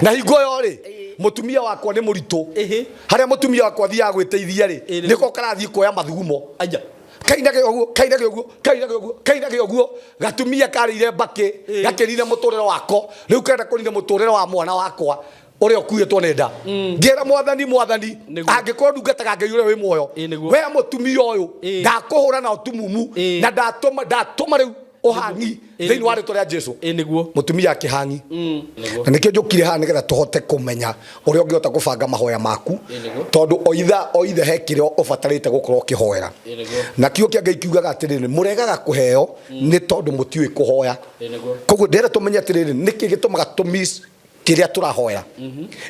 Na hingo ĩyo rĩ, mũtumia wakwa nĩ mũritũ. Ĩhĩ. Harĩa mũtumia wakwa athiaga gwĩteithia rĩ, Ĩĩ, nĩko karathiĩ kuoya mathugumo. Aya. Kainage ũguo, kainage ũguo, kainage ũguo, kainage ũguo. Gatumia karĩire mbakĩ, gakĩrire mũtũrĩre wako. Rĩu karenda kũrire mũtũrĩre wa mwana wakwa ũrĩa ũkuĩtwo nĩ nda. Ngĩra Mwathani, Mwathani, Nĩguo. angĩkorwo ndungataga Ngai ũrĩa wĩ muoyo, Ĩĩ, nĩguo. we mũtumia ũyũ Ĩĩ. ndakũhũra na ũtumumu Ĩĩ. na ndatũma ndatũma rĩu ũhangi Ĩĩ, thĩinĩ wa nĩguo. rĩtwa rĩa Jesu. Ĩĩ, nĩguo. Mũtumia akĩhangi. Nĩguo. Na nĩkĩo njũkire haha nĩgetha tũhote kũmenya ũrĩa ũngĩhota kũbanga mahoya maku. Ĩĩ, nĩguo. Tondũ o ithaa o ithe he kĩrĩa ũbatarĩte gũkorwo ũkĩhoera. Ĩĩ, nĩguo. Na kiugo kĩa Ngai kiugaga atĩrĩrĩ, mũregaga kũheo nĩ tondũ mũtiũĩ kũhoya. Ĩĩ, nĩguo. Koguo ndĩrenda tũmenye atĩrĩrĩ, nĩkĩ gĩtũmaga tũ miss kĩrĩa tũrahoya.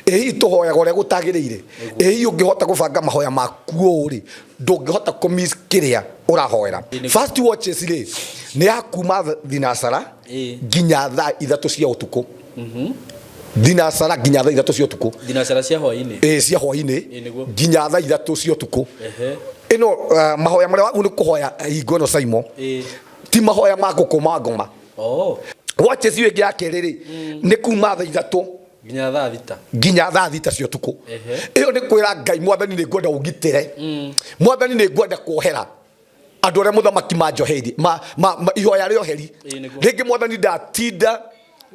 Ĩ hihi tũhoyaga ũrĩa gũtagĩrĩire? Ĩ hihi ũngĩhota kũbanga mahoya maku ũũ rĩ, ndũngĩhota kũ miss kĩrĩa ũrahoera. First watches rĩ, nĩ ya kuma thinacara Ĩĩ. nginya thaa 3 cia ũtukũ. Thinacara nginya thaa 3 cia ũtukũ. Thinacara cia hwaĩ-inĩ. Ĩĩ, cia hwaĩ-inĩ Ĩĩ, nĩguo. nginya thaa 3 cia ũtukũ. Ehe. Ĩno mahoya marĩa wagĩrĩirwo nĩ kũhoya hingo ĩno Saimo, Ĩĩ. ti mahoya ma gũkũma ngoma. Oh. Watches ĩyo ĩngĩ ya kerĩ rĩ, nĩ kuma thaa 3 nginya thaa 6. Nginya thaa 6 cia ũtukũ. Ehe. Ĩyo nĩ kwĩra Ngai, Mwathani nĩ ngwenda ũngitĩre. Mwathani nĩ ngwenda kuohera andũ arĩa mũthamaki manjoheirie, ma ihoya rĩa ũheri. Ĩĩ, nĩguo. Rĩngĩ Mwathani ndatinda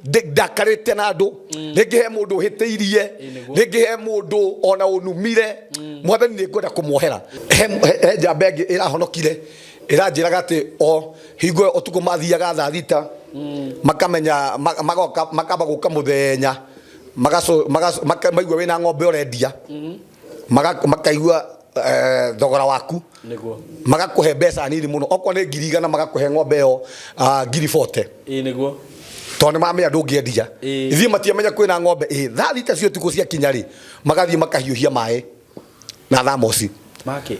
ndakarĩte na andũ, rĩngĩ he mũndũ ũhĩtĩirie, Ĩĩ, nĩguo. rĩngĩ he mũndũ ona ũnumire, Mwathani nĩ ngwenda kũmuohera. He njamba ĩngĩ ĩrahonokire ĩranjĩraga atĩ o hingo ĩyo ũtukũ mathiaga thaa 6, makamenya magoka, makamba gũka mũthenya, maigua wĩna ng'ombe ũrendia, makaigua thogora waku. Nĩguo. Magakũhe mbeca nini mũno, okorwo nĩ 100,000 magakũhe ng'ombe ĩyo, ngiri 40. Ĩĩ, nĩguo. Tondũ nĩ mamenya ndũngĩendia. Ĩĩ. Ithuĩ matiamenya kwĩna ng'ombe. Ĩĩ, thaa 6 cia ũtukũ ciakinya rĩ, magathiĩ makahiũhia maĩ na thamoci. Make.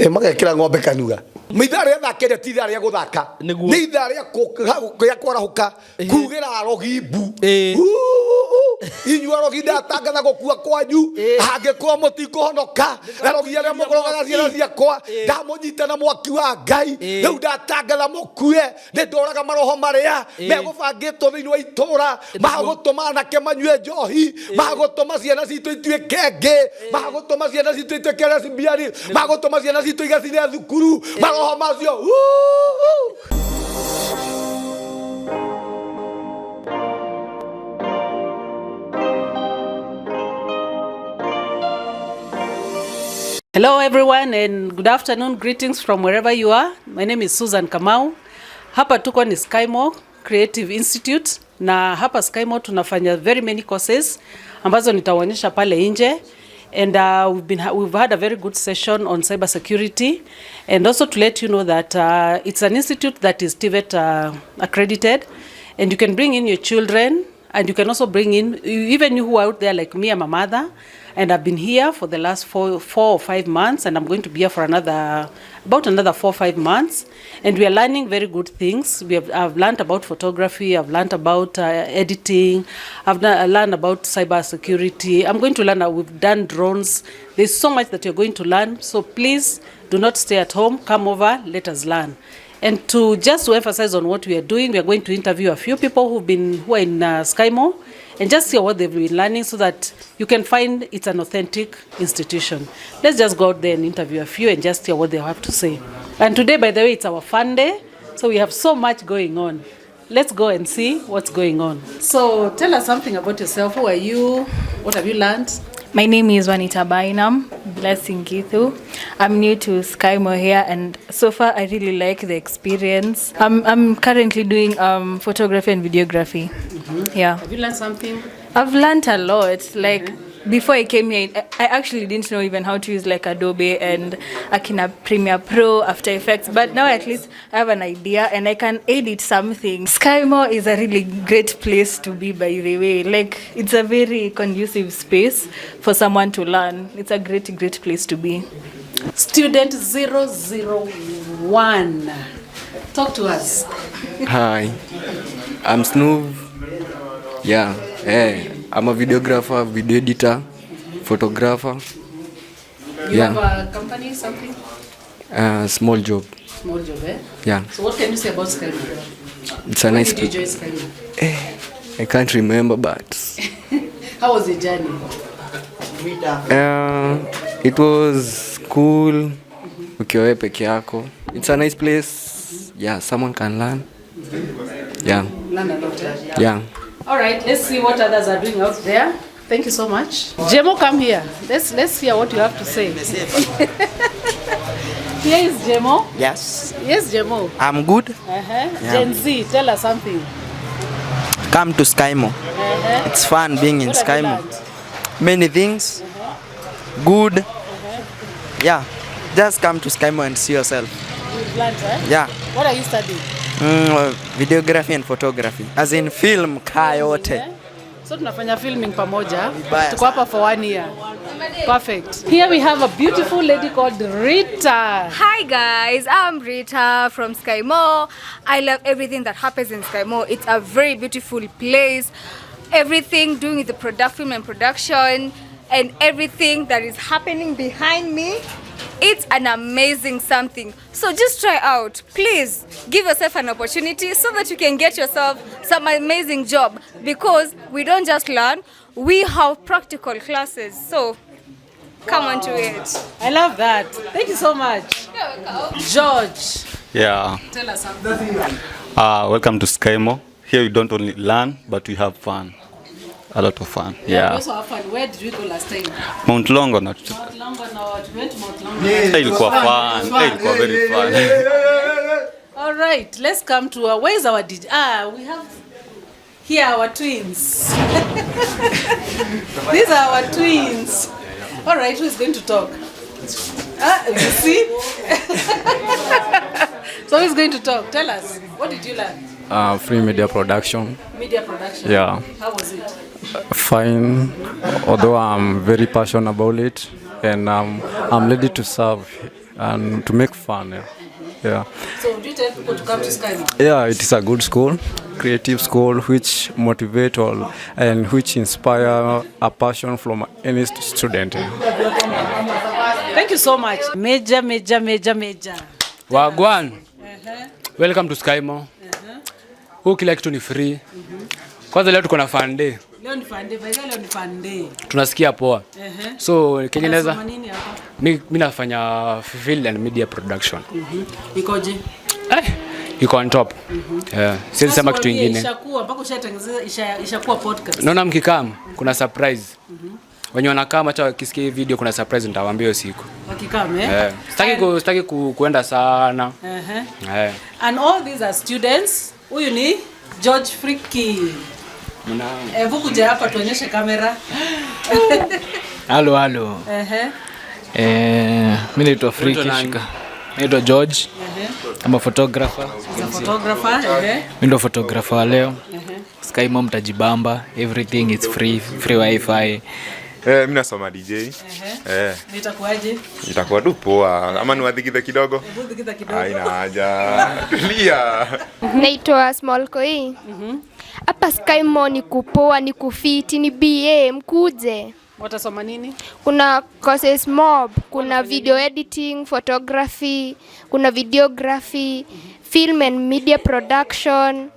Magekĩra ng'ombe kanua. Ithaa rĩa thaa 9 ti ithaa rĩa gũthaka. Nĩguo. Nĩ ithaa rĩa kwarahũka, kugĩra arogi mbu. Ĩĩ. Uu, inyuĩ arogi ndatangatha gũkua kwanyu. Ĩĩ. Angĩkorwo mũtikũhonoka, arogi arĩa mũkũrogaga ciana ciakwa, Ĩĩ. ndamũnyita na mwaki wa Ngai. Ĩĩ. Rĩu ndatangatha mũkue, nĩ ndoraga maroho marĩa Ĩĩ. megũbangĩtwo thĩinĩ wa itũũra, magũtũma anake manyue njohi, magũtũma ciana citũ ituĩke ngĩ, magũtũma ciana citũ ituĩke lesbian, magũtũma ciana citũ igacine thukuru. Maroho macio, uu. Hello everyone and good afternoon. Greetings from wherever you are. My name is Susan Kamau. Hapa tuko ni Skymo Creative Institute, na hapa Skymo tunafanya very many courses ambazo nitawaonyesha pale nje. And we've had a very good session on cyber security, and also to let you know that it's an institute that is TVET accredited, and you can bring in your children, and you can also bring in even you who are out there like me. I'm a mother, and I've been here for the last four or 5 months, and I'm going to be here for about another 4 or 5 months. And we are learning very good things. I've learned about photography, I've learned about editing, I've learned about cyber security. I'm going to learn, we've done drones. There's so much that you're going to learn. So please do not stay at home. Come over, let us learn. And to just to emphasize on what we are doing, we are going to interview a few people who are in Skymo, and just see what they've been learning so that you can find it's an authentic institution. Let's just go out there and interview a few and just hear what they have to say. And today, by the way, it's our fun day, so we have so much going on. Let's go and see what's going on. So tell us something about yourself. Who are you? What have you learned? My name is Juanita Bainam, Blessing Githu. I'm new to Skymo here, and so far I really like the experience. I'm currently doing photography and videography. Yeah. Have you learned something? I've learned a lot. Before I came here, I actually didn't know even how to use Adobe and Akina Premiere Pro, After Effects, but now at least I have an idea and I can edit something. Skymo is a really great place to be, by the way. It's a very conducive space for someone to learn. It's a great, great place to be. Student 001, talk to us. Hi, I'm Snoov. Yeah, hey. I'm a videographer, video editor, photographer. You Yeah. have a company, something? Small job. Small job? Yeah. So what can you say about Skymo? It's a When nice did you place. join Skymo? I can't remember, but How was the journey? It was cool. Ukiwa wewe peke yako. It's a nice place. Yeah, someone can learn. Yeah. Learn a lot, eh? Yeah. All right, let's see what others are doing out there. Thank you so much. Jemo, come here. Let's hear what you have to say. Here is Jemo. Yes. Yes, Jemo. I'm good. Uh-huh. Yeah. Gen Z, tell us something. Come to Skymo. Uh-huh. It's fun being in What have you Skymo. learned? Many things. Good. Yeah. Just come to Skymo and see yourself. You've learned, eh? Yeah. What are you studying? Videography and photography. As in film kaa yote. So tunafanya filming pamoja. Vibaya. Tuko hapa for 1 year. Perfect. Here we have a beautiful lady called Rita. Hi guys, I'm Rita from Skymo. I love everything that happens in Skymo. It's a very beautiful place. Everything doing with the product, film and production, and everything that is happening behind me. It's an amazing something. So just try out. Please give yourself an opportunity so that you can get yourself some amazing job, because we don't just learn, we have practical classes. So come on to it. I love that. Thank you so much. George. Yeah. Tell us something. Welcome to Skymo. Here we don't only learn, but we have fun. A lot of fun. Yeah. We Yeah. also have fun. Where did we go last time? Mount Longonot. Mount Longonot. We went to Mount Longonot. Ilikuwa fun. Ilikuwa very fun. All right, let's come to our, where is our DJ? We have here our twins. These are our twins. All right, who is going to talk? You see? So who is going to talk? Tell us, what did you learn? Free media production. Media production. Yeah. How was it? Fine, although I'm very passionate about it, and I'm ready to serve and to make fun. Yeah. Yeah. So would you tell people to come to Skymo? Yeah, it is a good school, creative school, which motivate all and which inspire a passion from any student. Thank you so much. Major, major, major, major. Wagwan. Welcome to Skymo. Huu kila kitu ni free. Kwanza leo tuko na fun day. Leo ni fun day, by the way, leo ni fun day. Tunasikia poa. So Kenyeneza Unasoma nini hapa? mi nafanya film and media production. Ikoje? Iko on top. Yeah. Siwezi sema kitu kingine. Ishakuwa mpaka ushatengeneza ishakuwa podcast. Naona mkikam kuna surprise. Wenye wanakaa hata wakisikia hii video kuna surprise nitawaambia hiyo siku. Wakikam, eh? Sitaki kuenda sana. And all these are students. Huyu ni George Friki. Hebu kuja hapa tuonyeshe kamera. Halo halo. Mimi naitwa Friki Shika. Naitwa George. I'm a photographer. He's a photographer. Mimi ndo photographer wa leo. Skymo mtajibamba, everything is free, free wifi. Mimi nasoma DJ. Nitakuaje? Itakuwa tu poa. Ama niwadhikithe kidogo? Hebu kidogo. Haina haja. Tulia. Naitwa Small Koi. Hapa Skymo ni kupoa, ni kufiti, ni BA, mkuje. Watasoma nini? Kuna courses mob, kuna video editing, photography, kuna videography, film and media production,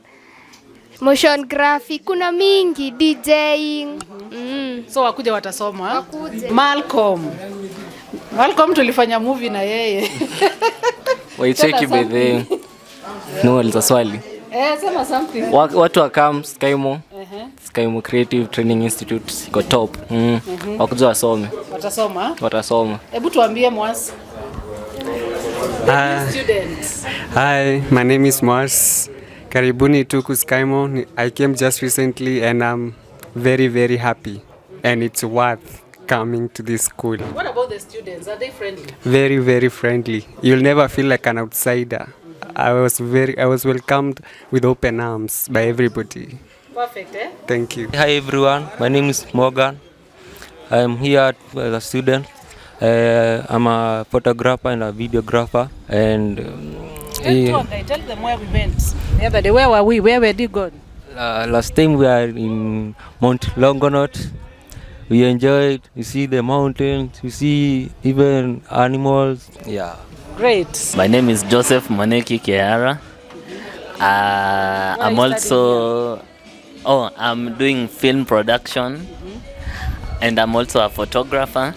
motion graphic, kuna mingi, DJing. So wakuja watasoma. Wakuje. Malcolm. Malcolm tulifanya movie na yeye. Waicheki by the no, aliza swali. Sema something. Watu wakam Skymo. Skymo Creative Training Institute iko top. Wakuja wasome. Watasoma? Watasoma. Hebu tuambie Mwas. Students. Hi, my name is Mwas. Karibuni tuku Skymo. I came just recently and I'm very very happy, and it's worth coming to this school. What about the students? Are they friendly? Very very friendly. You'll never feel like an outsider. I was welcomed with open arms by everybody. Perfect, eh? Thank you. Hi everyone, my name is Morgan. I'm here as a student. I'm a photographer and a videographer. And tell them where we went the other day. Where were we? Where were you gone? Last time we are in Mount Longonot. We enjoyed. You see the mountains. You see even animals. Yeah. Great. My name is Joseph Maneki Kehara. I'm also Oh, I'm doing film production and I'm also a photographer.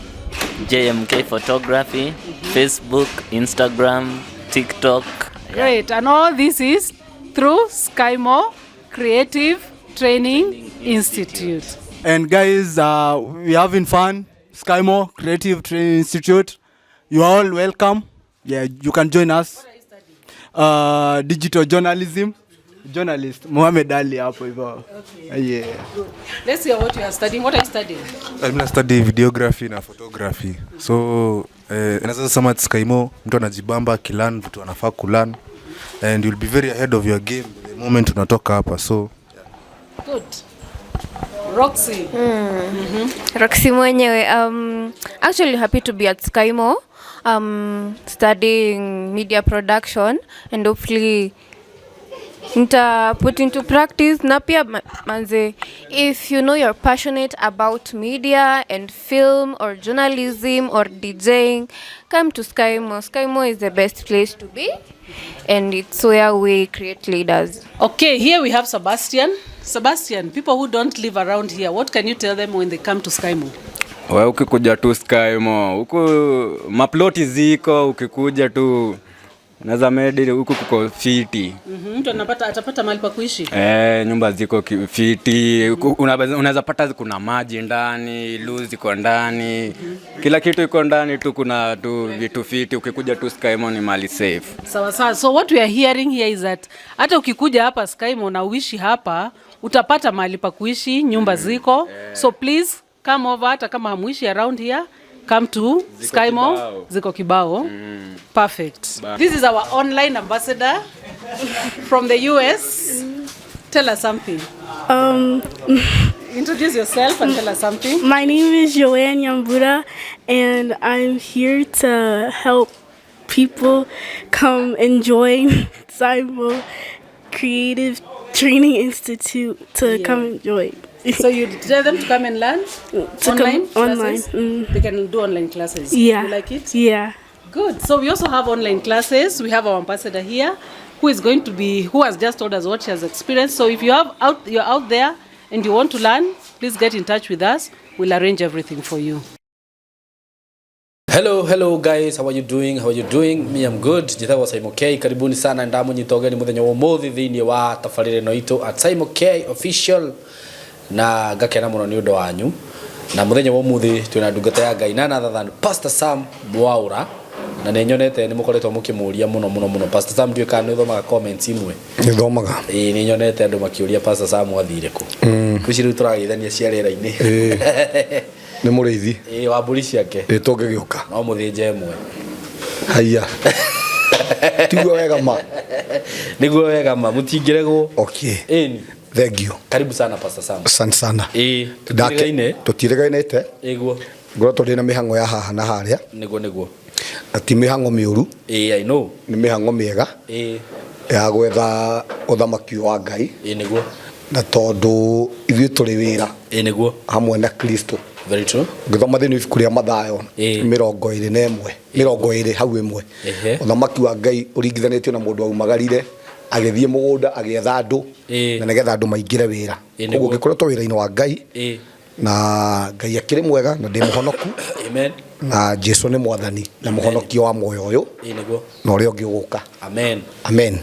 JMK Photography, Facebook, Instagram, TikTok. Great. And all this is through Skymo Creative Training Institute. And guys, we're having fun. Skymo Creative Training Institute. You are all welcome. Yeah, you can join us. Digital journalism. Journalist Mohamed Ali hapo hivyo. Yeah. Let's hear what you are studying. What are you studying? Mimi na study videography na photography. So naweza sema at Skymo mtu anajibamba akilearn vitu anafaa kulearn and you'll be very ahead of your game the moment unatoka hapa so Good. Roxy. Roxy mwenyewe actually happy to be at Skymo studying media production and hopefully nita put into practice na pia manze if you know you're passionate about media and film or journalism or DJing, come to Skymo. Skymo is the best place to be and it's where we create leaders. Okay, here we have Sebastian. Sebastian, people who don't live around here, what can you tell them when they come to Skymo? We ukikuja tu Skymo huku maploti ziko, ukikuja tu unaweza medi huku kuko fiti. Mtu anapata atapata mahali pa kuishi. Eh, nyumba ziko fiti, unaweza pata kuna maji ndani, lu ziko ndani, kila kitu iko ndani tu, kuna tu vitu fiti. Ukikuja tu Skymo ni mali safe. Sawa sawa. So what we are hearing here is that hata ukikuja hapa Skymo na uishi hapa, utapata mahali pa kuishi, nyumba ziko. So please come over, hata kama hamuishi around here, come to Ziko Skymo. kibao. Ziko kibao. Perfect. This is our online ambassador from the US. Tell us something. Introduce yourself and tell us something. My name is Joanne Yambura, and I'm here to help people come and join Skymo Creative Training Institute to come and join. So you tell them to come and learn To come online online, classes? They can do online classes. Yeah. You like it? Yeah. Good. So we also have online classes. We have our ambassador here who is going to be who has just told us what she has experienced. So if you're out there and you want to learn, please get in touch with us. We'll arrange everything for you. Hello, hello guys, how are you doing? How are you doing? Me, I'm good. Njĩtagwo Simon K. Karibuni sana ndamunyita ũgeni mũthenya wa ũmũthĩ thĩinĩ wa tabarĩra ĩno itũ at Simon K official, na ngakena mũno nĩ ũndũ wanyu. Na mũthenya wa ũmũthĩ twĩna ndungata ya Ngai none other than Pastor Sam Mwaura, na nĩ nyonete nĩ mũkoretwo mũkĩmũria mũno mũno mũno. Pastor Sam, ndiũĩ kana nĩ ũthomaga comments imwe. Nĩ thomaga. Ĩĩ, nĩ nyonete andũ makĩũria Pastor Sam athire kũ. Ici rĩu tũrageithania cia rĩera-inĩ. Nĩ mũrĩithi. Ĩĩ, wa mbũri ciake. Ĩ tũngĩgĩũka. No mũthĩnje ĩmwe. Haiya, tiguo wega ma? Niguo wega ma, mũtingĩregwo. Okay. Ĩni. Thank you. Karibu sana, Pastor Sam. Asante sana. Ĩĩ, tũtirigaine. Tũtirigainĩte. Ĩguo. Ngoretwo ndĩ na mĩhang'o ya haha na harĩa. Nĩguo nĩguo. Na ti mĩhang'o mĩũru. Ĩĩ, I know. Nĩ mĩhang'o mĩega. Ĩĩ. Ya gwetha ũthamaki wa Ngai. Ĩĩ nĩguo. Na tondũ ithuĩ tũrĩ wĩra. Ĩĩ nĩguo. Hamwe na Kristo. Very true. Ngĩthoma thĩinĩ wa ibuku rĩa Mathayo 21, 20 hau ĩmwe. Ũthamaki wa Ngai ũringithanĩtio na mũndũ aumagarire agĩthiĩ mũgũnda agĩetha andũ na nĩgetha andũ maingĩre wĩra. Ĩĩ, Koguo nĩguo. ngĩkoretwo wĩra-inĩ wa Ngai na Ngai akĩrĩ mwega na ndĩ mũhonoku. Amen. Na Jesu nĩ mwathani na mũhonokia wa muoyo ũyũ Ĩĩ nĩguo. na ũrĩa ũngĩ ũgũka. Amen. Amen.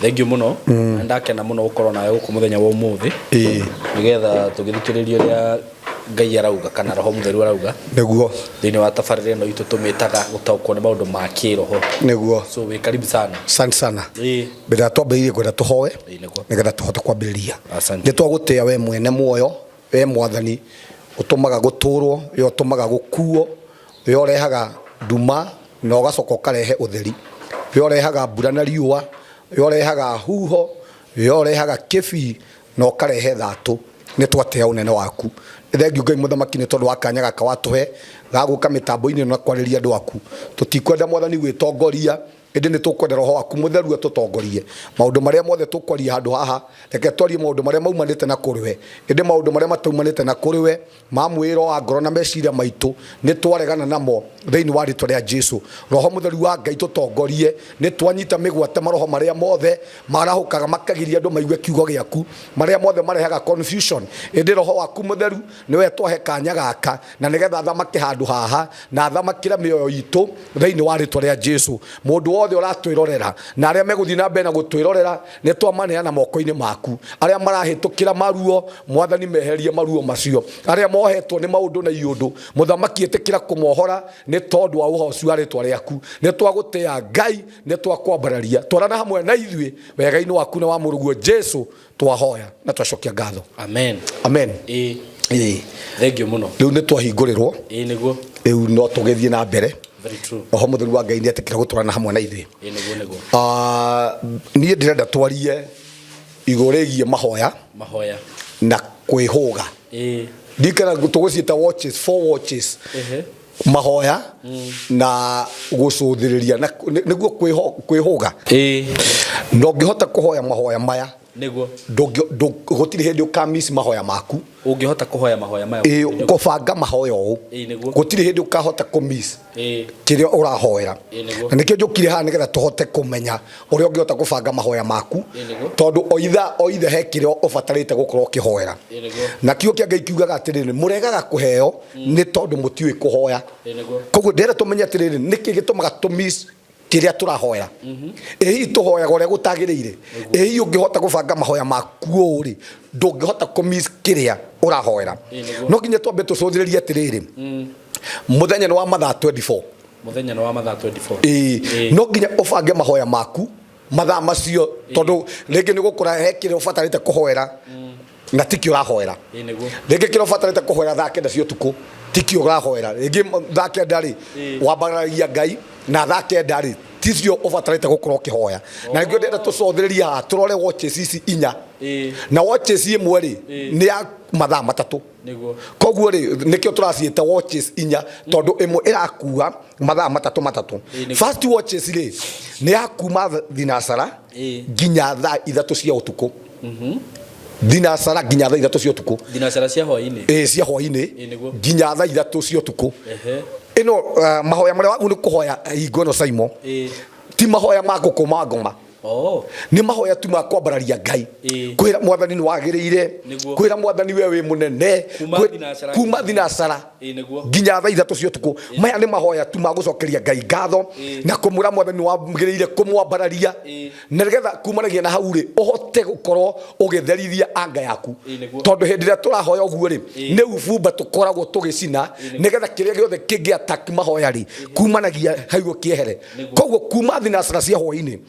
Thank you mũno. Na ndakena mũno gũkorwo nawe gũkũ mũthenya wa ũmũthĩ. Nĩgetha tũgĩthikĩrĩrie ũrĩa Ngai arauga kana Roho Mũtheru arauga. Nĩguo. Thĩinĩ wa tabarĩra ĩno itũ tũmĩtaga gũtaũkwo nĩ maũndũ ma kĩroho. Nĩguo. So wĩ karibu sana. Asante sana. Ĩĩ. Mbere ya twambĩrĩirie kwenda tũhoe Ĩĩ nĩguo. nĩgetha tũhote kwambĩrĩria. Asante. Nĩ twagũtĩa we mwene muoyo, we mwathani ũtũmaga gũtũrwo, we ũtũmaga gũkuo, we ũrehaga nduma na ũgacoka ũkarehe ũtheri, we ũrehaga mbura na riũa, we ũrehaga huho, we ũrehaga kĩbii na ũkarehe thatũ. Nĩ twatĩa ũnene waku. Nĩ thengiũ Ngai mũthamaki nĩ tondũ wa kanya gaka watũhe ga gũka mĩtambo-inĩ ĩno na kwarĩria andũ aku. Tũtikwenda mwathani gwĩtongoria Ĩndĩ nĩ tũkwenda Roho waku Mũtheru atũtongorie maũndũ marĩa mothe tũkwaria handũ haha. Reke twarie maũndũ marĩa maumanĩte na kũrĩ we, ĩndĩ maũndũ marĩa mataumanĩte na kũrĩ we, ma mwĩĩro wa ngoro na meciria maitũ, nĩ twaregana namo thĩinĩ wa rĩtwa rĩa Jesu. Roho Mũtheru wa Ngai tũtongorie. Nĩ twanyita mĩgwate maroho marĩa mothe marahũkaga makagiria andũ maigue kiugo gĩaku, marĩa mothe marehaga confusion. Ĩndĩ Roho waku Mũtheru nĩwe twahe kanya gaka, na nĩgetha athamake handũ haha na athamakĩre mĩoyo itũ thĩinĩ wa rĩtwa rĩa Jesu. Mũndũ wothe ũratwĩrorera na arĩa megũthiĩ na mbere na gũtwĩrorera, nĩ twamaneana moko-inĩ maku. Arĩa marahĩtũkĩra maruo, Mwathani meherie maruo macio. Arĩa mohetwo nĩ maũndũ na iũndũ, Mũthamaki ĩtĩkĩra kũmohora nĩ tondũ wa ũhoci wa rĩtwa rĩaku. Nĩ twagũtĩa Ngai, nĩ twakwambararia. Twarana hamwe na ithuĩ wega-inĩ waku na wa mũrũguo Jesu, twahoya na twacokia ngatho. Amen. Amen. Ĩĩ. Ĩĩ. Thank you mũno. Rĩu nĩ twahingũrĩrwo. Ĩĩ nĩguo. Rĩu no tũgĩthiĩ na mbere. Very true. Roho Mũtheru wa Ngai nĩ etĩkĩra gũtwarana hamwe na ithuĩ. Ĩĩ nĩguo nĩguo. Ah, niĩ ndĩrenda twarie igũrũ rĩgiĩ mahoya Mahoya. na kwĩhũga. Ĩĩ. Ndikana tũgũciĩta watches, four watches. Ehe. Mahoya na gũcũthĩrĩria na nĩguo kwĩhũga. Ĩĩ. Na ũngĩhota kũhoya mahoya maya Nĩguo. Gũtirĩ hĩndĩ ũkamiss mahoya maku. Ũngĩhota kũhoya mahoya maya. Ĩĩ, kũbanga mahoya ũũ. Ĩĩ nĩguo. Gũtirĩ hĩndĩ ũkahota kũmiss Ĩĩ. kĩrĩa ũrahoera. Ĩĩ nĩguo. Na nĩkĩo njũkire haha nĩgetha tũhote kũmenya ũrĩa ũngĩhota kũbanga mahoya maku. Ĩĩ nĩguo. Tondũ o ithaa o ithaa he kĩrĩa ũbatarĩte gũkorwo ũkĩhoera. Ĩĩ nĩguo. Na kiugo kĩa Ngai kiugaga atĩrĩrĩ, mũregaga kũheo nĩ tondũ mũtiũĩ kũhoya. Ĩĩ nĩguo. Koguo ndĩrenda tũmenye atĩrĩrĩ, nĩkĩ gĩtũmaga tũmiss kĩrĩa tũrahoera. Ĩ hihi tũhoyaga ũrĩa gũtagĩrĩire? Ĩ hihi ũngĩhota gũbanga mahoya maku ũũ rĩ, ndũngĩhota kũmiss kĩrĩa ũrahoera. Ĩĩ nĩguo. No nginya twambe tũcũthĩrĩrie atĩrĩrĩ, mũthenya nĩ wa mathaa 24. Mũthenya nĩ wa mathaa 24. Ĩĩ, no nginya ũbange mahoya maku mathaa macio, tondũ rĩngĩ nĩ gũkora he kĩrĩa ũbatarĩte kũhoera na tikĩo ũrahoera. Ĩĩ nĩguo. Rĩngĩ kĩrĩa ũbatarĩte kũhoera thaa 9 cia ũtukũ tikĩo ũrahoera. Rĩngĩ thaa 9 rĩ, wambaragia Ngai, na thaa 9 rĩ ticio ũbatarĩte gũkorwo ũkĩhoya. Na nĩkĩo ndĩrenda tũcũthĩrĩrie haha tũrore watches ici inya. Na watches ĩmwe rĩ nĩ ya mathaa 3. Nĩguo. Koguo rĩ nĩkĩo tũraciĩta watches inya, tondũ ĩmwe ĩrakua mathaa 3 3. Ĩĩ, nĩguo. First watches rĩ nĩ ya kuma thinacara nginya thaa 3 cia ũtukũ. Thinacara nginya thaa 3 cia ũtukũ. Thinacara cia hwaĩ-inĩ. Ĩĩ, cia hwaĩ-inĩ. Ĩĩ nĩguo. Nginya thaa 3 cia ũtukũ. Ehe. Ĩno mahoya marĩa wagĩrĩirwo nĩ kũhoya hingo ĩno Saimo, Ĩĩ. ti mahoya ma gũkũma ngoma. Oh. Nĩ mahoya tu ma kwambararia Ngai. Ĩĩ. Kwĩra Mwathani nĩ wagĩrĩire. Nĩguo. Kwĩra Mwathani we wĩ mũnene. Kuma thinacara Kuma thinacara Ĩĩ nĩguo. nginya thaa 3 cia ũtukũ. Maya nĩ mahoya tu ma gũcokeria Ngai ngatho Ĩĩ. na kũmwĩra Mwathani nĩ wagĩrĩire kũmwambararia. Ĩĩ. Na nĩgetha kumanagia na hau rĩ ũhote gũkorwo ũgĩtherithia anga yaku. Ĩĩ nĩguo. Tondũ hĩndĩ ĩrĩa tũrahoya ũguo rĩ, Ĩĩ. nĩ ubumba tũkoragwo tũgĩcina, nĩgetha kĩrĩa gĩothe kĩngĩ attack mahoya rĩ, kumanagia hau kĩehere. Koguo kuma thinacara cia hwaĩ-inĩ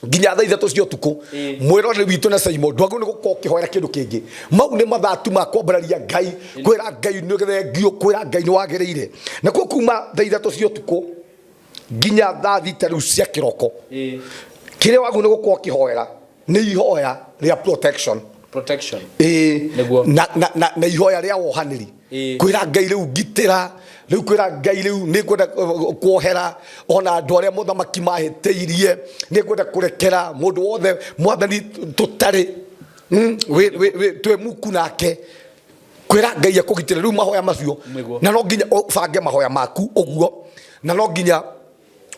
nginya thaa 3 cia ũtukũ, mwĩroreri witũ na Saimo ndwagĩrĩirwo nĩ gũkorwo ũkĩhoera kĩndũ kĩngĩ. Mau nĩ mathaa tu ma kwambararia Ngai, kwĩra Ngai nĩ thengio, kwĩra Ngai nĩ wagĩrĩire. Nakuo kuma thaa 3 cia ũtukũ nginya thaa 6 rĩu cia kĩroko, kĩrĩa wagĩrĩirwo nĩ gũkorwo ũkĩhoera nĩ ihoya rĩa protection. Protection. Ĩĩ. Nĩguo. Na ihoya rĩa wohanĩri. Ĩĩ. Kwĩra Ngai rĩu ngitĩra, rĩu kwĩra Ngai rĩu nĩ ngwenda kuohera ona andũ arĩa mũthamaki mahĩtĩirie, nĩ ngwenda kũrekera mũndũ wothe Mwathani tũtarĩ, twĩ muku nake. Kwĩra Ngai akũgitĩre rĩu mahoya macio. Nĩguo. Na no nginya ũbange mahoya maku ũguo, na no nginya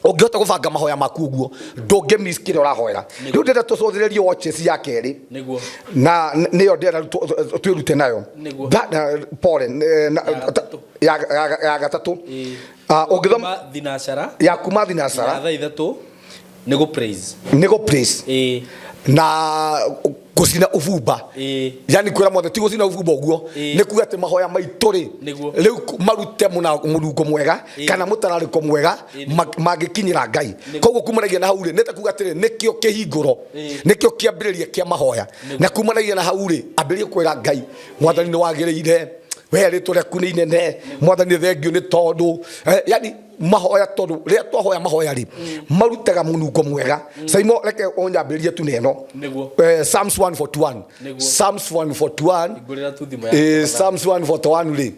ũngĩhota gũbanga mahoya maku ũguo ndũngĩ miss kĩrĩa ũrahoera. Rĩu ndĩrenda tũcũthĩrĩrie watches ya kerĩ. Nĩguo. Na nĩyo ndĩrenda twĩrute nayo. Nĩguo. Pole, ya gatatũ. Ah, ũngĩthoma Kuma thinacara ya kuma thinacara nginya thaa 3 nĩ gũ praise. Nĩ gũ praise. Ĩĩ. Na gũcina ubumba. Ĩĩ. Yani kwĩra mothe ti gũcina ubumba ũguo, Ĩĩ. nĩ kuga atĩ mahoya maitũ rĩ, Nĩguo. rĩu marute mũnungo mwega Ĩĩ. kana mũtararĩko mwega Ĩĩ, nĩguo. mangĩkinyĩra Ngai. Nĩguo. Koguo kumanagia na hau rĩ, nĩ ta kuga atĩrĩ nĩkĩo kĩhingũro, Ĩĩ. nĩkĩo kĩambĩrĩria kĩa mahoya. Nĩguo. Na kumanagia na hau rĩ, ambĩrĩrie kwĩra Ngai, Mwathani nĩ wagĩrĩire, we rĩtwa rĩaku nĩ inene, Mwathani nĩ thengio nĩ tondũ, yani mahoya, tondũ rĩrĩa twahoya mahoya rĩ marutaga mũnungo mwega. Saimo, reke ũnyambĩrĩrie tu na ĩno. Nĩguo. Psalms 141. Nĩguo. Psalms 141. Ngũrĩra tu thimũ yaku. Psalms 141 rĩ,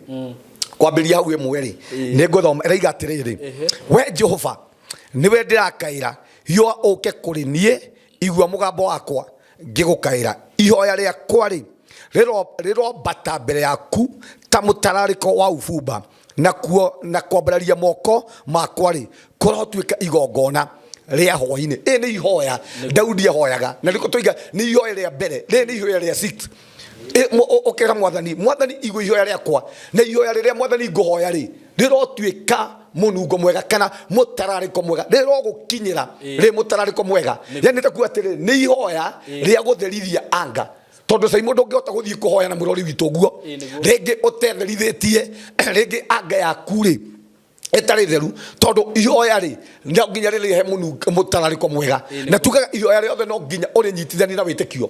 kwambĩrĩria hau ĩmwe rĩ, nĩ ngũthoma. Ĩraiga atĩrĩrĩ, we Jehova nĩwe ndĩrakaĩra. Hiũha ũke kũrĩ niĩ, igua mũgambo wakwa ngĩgũkaĩra. Ihoya rĩakwa rĩ, rĩroambata mbere yaku ta mũtararĩko wa ubumba, nakuo na kwambararia moko makwa rĩ, kũrotuĩka igongona rĩa hwainĩ. Ĩ nĩ ihoya Daudi ahoyaga, na nĩkĩo tũiga nĩ ihoya rĩa mbere, rĩrĩ nĩ ihoya rĩa six. Ũkera mwathani, mwathani igua ihoya rĩakwa, na ihoya rĩrĩa mwathani ngũhoya rĩ, rĩrotuĩka mũnungo mwega kana mũtararĩko mwega, rĩrogũkinyĩra rĩ mũtararĩko mwega. Yani nĩ kuga atĩrĩrĩ, nĩ ihoya rĩa gũtherithia anga, tondũ cai mũndũ ũngĩhota gũthiĩ kũhoya na mũrori witũ ũguo, rĩngĩ ũtetherithĩtie, rĩngĩ anga yaku rĩ ĩtarĩ theru, tondũ ihoya rĩ no nginya rĩrehe mũtararĩko mwega. Na tugaga ihoya rĩothe no nginya ũrĩnyitithanie na wĩtĩkio.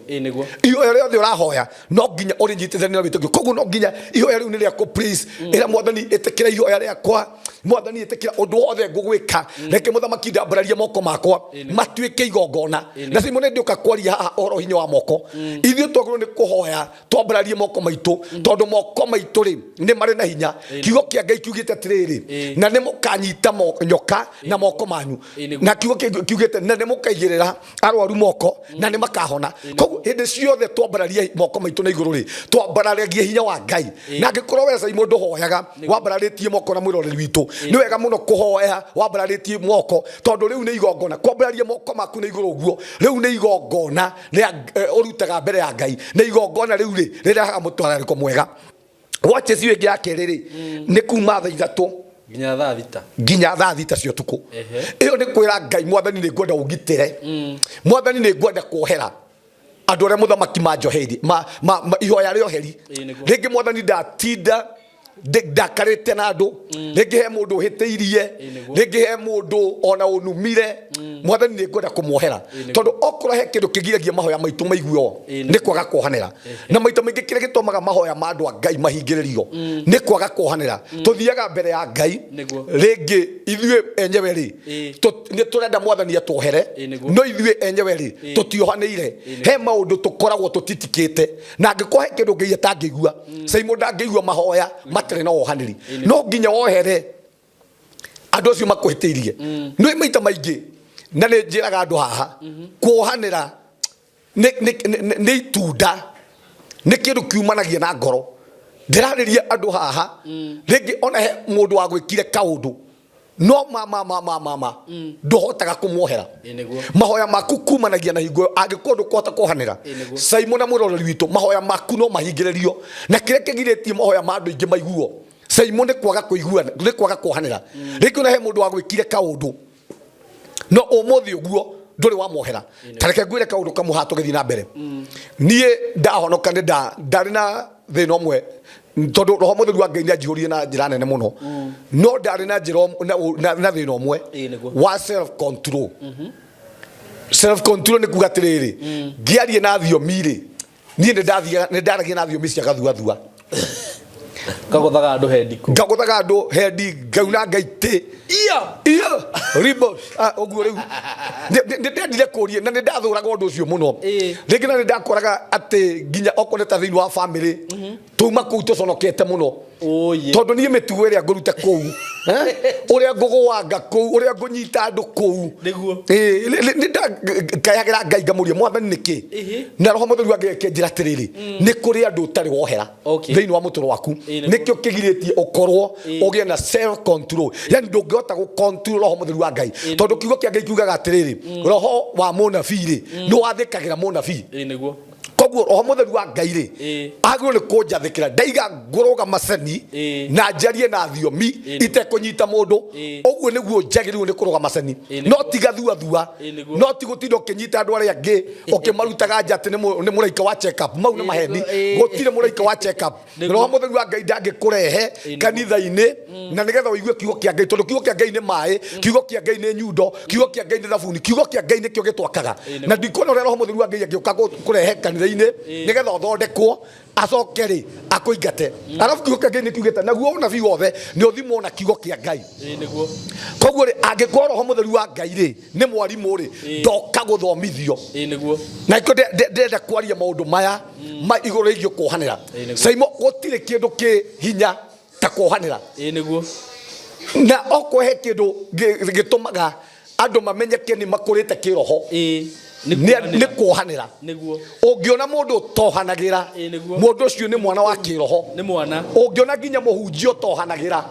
Ihoya rĩothe ũrahoya no nginya ũrĩnyitithanie na wĩtĩkio. Koguo no nginya ihoya rĩu nĩ rĩa kũ please ĩra mwathani, ĩtĩkĩra ihoya rĩakwa, mwathani ĩtĩkĩra ũndũ wothe ngũgwĩka, reke mũthamaki ndambararie moko makwa matuĩke igongona. Na Simon nĩ ndĩũka kwaria haha ũhoro hinya wa moko. Ithuĩ twagĩrĩirwo nĩ kũhoya twambararie moko maitũ, tondũ moko maitũ rĩ nĩ marĩ na hinya. Kiugo kĩa Ngai kiugĩte atĩrĩrĩ, na nĩ mũkanyita nyoka na moko manyu, na kiugo kiugĩte na nĩ mũkaigĩrĩra arwaru moko na nĩ makahona. Koguo hĩndĩ ciothe twambararie moko maitũ na igũrũ rĩ, twambararagia hinya wa Ngai. Na angĩkorwo we cai mũndũ hoyaga wambararĩtie moko na mwĩroreri witũ, nĩ wega mũno kũhoya wambararĩtie moko, tondũ rĩu nĩ igongona. Kwambararia moko maku na igũrũ ũguo rĩu nĩ igongona rĩa ũrutaga mbere ya Ngai, na igongona rĩu rĩ rĩrehaga mũtwararĩko mwega. Watches ĩyo ĩngĩ ya kerĩ rĩ, nĩ kuma thaa 3 nginya thaa 6, nginya thaa 6 cia ũtukũ. Ĩyo nĩ kwĩra Ngai, mwathani nĩ ngwenda ũngitĩre, mwathani nĩ ngwenda kuohera andũ arĩa mũthamaki manjoheirie, ihoya rĩa ũheri. Rĩngĩ mwathani ndatinda ndakarĩte na andũ, rĩngĩ he mũndũ ũhĩtĩirie, rĩngĩ he mũndũ ona ũnumire, mwathani nĩ ngwenda kũmuohera. Tondũ okorwo he kĩndũ kĩgiragia mahoya maitũ maiguo, nĩ kwaga kuohanĩra. Na maita maingĩ kĩrĩa gĩtũmaga mahoya ma andũ a Ngai mahingĩrĩrio nĩ kwaga kuohanĩra. Tũthiaga mbere ya Ngai, rĩngĩ ithuĩ enyewe rĩ, nĩ tũrenda mwathani atuohere, no ithuĩ enyewe rĩ, tũtiohanĩire. He maũndũ tũkoragwo tũtitikĩte, na angĩkorwo he kĩndũ Ngai atangĩigua, Simon ndangĩigua mahoya matarĩ na wohanĩri. No nginya wohere andũ acio makũhĩtĩirie. Nĩ maita maingĩ na nĩ njĩraga andũ haha, kuohanĩra nĩ itunda, nĩ kĩndũ kiumanagia na ngoro. Ndĩrarĩria andũ haha, rĩngĩ ona he mũndũ wagwĩkire kaũndũ, no ma ma ma ma ma ma ndũhotaga kũmuohera. Mahoya maku kumanagia na hingo ĩyo angĩkorwo ndũkũhota kuohanĩra. Simon na mwĩroreri witũ, mahoya maku no mahingĩrĩrio. Na kĩrĩa kĩgirĩtie mahoya ma andũ aingĩ maiguo, Simon, nĩ kwaga kũiguana, nĩ kwaga kuohanĩra. Rĩngĩ ona he mũndũ wagwĩkire kaũndũ, no ũmũthĩ ũguo ndũrĩ wamuohera. Ta reke ngwĩre kaũndũ kamwe haha tũgĩthiĩ na mbere. Niĩ ndahonoka nĩ ndarĩ na thĩna ũmwe, tondũ roho mũtheru wa Ngai nĩ anjihũrire na njĩra nene mũno, no ndarĩ na njĩra na thĩna ũmwe wa self control. Self control nĩ kuga atĩrĩrĩ, ngĩaria na thiomi rĩ, niĩ nĩ ndaragia na thiomi cia gathuathua. Kagũthaga andũ hendi kũ? Ngagũthaga andũ hendi, ngauna ngaitĩ iya iya ribo. Ũguo rĩu nĩ ndendire kũria, na nĩ ndathũraga ũndũ ũcio mũno. Rĩngĩ na nĩ ndakoraga atĩ nginya okorwo nĩ ta thĩinĩ wa family, tuma kũu tũconokete mũno, tondũ niĩ mĩtugo ĩrĩa ngũruta kũu, ũrĩa ngũgũanga kũu, ũrĩa ngũnyita andũ kũu, nĩ ndakayagĩra Ngai ngamũria, mwathani nĩkĩ? Na roho mũtheru wa Ngai akĩnjĩra atĩrĩrĩ, nĩ kũrĩ andũ ũtarĩ wohera thĩinĩ wa mũtũrũ waku, nĩkĩo kĩgirĩtie ũkorwo ũgĩe na self control. Yani ndũngĩhota gũ control roho mũtheru wa Ngai, tondũ kiugo kĩa Ngai kiugaga atĩrĩrĩ, roho wa mũnabii rĩ, nĩ wathĩkagĩra mũnabii. Koguo roho mũtheru wa Ngai rĩ, agĩrĩirwo nĩ kũnjathĩkĩra. Ndaiga ngũrũga maceni na njarie na thiomi itekũnyita mũndũ, ũguo nĩguo njagĩrĩirwo nĩ kũrũga maceni, no ti gathuathua, no ti gũtinda ũkĩnyita andũ arĩa angĩ ũkĩmarutaga nja atĩ nĩ mũraika wa check up. Mau nĩ maheni, gũtirĩ mũraika wa check up. Roho mũtheru wa Ngai ndangĩkũrehe kanitha-inĩ na nĩgetha ũigue kiugo kĩa Ngai, tondũ kiugo kĩa Ngai nĩ maĩ, kiugo kĩa Ngai nĩ nyundo, kiugo kĩa Ngai nĩ thabuni, kiugo kĩa Ngai nĩkĩo gĩtwakaga. Na ndikuona ũrĩa roho mũtheru wa Ngai angĩũka kũrehe kanitha-inĩ nĩgetha ũthondekwo, acoke rĩ akũingate. Arabu kiugo kĩa Ngai nĩ kiugĩte naguo ũnabii wothe nĩ ũthimwo na kiugo kĩa Ngai. Koguo rĩ, angĩkorwo roho mũtheru wa Ngai rĩ nĩ mwarimũ rĩ, ndoka gũthomithio. Na ikĩo ndĩrenda kwaria maũndũ maya ma igũrũ rĩgiĩ kuohanĩra. Saimo, gũtirĩ kĩndũ kĩ hinya ta kuohanĩra. Ĩĩ nĩguo. Na okorwo he kĩndũ gĩtũmaga Andũ mamenyeke nĩ makũrĩte kĩroho nĩ kuohanĩra. Nĩguo. Ũngĩona mũndũ ũtohanagĩra, mũndũ ũcio nĩ mwana wa kĩroho. Nĩ mwana. Ũngĩona nginya mũhunjia ũtohanagĩra,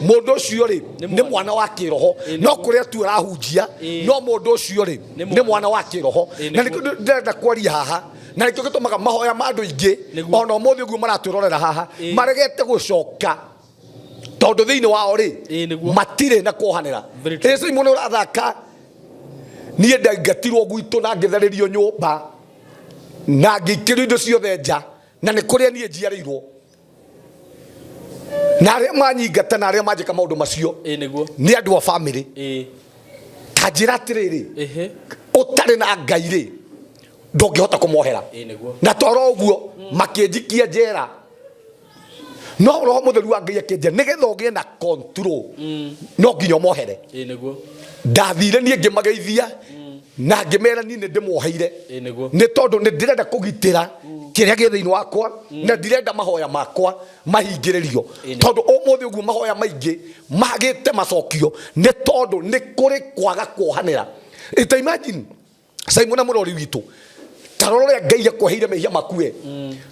mũndũ ũcio rĩ nĩ mwana wa kĩroho. No kũrĩa tu arahunjia, no mũndũ ũcio rĩ nĩ mwana wa kĩroho. Na nĩkĩo ndĩrenda kwaria haha, na nĩkĩo gĩtũmaga mahoya ma andũ aingĩ ona ũmũthĩ ũguo maratwĩrorera haha maregete gũcoka, tondũ thĩinĩ wao rĩ matirĩ na kuohanĩra. Ĩci mũno ũrathaka, niĩ ndaingatirwo gwitũ na ngĩtharĩrio nyũmba na ngĩikĩrio indo ciothe nja, na nĩ kũrĩa niĩ njiarĩirwo, na arĩa manyingata na arĩa manjĩka maũndũ macio nĩ andũ a bamĩrĩ. Ta njĩra atĩrĩrĩ, ũtarĩ na Ngai rĩ, ndũngĩhota kũmohera. Na toro ũguo makĩnjikia njera, no Roho Mũtheru wa Ngai akĩnjia, nĩgetha ũgĩe na control no nginya ũmohere. Ĩĩ nĩguo. Ndathire niĩ ngĩmageithia na ngĩmera niĩ nĩ ndĩmwoheire, Ĩĩ nĩguo. nĩ tondũ nĩ ndĩrenda kũgitĩra kĩrĩa gĩ thĩinĩ wakwa, na ndirenda mahoya makwa mahingĩrĩrio, tondũ ũmũthĩ ũguo mahoya maingĩ magĩte macokio nĩ tondũ nĩ kũrĩ kwaga kuohanĩra. Ita imagine, Simon mũrori witũ, ta rora ũrĩa Ngai akweheire mehia maku we.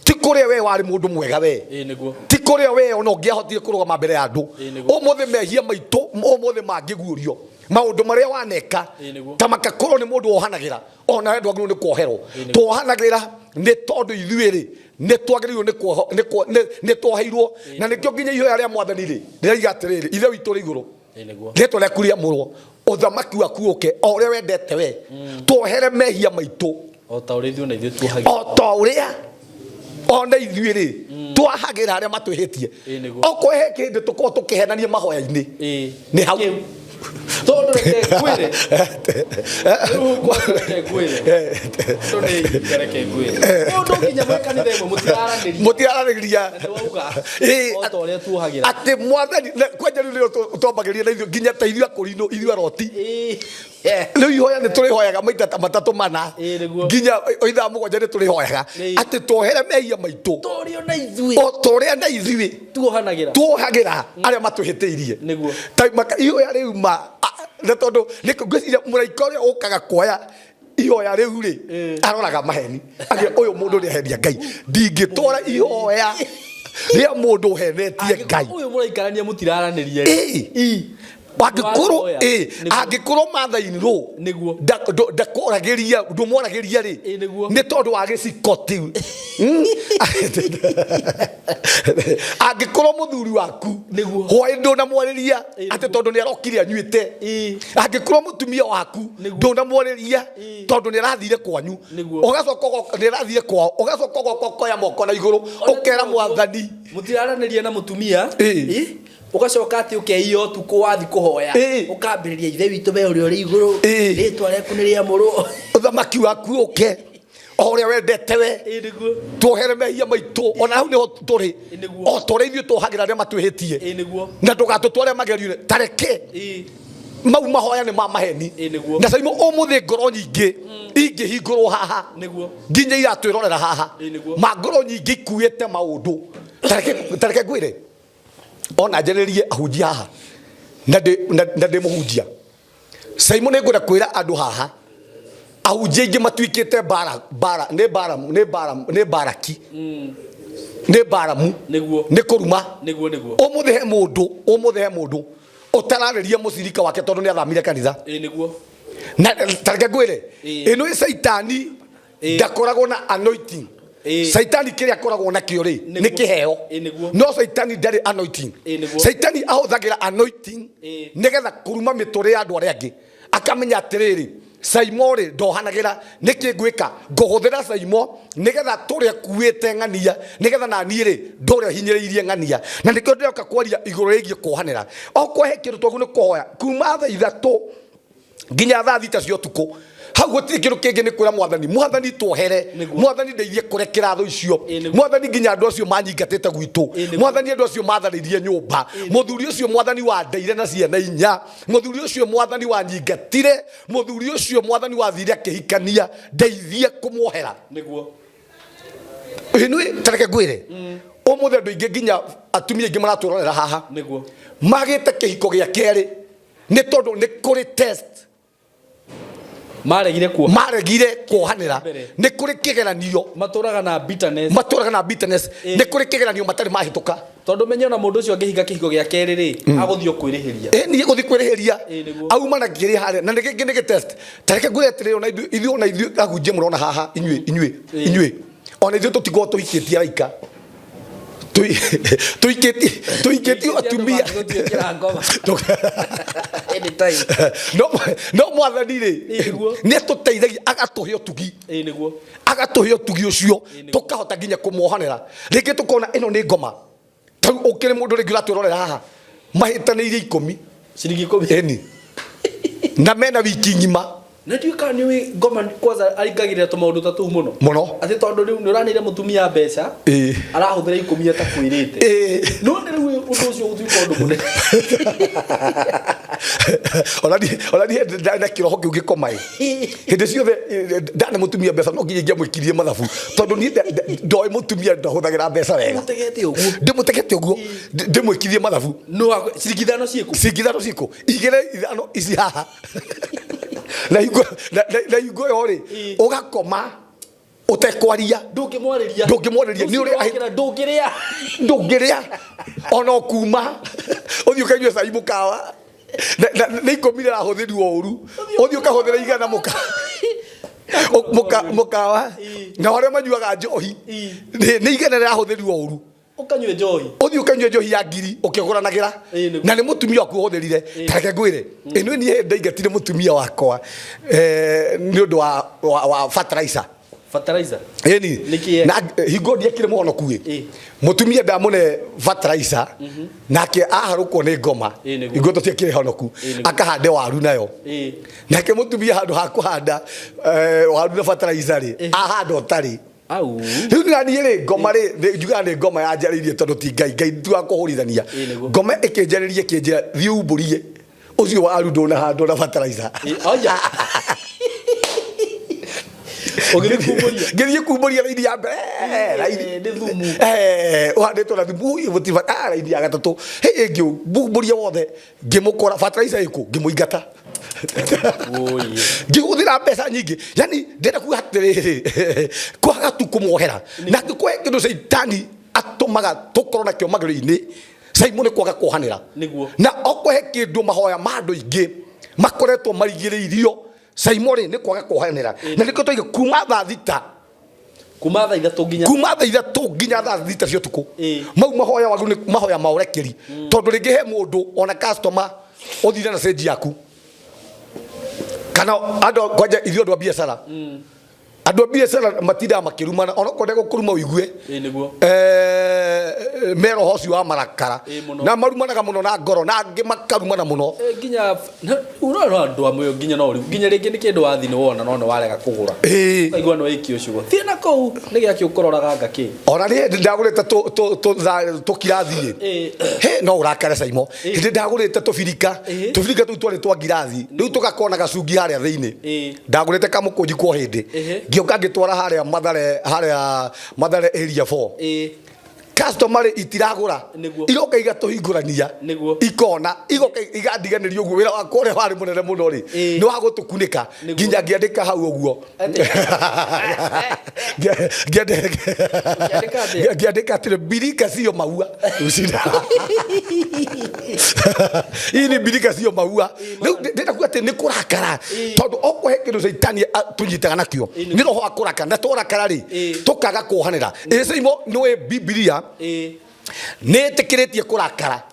Ti kũrĩa we warĩ mũndũ mwega we. Ĩĩ nĩguo. Ti kũrĩa we ona ũngĩahotire kũrũgama mbere ya andũ. Ĩĩ nĩguo. Ũmũthĩ mehia maitũ ũmũthĩ mangĩguũrio, maũndũ marĩa waneka, Ĩĩ nĩguo. ta makakorwo nĩ mũndũ wohanagĩra, ona we ndwagĩrĩirwo nĩ kuoherwo. Tuohanagĩra nĩ tondũ ithuĩ rĩ nĩ twagĩrĩirwo nĩ kuoho- nĩ kuo- nĩ- nĩ tuoheirwo, na nĩkĩo nginya ihoya rĩa Mwathani rĩ rĩraiga atĩrĩrĩ, Ithe witũ ũrĩ igũrũ, Ĩĩ nĩguo. rĩtwa rĩaku rĩamũrwo, ũthamaki waku ũke, o ũrĩa wendete we. Tuohere mehia maitũ o ta ũrĩa ithuĩ na ithuĩ tuohagĩra. O ta ũrĩa ona ithuĩ rĩ twahagĩra arĩa matwĩhĩtie. Ĩĩ nĩguo. Okorwo he kĩndũ tũkorwo tũkĩhenania mahoya-inĩ nĩ hau. Tondũ reke ngwĩre, rĩu reke ngwĩre, tondũ nĩ ihinda, reke ngwĩre, mũndũ nginya mwĩ kanitha ĩmwe mũtiraranĩria. Mũtiraranĩria. Na nĩ wauga o ta ũrĩa tuohagĩra. Atĩ Mwathani kwanja rĩu nĩrĩo twambagĩrĩria na ithuĩ nginya ta ithuĩ akũrinũ, ithuĩ aroti, rĩu ihoya nĩ tũrĩhoyaga maita ta matatũ mana, nginya o ithaa 7 nĩ tũrĩhoyaga atĩ tuohere mehia maitũ o ta ũrĩa na ithuĩ tuohanagĩra, tuohagĩra arĩa matwĩhĩtĩirie. Ta ihoya rĩu ma na tondũ ngwĩciria mũraika ũrĩa ũkaga kuoya ihoya rĩu rĩ aroraga maheni agĩa ũyũ mũndũ nĩ ahenia Ngai, ndingĩtwara ihoya rĩa mũndũ ũhenetie Ngai. Ũyũ mũraikarania mũtiraranĩria. Ĩĩ. Angĩkorwo ĩ angĩkorwo mathaini rũ ndakwaragĩria, ndũmwaragĩria rĩ, nĩ tondũ wa gĩciko ti. Angĩkorwo mũthuri waku hwaĩ ndũnamwarĩria atĩ tondũ nĩ arokire anyuĩte, angĩkorwo mũtumia waku ndũnamwarĩria tondũ nĩ arathire kwanyu, ũgacoka nĩ arathire kwao, ũgacoka ũgoka ũkoya moko na igũrũ ũkera Mwathani. Mũtiraranĩria na mũtumia. Ĩ? Ũgacoka atĩ ũkeiya ũtukũ wathi kũhoya, ũkambĩrĩria, Ithe witũ we ũrĩa ũrĩ igũrũ, rĩtwa rĩaku nĩ rĩamũrwo, ũthamaki waku ũke, o ũrĩa wendete we. Tuohere mehia maitũ, ona hau nĩho tũrĩ, o ta ũrĩa ithuĩ tuohagĩra arĩa matwĩhĩtie, na ndũgatũtware magerio-inĩ. Ta reke mau mahoya nĩ ma maheni. Na caimo ũmũthĩ ngoro nyingĩ ingĩhingũrwo haha, nginya iratwĩrorera haha, ma ngoro nyingĩ ikuĩte maũndũ. Ta reke ngwĩre, ona njarĩrie ahunjia haha, na ndĩ mũhunjia Simon, nĩ ngwenda kwĩra andũ haha, ahunjia aingĩ matuĩkĩte bara bara nĩ bara nĩ bara nĩ baraki nĩ baramu nĩ kũruma. Nĩguo nĩguo. Ũmũthĩ he mũndũ, ũmũthĩ he mũndũ ũtararĩria mũcirika wake tondũ nĩ athamire kanitha. Ĩĩ nĩguo. Na tareke ngwĩre, ĩno ĩ Caitani ndakoragwo na anointing. Caitani kĩrĩa akoragwo nakĩo rĩ nĩ kĩheo, no Caitani ndarĩ anointing. Caitani ahũthagĩra anointing nĩgetha kũruma mĩtũrĩre ya andũ arĩa angĩ, akamenya atĩrĩrĩ, Saimo rĩ ndohanagĩra, nĩkĩ ngwĩka? Ngũhũthĩra Saimo nĩgetha tũrĩa kuĩte ng'ania, nĩgetha na niĩ rĩ ndũrĩa hinyĩrĩirie ng'ania. Na nĩkĩo ndĩroka kwaria igũrũ rĩgiĩ kuohanĩra. Okorwo he kĩndũ twagĩrĩirwo nĩ kũhoya kuma thaa 3 nginya thaa 6 cia ũtukũ, hau gũtirĩ kĩndũ kĩngĩ, nĩ kwĩra Mwathani, Mwathani tuohere, Mwathani ndeithie kũrekera thũ icio, Mwathani nginya andũ acio manyingatĩte gwitũ, Mwathani andũ acio matharĩirie nyũmba, mũthuri ũcio Mwathani wandeire na ciana 4, mũthuri ũcio Mwathani wanyingatire, mũthuri ũcio Mwathani wathire akĩhikania, ndeithie kũmuohera. Ĩnĩ tareke ngwĩre, ũmũthĩ andũ aingĩ nginya atumia aingĩ maratwĩrorera haha magĩte kĩhiko gĩa kerĩ nĩ tondũ nĩ kũrĩ test. Maregire kuo Maregire kuohanĩra. Nĩ kũrĩ kĩgeranio matũraga na bitterness. Matũraga na bitterness. Nĩ kũrĩ kĩgeranio matarĩ mahĩtũka. Tondũ menye ona mũndũ ũcio angĩhinga kĩhingo gĩa kerĩ rĩ, agũthiĩ o kwĩrĩhĩria. Ĩ niĩ gũthiĩ kwĩrĩhĩria. Ĩ, nĩguo. Auma na kĩrĩ harĩa na nĩ kĩngĩ nĩ gĩtest. Ta reke ngwĩre atĩrĩrĩ, ona ithuĩ ahunjia mũrona haha, inyuĩ ona ithuĩ tũtikoragwo tũhikĩtie araika. Tũhikĩtie atumia. No mwathani rĩ, nĩ atũteithagia agatũhe ũtugi. Ĩ, nĩguo. Agatũhe ũtugi ũcio tũkahota nginya kũmuohanĩra. Rĩngĩ tũkona ĩno nĩ ngoma. Ta rĩu ũkĩrĩ mũndũ rĩngĩ ũratwĩrorera haha mahĩtanĩirie 10, ciringi 10, ĩni, na mena wiki ng'ima. Na ndiũĩ kana nĩũĩ ngoma kwanza aringagĩrĩra tũmaũndũ ta tũu mũno. Mũno. Atĩ tondũ rĩu nĩ ũranĩire mũtumia mbeca, arahũthĩra 10 atakwĩrĩte. No nĩ rĩu ũndũ ũcio ũgũtuĩka ũndũ mũnene. Ona niĩ ndarĩ na kĩroho kĩu gĩkoma ĩ. Hĩndĩ ciothe ndane mũtumia mbeca no nginya ingĩamwĩkirie mathabu, tondũ niĩ ndoĩ mũtumia ndahũthagĩra mbeca wega. Ndĩmũtegete ũguo. Ndĩmũtegete ũguo. Ndĩmwĩkirie mathabu. No ciringi 5 ciĩkũ? Ciringi 5 ciĩkũ? 2 5 ici haha. Na hingo ĩyo rĩ, ũgakoma ũtekwaria. Ndũngĩmwarĩria. Ndũngĩmwarĩria. Nĩ ũrĩa Ũkĩra, ndũngĩrĩa. Ndũngĩrĩa. Ona ũkuma. Ũthiĩ ũkanyue cai mũkawa. Na 10 rĩrahũthĩrirwo ũru. Ũthiĩ ũkahũthĩra 100 mũkawa. Na arĩa manyuaga njohi. Nĩ 100 rĩrahũthĩrirwo ũru. Ũkanyue njohi. Ũthiĩ ũkanyue njohi ya ngiri ũkĩgũranagĩra. Na nĩ mũtumia waku ũhũthĩrire. Ta reke ngwĩre. Ĩno niĩ ndaingatire mũtumia wakwa, nĩ ũndũ wa fertilizer. Fertilizer? Ĩni. Nĩkĩ? Na hingo ndiekire mũhonoku ĩ. Mũtumia ndamũne fertilizer, nake aharũkwo nĩ ngoma. Ĩ, nĩguo. Hingo tũtiekire honoku. Ĩ, nĩguo. Akahande waru nayo. Nake mũtumia handũ ha kũhanda waru na fertilizer rĩ, ahanda ũtarĩ. Au. Rĩu na niĩ rĩ, ngoma rĩ, njugaga nĩ ngoma yanjarĩirie tondũ ti Ngai, Ngai ti wa kũhũrithania. Ĩ, nĩguo. Ngoma ĩkĩnjarĩria ĩkĩnjĩra thiĩ umbũrie ũcio waru ndũnahandwo na fertilizer. Oja. Ũgĩthiĩ kumbũria? Ngĩthiĩ kumbũria raini ya mbere, raini. Nĩ thumu. Ũhandĩtwo na thumu, ui, gũtiba, raini ya gatatũ. Hĩ, ngĩũmbũria wothe, ngĩmũkora, fertilizer ĩkũ, ngĩmũingata. Ngĩhũthĩra mbeca nyingĩ. Yani ndĩrenda kuga atĩrĩrĩ, kwaga tu kũmuohera. Na angĩkorwo he kĩndũ caitani atũmaga tũkorwo nakĩo magerio-inĩ, Simon, nĩ kwaga kuohanĩra. Nĩguo. Na okorwo he kĩndũ mahoya ma andũ aingĩ makoretwo marigĩrĩirio, Simon rĩ, nĩ kwaga kuohanĩra. Na nĩkĩo twaige kuma thaa 6, kuma thaa 3 nginya kuma thaa 3 nginya thaa 6 cia ũtukũ. Mau mahoya wagu nĩ mahoya ma ũrekeri, tondũ rĩngĩ he mũndũ ona customer ũthire na cenji yaku, kana andũ kwanja ithuĩ andũ a biacara, andũ a biacara matindaga makĩrumana, ona okorwo ndegũkũruma ũigue. Ĩ, nĩguo. Me roho ũcio wa marakara. Ĩ, mũno. Na marumanaga mũno na ngoro, na angĩ makarumana mũno. Nginya urona andũ amwe nginya no rĩu nginya rĩngĩ nĩ kĩndũ wathi nĩ wona no nĩ warega kũgũra. Ũkaigua nĩ waikio ciugo, thiĩ na kũu nĩ gĩakĩ ũkũroraga ngakĩ. Ona niĩ hĩndĩ ndagũrĩte tũkirathi ĩ, he no ũrakare Saimo, hĩndĩ ndagũrĩte tũbirika, tũbirika tũu twarĩ twa ngirathi, rĩu tũgakorwo na gacungi harĩa thĩinĩ. Ndagũrĩte kamũkũnji kwa hĩndĩ, ngĩũka ngĩtwara harĩa Mathare, harĩa Mathare area 4. Customer rĩ itiragũra, iroka igatũhingũrania, ikona igoka igandiganĩria ũguo. Wĩra wakwa ũrĩa warĩ mũnene mũno rĩ, nĩ wa gũtũkunĩka, nginya ngĩandĩka hau ũguo, ngĩandĩka atĩrĩ, birika sio maua. Hii ni birika sio maua. Rĩu ndĩrenda kuga atĩ nĩ kũrakara, tondũ okorwo he kĩndũ caitani tũnyitaga nakĩo nĩ roho wa kũrakara, na twarakara rĩ, tũkaga kuohanĩra. Ĩ Saimo, nĩũĩ Bibilia nĩ ĩtĩkĩrĩtie kũrakara,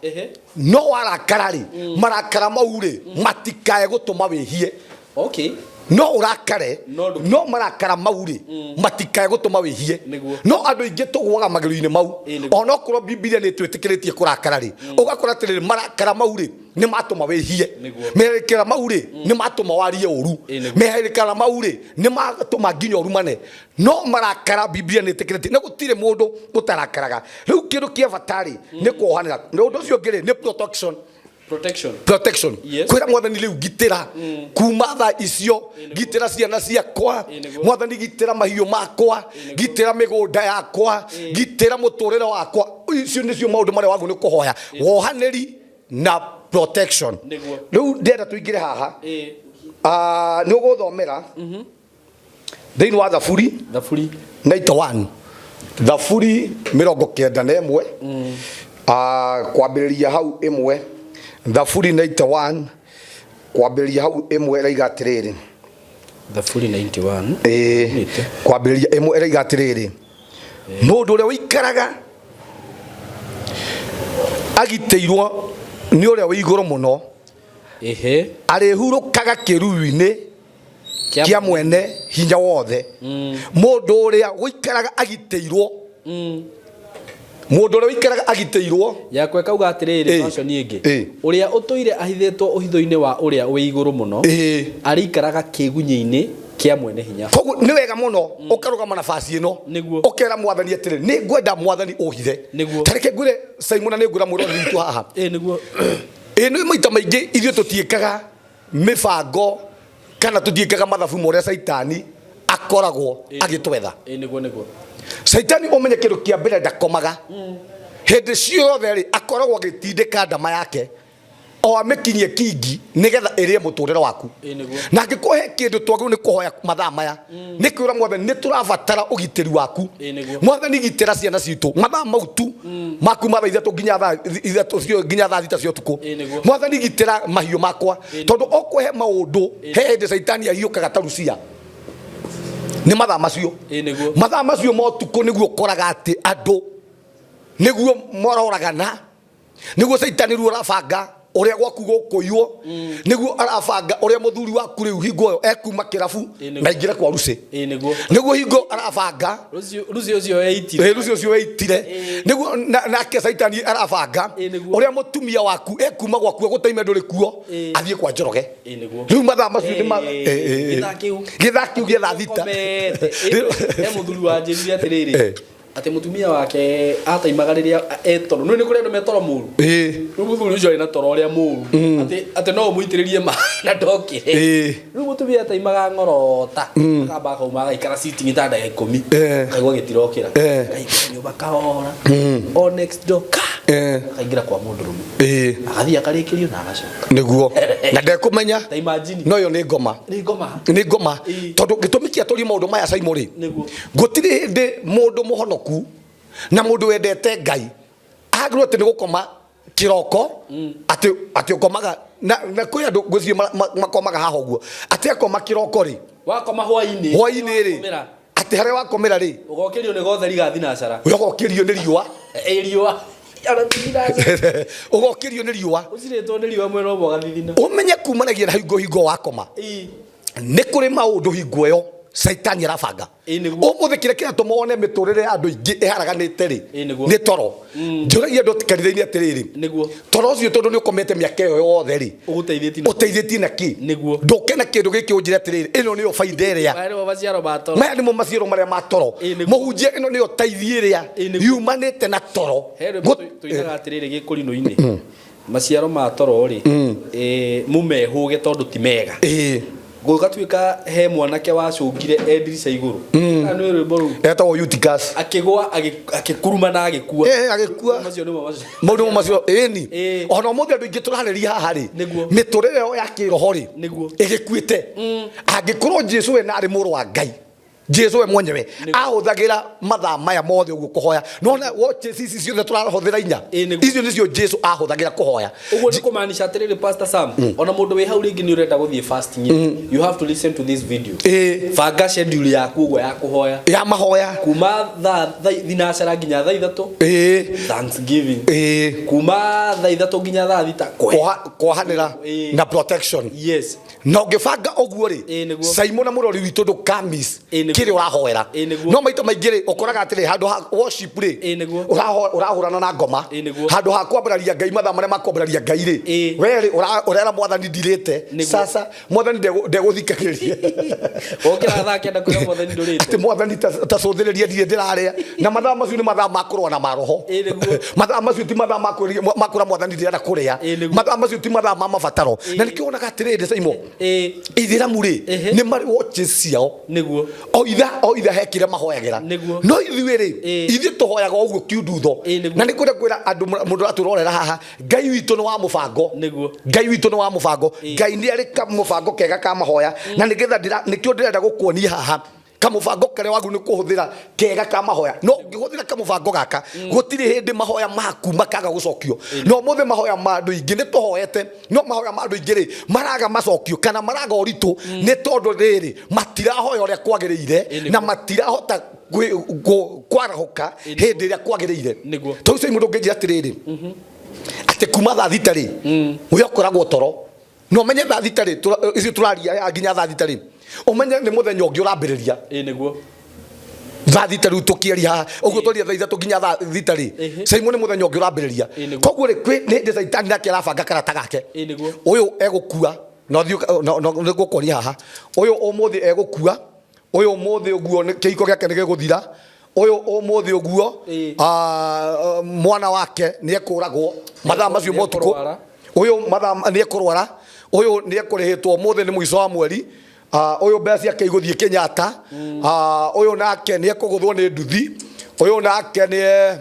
no warakara rĩ, marakara mau rĩ matikae gũtũma wĩhie. No ũrakare, no marakara mau rĩ matikae gũtũma wĩhie. No andũ aingĩ tũgũaga magerio-inĩ mau, onokorwo Bibilia nĩ ĩtwĩtĩkĩrĩtie kũrakara rĩ, ũgakora atĩrĩrĩ, marakara mau rĩ nĩ matũma wĩhie, merekera mau rĩ nĩ matũma warie ũru, merekera mau rĩ nĩ matũma nginya ũrumane. No marakara Bibilia nĩ ĩtĩkĩrĩtie, na gũtirĩ mũndũ ũtarakaraga. Rĩu kĩndũ kĩa bata rĩ nĩ kuohanĩra. Na ũndũ ũcio ũngĩ rĩ nĩ protection. Protection. Protection. Kwĩra mwathani rĩu ngitĩra kuma thaa icio, ngitĩra ciana ciakwa, mwathani, gitĩra mahiũ makwa, ngitĩra mĩgũnda yakwa, ngitĩra mũtũrĩre wakwa. Icio nĩcio maũndũ marĩa wagwo nĩ kũhoya, wohanĩri na protection. Rĩu ndĩrenda tũingĩre haha. Ah, nĩ ũgũthomera thĩinĩ wa thaburi thaburi 91 thaburi 91 Ah, kwambĩrĩria hau ĩmwe thaburi 91 kwambĩrĩria hau ĩmwe ĩraiga atĩrĩrĩ thaburi 91 ĩĩ kwambĩrĩria ĩmwe ĩraiga atĩrĩrĩ mũndũ ũrĩa ũikaraga agitĩirwo nĩ ũrĩa wĩ igũrũ mũno ehe arĩhurũkaga kĩruru-inĩ kĩa mwene hinya wothe mũndũ ũrĩa ũikaraga agitĩirwo mũndũ ũrĩa ũikaraga agitĩirwo yakwa ĩkauga atĩrĩrĩ version ĩngĩ ũrĩa ũtũire ahithĩtwo ũhitho-inĩ wa ũrĩa wĩ igũrũ mũno arĩikaraga kĩgunyĩ-inĩ kĩa mwene hinya koguo nĩ wega mũno ũkarũgama na baci ĩno ũkera mwathani atĩrĩ nĩ ngwenda mwathani ũhithe ta reke ngwĩre Simon na nĩ ngwĩra mwĩroreri witũ haha nĩguo ĩ nĩ maita maingĩ ithuĩ tũtiĩkaga mĩbango kana tũtiĩkaga mathabu ma ũrĩa caitani akoragwo agĩtwetha ĩ nĩguo nĩguo caitani ũmenye kĩndũ kĩa mbere ndakomaga hĩndĩ ciothe rĩ akoragwo agĩtindĩka ndama yake o amĩkinyie kingi nĩgetha ĩrĩe mũtũrĩre waku ĩ nĩguo na angĩkorwo he kĩndũ twagĩrĩirwo nĩ kũhoya mathaa maya nĩ kwĩra mwathani nĩ tũrabatara ũgitĩri waku ĩ nĩguo mwathani gitĩra ciana citũ mathaa mau tu maku ma thaa ithatũ nginya thaa ithatũ cio nginya thaa thita cia ũtukũ Ĩ nĩguo. mwathani gitĩra mahiũ makwa tondũ okũhe maũndũ he hĩndĩ caitani ahiũkaga ta rucia nĩ mathaa macio ĩ nĩguo mathaa macio ma ũtukũ nĩguo ũkoraga atĩ andũ nĩguo mororagana nĩguo caitani rĩu arabanga ũrĩa gwaku gũkũiywo nĩguo arabanga ũrĩa mũthuri waku rĩu hingo ĩyo ekuma kĩrabu na aingĩre kwa rucĩ ĩ nĩguo nĩguo hingo arabanga rucio ũcio eitire Ĩ, rucio ũcio eitire nĩguo nake caitani arabanga ũrĩa mũtumia waku ekuma gwaku agũtaime ndũrĩ kuo athiĩ kwa njoroge ĩ nĩguo rĩu mathaa macio nĩ ma- Ĩ, ĩ, ĩ, ĩ. gĩthaa kĩu gĩthaa kĩu gĩa thaa thita Komete. Ĩ, he mũthuri wanjĩrire atĩrĩrĩ atĩ mũtumia wake ataimaga rĩrĩa etoro nĩ kũrĩ andũ me toro mũru rĩu mũthuri ũcio arĩ na toro ũrĩa mũru atĩ atĩ no ũmũitĩrĩrie maĩ na ndokĩre rĩu mũtumia ataimaga ng'orota akamba akauma agaikara sitting ta ndagĩka ikũmi akaigua gĩtirokĩra akaingĩra nyũmba kahora o next door ka akaingĩra kwa mũndũrũme agathiĩ akarĩkĩrio na agacoka nĩguo na ndekũmenya ta imagine no ĩyo nĩ ngoma nĩ ngoma nĩ ngoma tondũ gĩtũmi kĩa tũrie maũndũ maya Simon rĩ nĩguo gũtirĩ hĩndĩ mũndũ mũhonoku na mũndũ wendete ngai agĩrĩirwo atĩ nĩ gũkoma kĩroko atĩ atĩ ũkomaga na na kwĩ andũ ngwĩciria makomaga haha ũguo atĩ akoma kĩroko rĩ wakoma hwainĩ hwainĩ rĩ atĩ harĩa wakomera rĩ ũgokĩrio nĩ gotheri ga thinacara ũgokĩrio nĩ riũa ĩ riũa ona ti thinacara ũgokĩrio nĩ riũa ũcirĩtwo nĩ riũa mwena ũmwe ũgathithina ũmenye kumanagia na hingo hingo wakoma nĩ kũrĩ maũndũ hingo ĩyo caitani arabanga ũmũthĩ kĩrĩa kĩratũma wone mĩtũrĩre ya andũ aingĩ ĩharaganĩte rĩ nĩ toro njũragia andũ kanitha-inĩ atĩrĩrĩ toro ũcio tondũ nĩ ũkomete mĩaka ĩyo yothe rĩ ũteithĩtie na kĩ ndũke na kĩndũ gĩkĩ ũnjĩre atĩrĩrĩ ĩno nĩyo bainda ĩrĩa maya nĩmo maciaro ma toro maya nĩmo maciaro marĩa ma toro mũhunjia ĩno nĩyo taithi ĩrĩa yumanĩte na toro he rwĩmbo tũinaga atĩrĩrĩ gĩkũrinũ-inĩ maciaro ma toro rĩ mũmehũge tondũ ti mega gũgatuĩka he mwanake wacũngire e ndirica igũrũ Kana nĩ rwĩmbo rũu etagwo Eutychus akĩgwa akĩkuruma na agĩkua agĩkua macio nĩmo macio maũndũ macio ĩni ona ũmũthĩ andũ aingĩ tũrarĩria haha rĩ mĩtũrĩre yao ya kĩroho rĩ ĩgĩkuĩte angĩkorwo Jesu we na arĩ mũrũ wa Ngai Jesu we mwenyewe ahũthagĩra mathaa maya mothe ũguo kũhoya nona watches ici ciothe tũrahũthĩra inya icio nĩcio Jesu ahũthagĩra kũhoya ũguo nĩ kũmaanisha atĩrĩrĩ Pastor Sam ona mũndũ wĩ hau rĩngĩ nĩ ũrenda gũthiĩ fasting you have to listen to this video banga schedule yaku ũguo ya kũhoya ya mahoya kuma thaa thinacara nginya thaa ithatũ thanksgiving kuma thaa ithatũ nginya thaa thita kuohanĩra na protection yes na ũngĩbanga ũguo rĩ Simon na mũrori witũ ndũkamis kĩrĩa ũrahoera no maita maingĩ rĩ ũkoraga atĩrĩ handũ ha worship rĩ ũrahũrana na ngoma handũ ha kwambararia ngai mathaa marĩa ma kwambararia ngai rĩ we rĩ ũrera mwathani ndirĩte sasa mwathani ndegũthikagĩrĩria wokĩra thaa kenda kwĩra mwathani ndũrĩte atĩ mwathani ta cũthĩrĩria ndirĩ ndĩrarĩa na mathaa macio nĩ mathaa ma kũrũa na maroho mathaa macio ti mathaa ma kwĩra mwathani ndĩrenda kũrĩa mathaa macio ti mathaa ma mabataro na nĩkĩo wonaga atĩrĩrĩ Simon ithĩramu rĩ nĩ marĩ watches ciao nĩguo o O itha o itha he kĩrĩa mahoyagĩra, no ithuĩ rĩ, ithuĩ tũhoyaga o ũguo kiundutho. Na nĩ kwenda kwĩra andũ, mũndũ aratũrorera haha, Ngai witũ nĩ wa mũbango. Ngai witũ nĩ wa mũbango. Ngai nĩ arĩ kamũbango kega ka mahoya, na nĩgetha nĩkĩo ndĩrenda gũkuonia haha kamũbango karĩa wagĩrĩirwo nĩ kũhũthĩra kega ka mahoya. No ũngĩhũthĩra kamũbango gaka, gũtirĩ hĩndĩ mahoya maku makaga gũcokio. No ũmũthĩ mahoya ma andũ aingĩ nĩ tũhoete, no mahoya ma andũ aingĩ rĩ, maraga macokio kana maraga ũritũ, nĩ tondũ rĩrĩ, matirahoya ũrĩa kwagĩrĩire na matirahota kwarahũka hĩndĩ ĩrĩa kwagĩrĩire. Tondũ ũcio mũndũ ũngĩnjĩra atĩrĩrĩ, atĩ kuma thaa 6 rĩ, we ũkoragwo toro, no ũmenye thaa 6 rĩ, icio tũraria ya nginya thaa 6 rĩ, ũmenye nĩ mũthenya ũngĩ ũrambĩrĩria. Ĩĩ nĩguo. Thaa 6 rĩu tũkĩaria haha ũguo, twaria thaa 3 nginya thaa 6 rĩ, Simon, nĩ mũthenya ũngĩ ũrambĩrĩria. Koguo rĩ, kwĩ nĩ hĩndĩ Caitani nake arabanga karata gake. Ĩĩ nĩguo. Ũyũ egũkua na ũthiĩ nĩ ngũkuonia haha, ũyũ ũmũthĩ egũkua, ũyũ ũmũthĩ ũguo kĩhiko gĩake nĩ gĩgũthira, ũyũ ũmũthĩ ũguo mwana wake nĩ ekũragwo mathaa macio ma ũtukũ, Nĩekũrwara. Ũyũ mathaa nĩ ekũrwara, ũyũ nĩ ekũrĩhĩtwo ũmũthĩ nĩ mũico wa mweri, ũyũ mbeca ciake igũthiĩ Kenyatta, ũyũ nake nĩ ekũgũthwo nĩ nduthi, ũyũ nake nĩ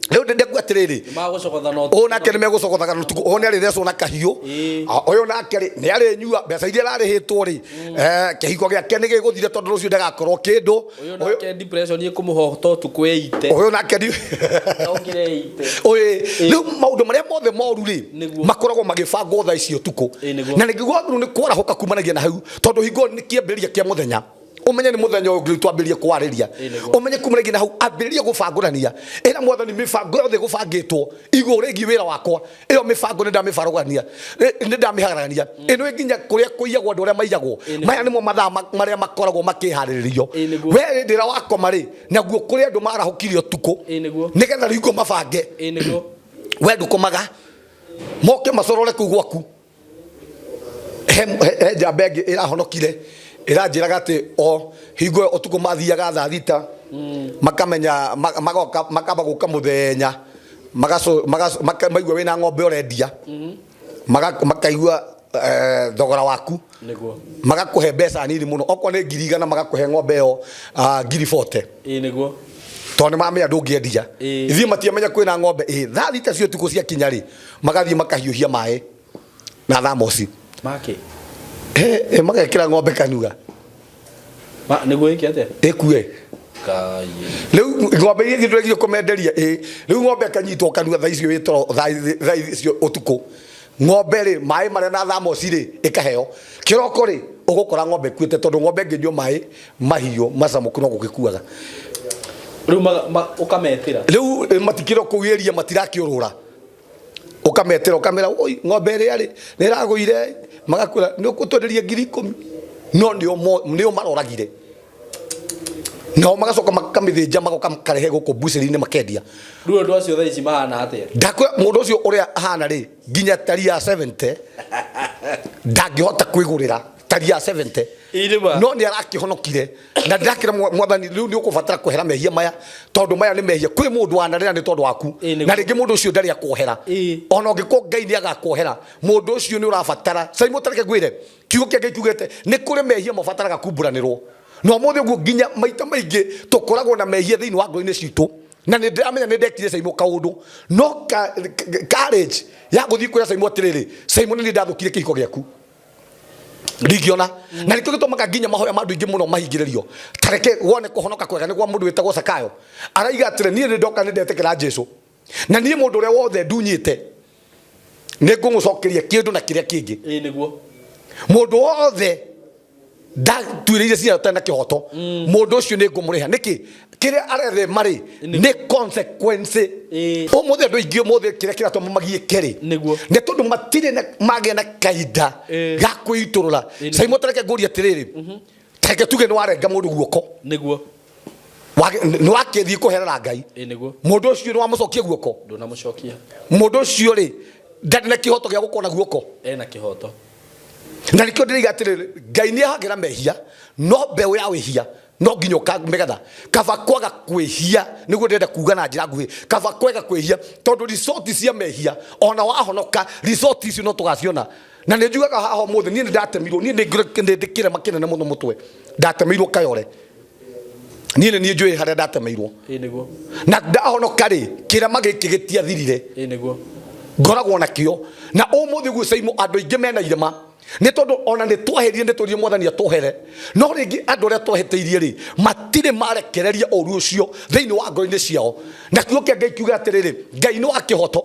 rĩu ndĩkuga atĩrĩrĩ, Magũcogotha na ũyũ nake nĩ megũcogothaga na ũtukũ, ũyũ nĩ arĩthecwo na kahiũ. Ũyũ nake rĩ, nĩ arĩnyua mbeca iria ararĩhĩtwo rĩ, kĩhiko gĩake nĩ gĩgũthire tondũ rũciũ ndagakorwo kĩndũ. Ũyũ nake depression ĩkũmũhota ũtukũ eite. Ũyũ nake nĩ Okire eite. Ũyũ rĩu maũndũ marĩa mothe moru rĩ, makoragwo magĩbangwo thaa ici ũtukũ, na nĩguo wagĩrĩirwo nĩ kwarahũka kumanagia na hau, tondũ hingo nĩ kĩambĩrĩria kĩa mũthenya. Ũmenye nĩ mũthenya ũyũ ũngĩ twambĩrĩrie kwarĩria, ũmenye kumanagia na hau, ambĩrĩria gũbangũrania, ĩra Mwathani, mĩbango yothe ĩgũbangĩtwo igũrũ rĩgiĩ wĩra wakwa, ĩyo mĩbango nĩ ndamĩbarũgania, nĩ ndamĩharagania. Ĩno ĩ nginya kũrĩa kũiyagwo, andũ arĩa maiyagwo, maya nĩmo mathaa marĩa makoragwo makĩharĩrĩrio. We hĩndĩ ĩrĩa wakoma rĩ, naguo kũrĩ andũ marahũkire ũtukũ nĩgetha rĩu mabange. We ndũkomaga, moke macorore kũu gwaku. He njamba ĩngĩ ĩrahonokire ĩranjĩraga atĩ o hingo ĩyo ũtukũ mathiaga thaa 6, makamenya magoka, makamba gũka mũthenya, maigua wĩna ng'ombe ũrendia, makaigua thogora waku, magakũhe mbeca nini mũno, okorwo nĩ 100,000, magakũhe ng'ombe ĩyo 40,000. Ĩĩ nĩguo. Tondũ nĩ mamenya ndũngĩendia. Ithuĩ matiamenya kwĩna ng'ombe. Ĩ thaa 6 cia ũtukũ ciakinya rĩ, magathiĩ makahiũhia maĩ na thamoci. Make. Magekĩra ng'ombe kanua. Nĩguo ĩke atĩa? Ĩkue. Ngai. Rĩu ng'ombe iria ithuĩ tũregire kũmenderia, ĩ rĩu ng'ombe ĩkanyitwo kanua thaa icio wĩ toro, thaa icio ũtukũ, ng'ombe rĩ, maĩ marĩa na thamoci rĩ, ĩkaheo. Kĩroko rĩ, ũgũkora ng'ombe ĩkuĩte, tondũ ng'ombe ĩngĩnyua maĩ mahiũ macamũku no gũgĩkuaga. Rĩu ũkametĩra. Rĩu matikĩrĩ kũu area, matirakĩũrũra. Ũkametĩra, ũkamera, oi, ng'ombe ĩrĩa rĩ, nĩ ĩragũire, magakwĩra nĩ ũgũtwenderia 10,000, no nĩo maroragire. Nao magacoka makamĩthĩnja, magoka makarehe gũkũ mbucĩrĩ-inĩ makendia. Rĩu andũ acio thaa ici mahana atĩa? Ndakwĩra mũndũ ũcio ũrĩa ahana rĩ, nginya tari ya 70 ndangĩhota kwĩgũrĩra tari ya 70, no nĩ arakĩhonokire. Na ndĩrakĩra Mwathani, rĩu nĩ ũkũbatara kwehera mehia maya, tondũ maya nĩ mehia. Kwĩ mũndũ wanarĩra nĩ tondũ waku, na rĩngĩ mũndũ ũcio ndarĩ akuohera. Ona ũngĩkorwo Ngai nĩ agakuohera, mũndũ ũcio nĩ ũrabatara. Simon, tareke ngwĩre, kiugo kĩa Ngai kiugĩte nĩ kũrĩ mehia mabataraga kumbũranĩrwo. Na ũmũthĩ ũguo nginya maita maingĩ tũkoragwo na mehia thĩinĩ wa ngoro-inĩ citũ, na nĩ ndĩramenya nĩ ndekire Simon kaũndũ, no courage ya gũthiĩ kwĩra Simon atĩrĩrĩ, Simon, nĩ ndathũkirie kĩhiko gĩaku, ndingĩona. Na nĩkĩo gĩtũmaga nginya mahoya ma andũ aingĩ mũno mahingĩrĩrio. Tareke wone kũhonoka kwega nĩ gwa mũndũ wĩtagwo Sakayo. Araiga atĩrĩ, niĩ nĩ ndoka, nĩ ndetĩkĩra Jesu, na niĩ mũndũ ũrĩa wothe ndunyĩte nĩ ngũmũcokeria kĩndũ na kĩrĩa kĩngĩ. Ĩĩ nĩguo. Mũndũ wothe ndatuĩrĩire cira ũtarĩ na kĩhoto, mũndũ ũcio nĩ ngũmũrĩha. Nĩkĩ kĩrĩa arethema rĩ, nĩ consequence. Ũmũthĩ andũ aingĩ, ũmũthĩ kĩrĩa kĩratũma magiĩke rĩ, nĩ tondũ matirĩ na magĩa na kahinda ga kwĩitũrũra. Simon, tareke ngũrie atĩrĩrĩ, tareke tuge nĩ warenga mũndũ guoko. Nĩguo. Nĩ wakĩthiĩ kũherera Ngai. Ĩĩ nĩguo. Mũndũ ũcio nĩ wamũcokia guoko? Ndũnamũcokia. Mũndũ ũcio rĩ, ndarĩ na kĩhoto gĩa gũkorwo na guoko? Ena kĩhoto. Na nĩkĩo ndĩraiga atĩrĩrĩ, Ngai nĩ ahagĩra mehia, no mbeũ ya wĩhia no nginya ũkamĩgetha. Kaba kwaga kwĩhia, nĩguo ndĩrenda kuga na njĩra nguhĩ, kaba kwaga kwĩhia, tondũ resort cia mehia, ona wahonoka, resort icio no tũgaciona. Na nĩ njugaga haha ũmũthĩ, niĩ nĩ ndatemirwo, niĩ nĩ ndĩ kĩrema kĩnene mũno mũtwe, ndatemirwo Kayore. Niĩ nĩ niĩ njũĩ harĩa ndatemeirwo. Ĩĩ nĩguo. Na ndahonoka rĩ, kĩrema gĩkĩ gĩtiathirire. Ĩĩ nĩguo. Ngoragwo nakĩo na ũmũthĩ ũguo. Caimo, andũ aingĩ mena irema nĩ tondũ ona nĩ tweherire, nĩ tũrire Mwathani atwohere, no rĩngĩ andũ arĩa twahĩtĩirie rĩ, matirĩ marekereria ũru ũcio thĩinĩ wa ngoro-inĩ ciao. Na kiugo kĩa Ngai kiuga atĩrĩrĩ, Ngai nĩ wa kĩhoto,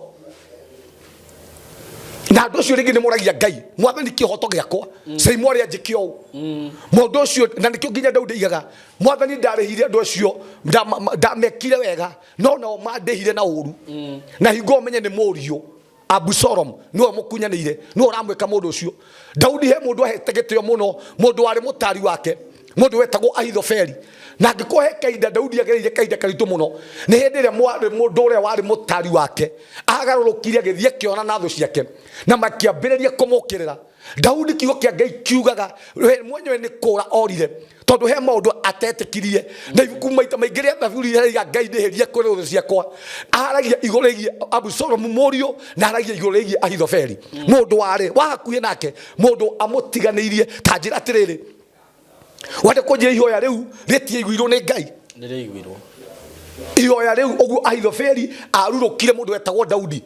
na andũ acio rĩngĩ nĩ moragia Ngai, Mwathani, kĩhoto gĩakwa, Caimo arĩa njĩke ũũ mũndũ ũcio. Na nĩkĩo nginya Daudi aigaga, Mwathani, ndarĩhire andũ acio, ndamekire wega, no nao mandĩhire na ũru. Na hingo ũmenye nĩ mũriũ Absalom nĩwe mũkunyanĩire, nĩwe ũramwĩka mũndũ ũcio. Daudi he mũndũ ahete gĩtĩo mũno, mũndũ warĩ mũtari wake, mũndũ wetagwo Ahithofeli. Na angĩkorwo he kahinda Daudi agereire kahinda karitũ mũno, nĩ hĩndĩ ĩrĩa mũndũ ũrĩa warĩ mũtari wake agarũrũkire agĩthiĩ akĩona na thũ ciake na makĩambĩrĩria kũmũkĩrĩra Daudi. Kiugo kĩa Ngai kiugaga we mwenyewe nĩ kũra orire, tondũ he maũndũ atetĩkirie. Na ibuku maita maingĩ rĩa Thaburi rĩraiga, Ngai ndĩhĩrie kũrĩ thũ ciakwa. Aragia igũrũ rĩgiĩ Abusalomu mũriũ, na aragia igũrũ rĩgiĩ Ahithofeli, mũndũ warĩ wa hakuhĩ nake, mũndũ amũtiganĩirie. Ta njĩra atĩrĩrĩ, wenda kũnjĩra ihoya rĩu rĩtiaiguirwo nĩ Ngai? Nĩ rĩaiguirwo. Ihoya rĩu ũguo Ahithofeli arurũkire mũndũ wetagwo Daudi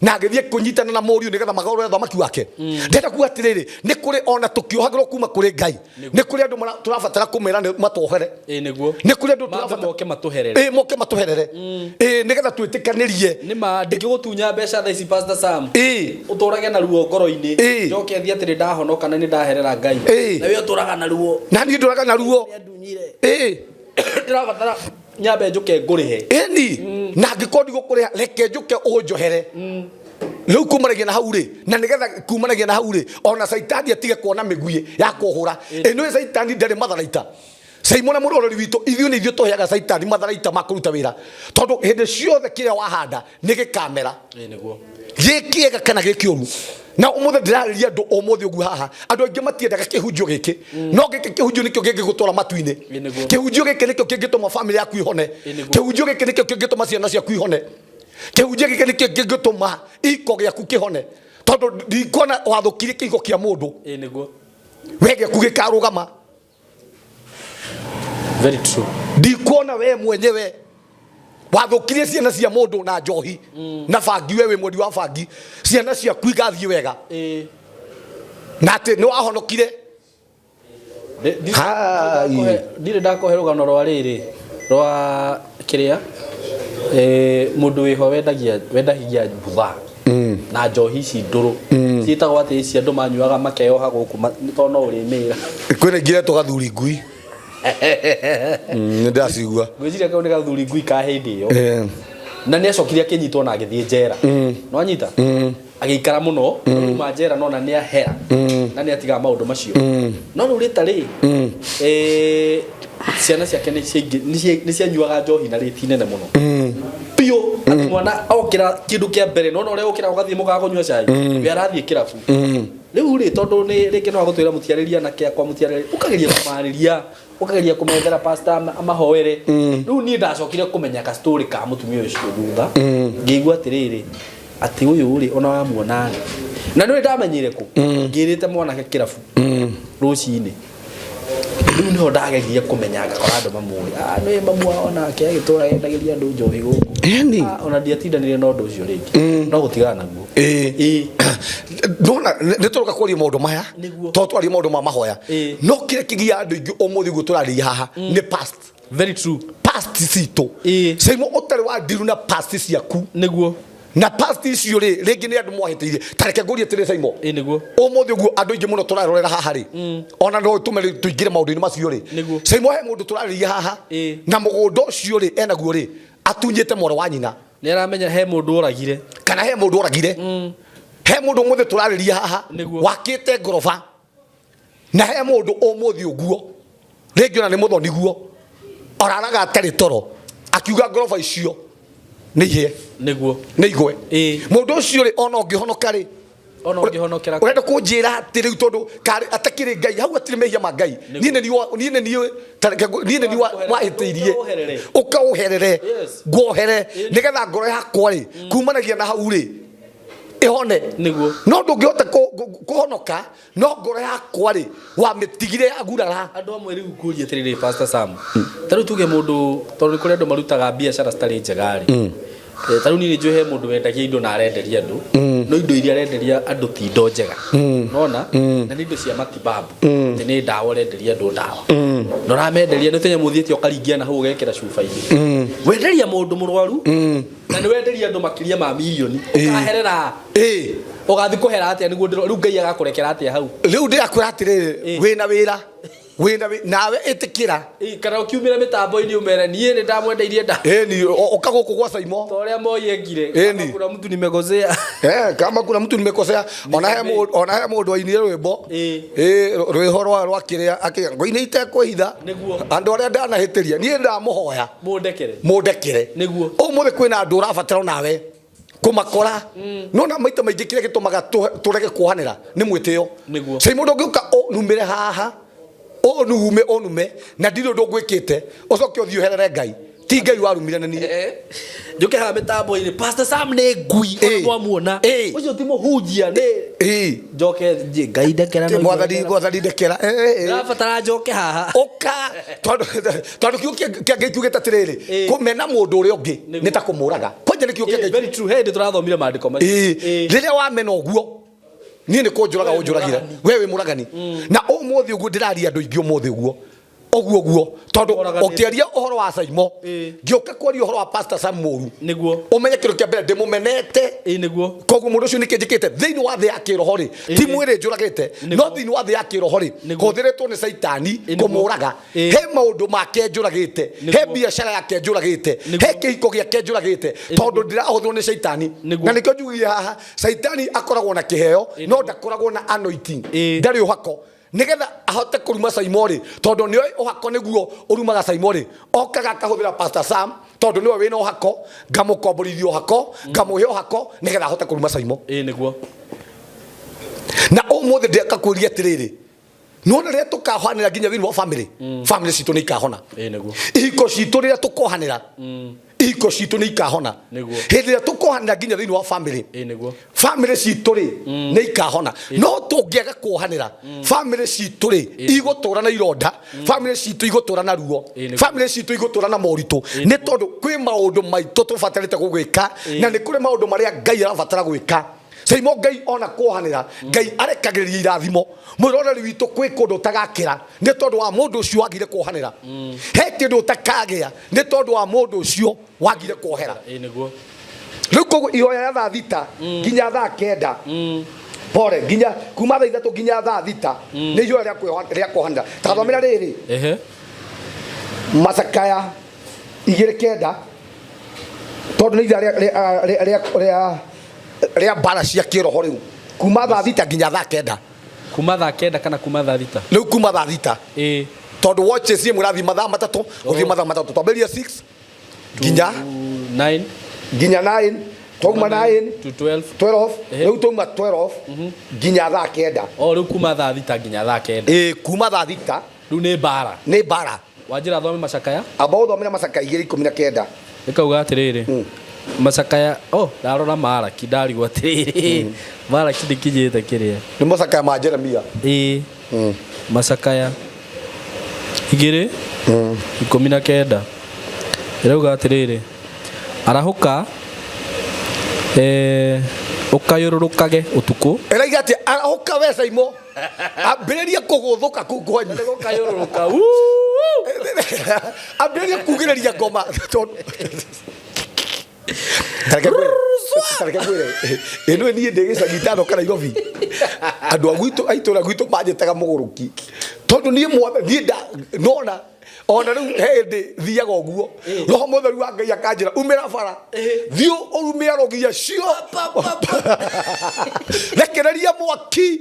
na agĩthiĩ kũnyitana na mũriũ nĩgetha magarũre ũthamaki wake. Ndĩrenda kuga atĩrĩrĩ, nĩ kũrĩ ona tũkĩohagĩrwo kuma kũrĩ Ngai, nĩ kũrĩ andũ tũrabatara kũmera nĩ matuohere. Ĩĩ nĩguo. Nĩ kũrĩ andũ Mambe tũrabatara moke matũherere. Ĩĩ, moke matũherere, ĩĩ, nĩgetha twĩtĩkanĩrie. Nĩ ma ndingĩgũtunya mbeca thaa ici, Pastor Sam. Ĩĩ. Ũtũrage na ruo ngoro-inĩ. Ĩĩ. Njoke thiĩ atĩrĩ, ndahonoka na nĩ ndaherera Ngai. Ĩĩ. Na we ũtũraga na ruo. Na niĩ ndũraga na ruo. Ĩĩ. Ndĩrabatara nyambe njũke ngũrĩhe. Ĩni, na angĩkorwo ndigũkũrĩha, reke njũke ũnjohere rĩu kumanagia na hau rĩ, na nĩgetha kumanagia na hau rĩ, ona caitani atige kuona mĩguĩ ya kũhũra. Ĩno caitani ndarĩ matharaita. Caimona mũroreri witũ, ithuĩ nĩ ithuĩ tũheaga caitani matharaita ma kũruta wĩra, tondũ hĩndĩ ciothe kĩrĩa wahanda nĩ gĩkamera. Ĩĩ nĩguo. Gĩ kĩega kana gĩ kĩũru. Na ũmũthĩ ndĩrarĩria andũ ũmũthĩ ũguo haha, andũ aingĩ matiendaga kĩhunjio gĩkĩ, no gĩkĩ kĩhunjio nĩkĩo kĩngĩgũtwara matu-inĩ. Ĩĩ nĩguo. Kĩhunjio gĩkĩ nĩkĩo kĩngĩtũma famĩlĩ yaku ihone. Ĩĩ nĩguo. Kĩhunjio gĩkĩ nĩkĩo kĩngĩtũma ciana ciaku ihone. Kĩhunjio gĩkĩ nĩkĩo kĩngĩtũma iko gĩaku kĩhone, tondũ ndikuona wathũkirie kĩhiko kĩa mũndũ. Ĩĩ nĩguo. We gĩaku gĩkarũgama. Very true. Ndikuona we mwenyewe wathũkirie ciana cia mũndũ na njohi na bangi, we wĩ mwendi wa bangi, ciana ciaku igathiĩ wega Ĩĩ. na atĩ nĩ wahonokire. Hai. Ndirĩ ndakũhe rũgano rwa rĩrĩ rwa kĩrĩa mũndũ wĩho wendagia mbutha na njohi ici ndũrũ ciĩtagwo atĩ ici andũ manyuaga makeyoha gũkũ tondũ no ũrĩmĩra. Kwĩna ingĩ iretwo gathuri ngui. Nĩ ndacigua. Ngwĩciria kau nĩ gathuri ngui ka hĩndĩ ĩyo. Na nĩ acokire akĩnyitwo na agĩthiĩ njera. Nĩwanyita, agĩikara mũno kuma njera, nona nĩ ahera na nĩ atigaga maũndũ macio. No rĩu rĩta rĩ, ciana ciake nĩ cianyuaga njohi na rĩti nene mũno biũ, atĩ mwana okĩra kĩndũ kĩa mbere, nona ũrĩa ũkĩra ũgathiĩ mũkawa kũnyua cai, we arathiĩ kĩrabu. Rĩu rĩ, tondũ nĩ rĩngĩ no agũtwĩra mũtiarĩria anake akwa, mũtiarĩria, ũkageria kũmarĩria, ũkageria kũmethera pastor amahoere. Rĩu niĩ ndacokire kũmenya ka story ka mũtumia ũcio thutha, ngĩigua atĩrĩrĩ, atĩ ũyũ rĩ, ona wamuona rĩ, na nĩũĩ ndamenyire kũ ngĩrĩte mwanake kĩrabu rũcinĩ. Rĩu nĩho ndageririe kũmenya, ngakora andũ mamũĩ, ah, nĩ mamu wao nake agĩtũra endagĩria andũ njohi gũkũ. Ah, ona ndiatindanire na ũndũ ũcio rĩngĩ, no gũtigana naguo. Ĩĩ, nona nĩ tũroka kwaria maũndũ maya tondũ twaria maũndũ ma mahoya, no kĩrĩa kĩgiaga andũ aingĩ ũmũthĩ ũguo tũrarĩria haha nĩ past. Very true. Past citũ. Caimo, ũtarĩ wa ndiru na past ciaku. Nĩguo. Na past icio rĩ, rĩngĩ nĩ andũ mwahĩtĩirie. Ta reke ngũrie atĩrĩ, Caimo. Ĩĩ nĩguo. Ũmũthĩ ũguo andũ aingĩ mũno tũrarorera haha rĩ, ona no tũme rĩ tũingĩre maũndũ-inĩ macio rĩ. Nĩguo. Caimo, he mũndũ tũrarĩria haha na mũgũnda ũcio rĩ enaguo rĩ, atunyĩte mwarĩ wa nyina. Nĩ aramenya he mũndũ oragire. Kana he mũndũ oragire. He mũndũ ũmũthĩ tũrarĩria haha wakĩte ngoroba, na he mũndũ ũmũthĩ ũguo rĩngĩ ona nĩ mũthoni guo oraraga atarĩ toro akiuga ngoroba icio nĩ ihĩe. Nĩguo. Nĩ igwe. Mũndũ ũcio rĩ, ona ũngĩhonoka rĩ, ona ũngĩhonokera ũrenda kũnjĩra atĩ rĩu tondũ karĩ atakĩrĩ Ngai hau atirĩ mehia ma Ngai, niĩ nĩ niĩ nĩ niĩ ta reke niĩ nĩ niĩ wahĩtĩirie, ũkaũherere, nguohere nĩgetha ngoro yakwa rĩ, kumanagia na hau rĩ, Ĩhone. No ndũngĩhota kũhonoka no ngoro yakwa rĩ wamĩtigire yagurara. Andũ amwe rĩu ngũrie atĩrĩrĩ Pastor Sam, ta rĩu tuge mũndũ tondũ nĩ kũrĩ andũ marutaga biacara citarĩ njega rĩ, ta rĩu niĩ nĩ njũĩ he mũndũ wendagia indo na arenderia andũ, no indo iria arenderia andũ ti indo njega, nona na nĩ indo cia matibabu, atĩ nĩ ndawa ũrenderia andũ ndawa, na ũramenderia nĩ tũnyamũ ũthiĩte ũkaringia na hau ũgekĩra cuba-inĩ, wenderia mũndũ mũrwaru na nĩ wenderia andũ makĩria ma mirioni, ũkaherera ũgathiĩ kũhera atĩa nĩguo rĩu Ngai agakũrekera atĩa hau? Rĩu ndĩrakwĩra atĩrĩrĩ, wĩna wĩra wĩna nawe ĩtĩkĩra. Kana ũkiumĩra mĩtambo-inĩ ũmere niĩ nĩ ndamwendeirie nda. Ĩni ũka gũkũ gwa Saimo. Ta ũrĩa Moi ekire. Ĩni. Kama kuna mtu nimekosea. Eh, kama kuna mtu nimekosea. Ona he mũndũ ona he mũndũ ainire rwĩmbo. Ĩ rwĩho rwa rwa kĩrĩa akĩga ngoine itekwĩhitha. Nĩguo. Andũ arĩa ndanahĩtĩria niĩ ndamũhoya. Mũndekere. Mũndekere. Nĩguo. Ũmũthĩ kwĩna andũ ũrabatara onawe kũmakora. No na maita maingĩ kĩrĩa gĩtũmaga tũrege kuohanĩra nĩ mwĩtĩo. Nĩguo. Cai mũndũ ũngĩũka ũnumĩre haha ũnume ũnume na ndirĩ ũndũ ngwĩkĩte ũcoke ũthiĩ ũherere Ngai ti Ngai warumire nĩ niĩ. Njũke haha mĩtambo-inĩ Pastor Sam nĩ ngui ona mwamuona ũcio ti mũhunjia nĩ njoke Ngai ndekera no Mwathani Mwathani ndekera. Ndĩrabatara njoke haha. Ũka tondũ kiugo kĩa Ngai kiugĩte atĩrĩrĩ kũmena mũndũ ũrĩa ũngĩ nĩ ta kũmũraga. Kwanja nĩ kiugo kĩa Ngai. Very true. He hĩndĩ tũrathomire maandĩko macio. Rĩrĩa wamena ũguo niĩ nĩ kũnjũraga ũnjũragire we wĩ mũragani na ũmũthĩ ũguo ndĩraria andũ aingĩ ũmũthĩ ũguo ũguo ũguo tondũ ũkĩaria ũhoro wa Saimo ngĩũka kwaria ũhoro wa Pastor Sam Mũru nĩguo ũmenye kĩndũ kĩa mbere ndĩmũmenete nĩguo koguo mũndũ ũcio nĩkĩ njĩkĩte thĩinĩ wa thĩ ya kĩroho rĩ ti mwĩrĩ njũragĩte no thĩinĩ wa thĩ ya kĩroho rĩ hũthĩrĩtwo nĩ caitani kũmũraga he maũndũ make njũragĩte he biacara yake njũragĩte he kĩhiko gĩake njũragĩte tondũ ndĩrahũthĩrwo nĩ caitani na nĩkĩo njugire haha caitani akoragwo na kĩheo no ndakoragwo na anointing ndarĩ ũhako nigetha ahote kũruma Saimo rĩ tondũ nĩoĩ ũhako nĩguo ũrumaga Saimo rĩ okaga akahũthĩra Pastor Sam tondũ nĩwe wĩna ũhako ngamũkomborithia ũhako ngamũhe ũhako nigetha ahote kũruma Saimo. Ĩĩ nĩguo. Na ũmũthĩ ndĩkakwĩria atĩrĩrĩ nona rĩrĩa tũkahoanĩra nginya thĩinĩ wa family family citũ nĩ ikahona. Ĩĩ nĩguo. Ihiko citũ rĩrĩa tũkohanĩra ihiko citũ nĩ ikahona. Nĩguo. Hĩndĩ ĩrĩa tũkohanĩra nginya thĩinĩ wa family Ĩĩ nĩguo. Family citũ rĩ nĩ ikahona no tũngĩaga kuohanĩra family citũ rĩ igũtũra na ironda family citũ igũtũra na ruo family citũ igũtũra na moritũ nĩ tondũ kwĩ maũndũ maitũ tũbatarĩte gũgwĩka na nĩ kũrĩ maũndũ marĩa Ngai arabatara gwĩka Saimo Ngai ona kuohanĩra Ngai arekagĩrĩria irathimo mwĩroreri witũ kwĩ kũndũ ũtagakĩra nĩ tondũ wa mũndũ ũcio wagire kuohanĩra he kĩndũ ũtakagĩa nĩ tondũ wa mũndũ ũcio wagire kuohera. Ĩĩ nĩguo. Rĩu koguo ihoya rĩa thaa thita nginya thaa kenda pore nginya kuma thaa ithatũ nginya thaa thita nĩ ihoya rĩa kuohanĩra tathomera rĩrĩ. Ehe. Macakaya igĩrĩ kenda tondũ nĩ ithaa rĩa mbara cia kĩroho rĩu kuma thaa thita nginya thaa kenda. Kuma thaa kenda kana kuma thaa thita? Rĩu kuma thaa thita. Ĩĩ. Tondũ watches imwe ĩrathiĩ mathaa matatũ gũthiĩ mathaa matatũ twambĩrĩria 6 nginya 9 nginya 9 twauma 9 to 12 12 rĩu twauma 12 nginya thaa kenda. O rĩu kuma thaa thita nginya thaa kenda. Ĩĩ kuma thaa thita. Rĩu nĩ mbara. Nĩ mbara. Wanjĩra thome macakaya. Amba ũthomere macakaya igĩrĩ ikũmi na kenda. Ĩkauga atĩrĩrĩ macakaya oh ndarora Maraki ndarigwo atĩrĩrĩ Maraki ndĩkinyĩte kĩrĩa. Nĩ macakaya ma Jeremia. Ĩĩ. Macakaya igĩrĩ 19 ĩrauga atĩrĩrĩ arahũka ũkayũrũrũkage ũtukũ. Ĩrauga atĩ arahũka we Saimo ambĩrĩria kũgũthũka kũu kwanyu. Gũkayũrũrũka. Ambĩrĩria kugĩrĩria ngoma. Tareke ngwĩre ĩno niĩ ndĩ gĩcagi itanoka Nairobi andũ a gwitũ a itũra gwitũ manjĩtaga mũgũrũki tondũ niĩ mwathe niĩ nda nona ona rĩu he hĩndĩ thiaga ũguo roho mũtheru wa Ngai akanjĩra umĩra bara thiĩ ũrume arogi acio rekereria mwaki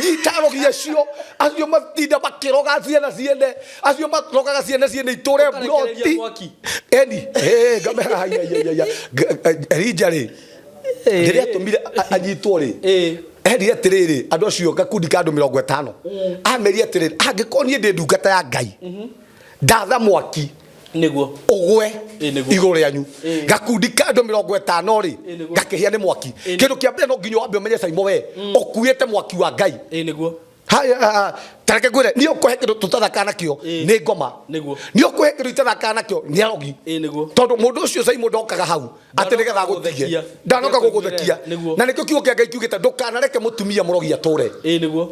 nyita arogi acio acio matinda makĩroga ciana ciene acio marogaga ciana ciene itũre mburoti eni ngamera haya haya haya Elija rĩ rĩrĩa atũmire anyitwo rĩ erire atĩrĩrĩ andũ acio gakundi ka andũ 50 amerie atĩrĩrĩ angĩkorwo niĩ ndĩ ndungata ya Ngai ndatha mwaki. Nĩguo. Ũgwe Ĩ, nĩguo. Igũrũ rĩanyu. Ĩ. Gakundi ka andũ 50 rĩ, Ĩ, nĩguo. gakĩhĩa nĩ mwaki. Ĩ, Kĩndũ kĩa mbere no nginya wambe ũmenye, Saimo, we ũkuĩte mwaki wa Ngai. Ĩ, nĩguo. Haya, tareke ngwĩre, niĩ ũkũhe kĩndũ tũtathakaga nakĩo nĩ ngoma. Niĩ ũkũhe kĩndũ itathakaga nakĩo nĩ arogi. Ĩ, nĩguo. Tondũ mũndũ ũcio, Saimo, ndokaga hau atĩ nĩgetha agũtige, ndanoka gũgũthekia. Nĩguo. Na nĩkĩo kiugo kĩa Ngai kiugĩte ndũkanareke mũtumia mũrogi atũre. Ĩ, nĩguo.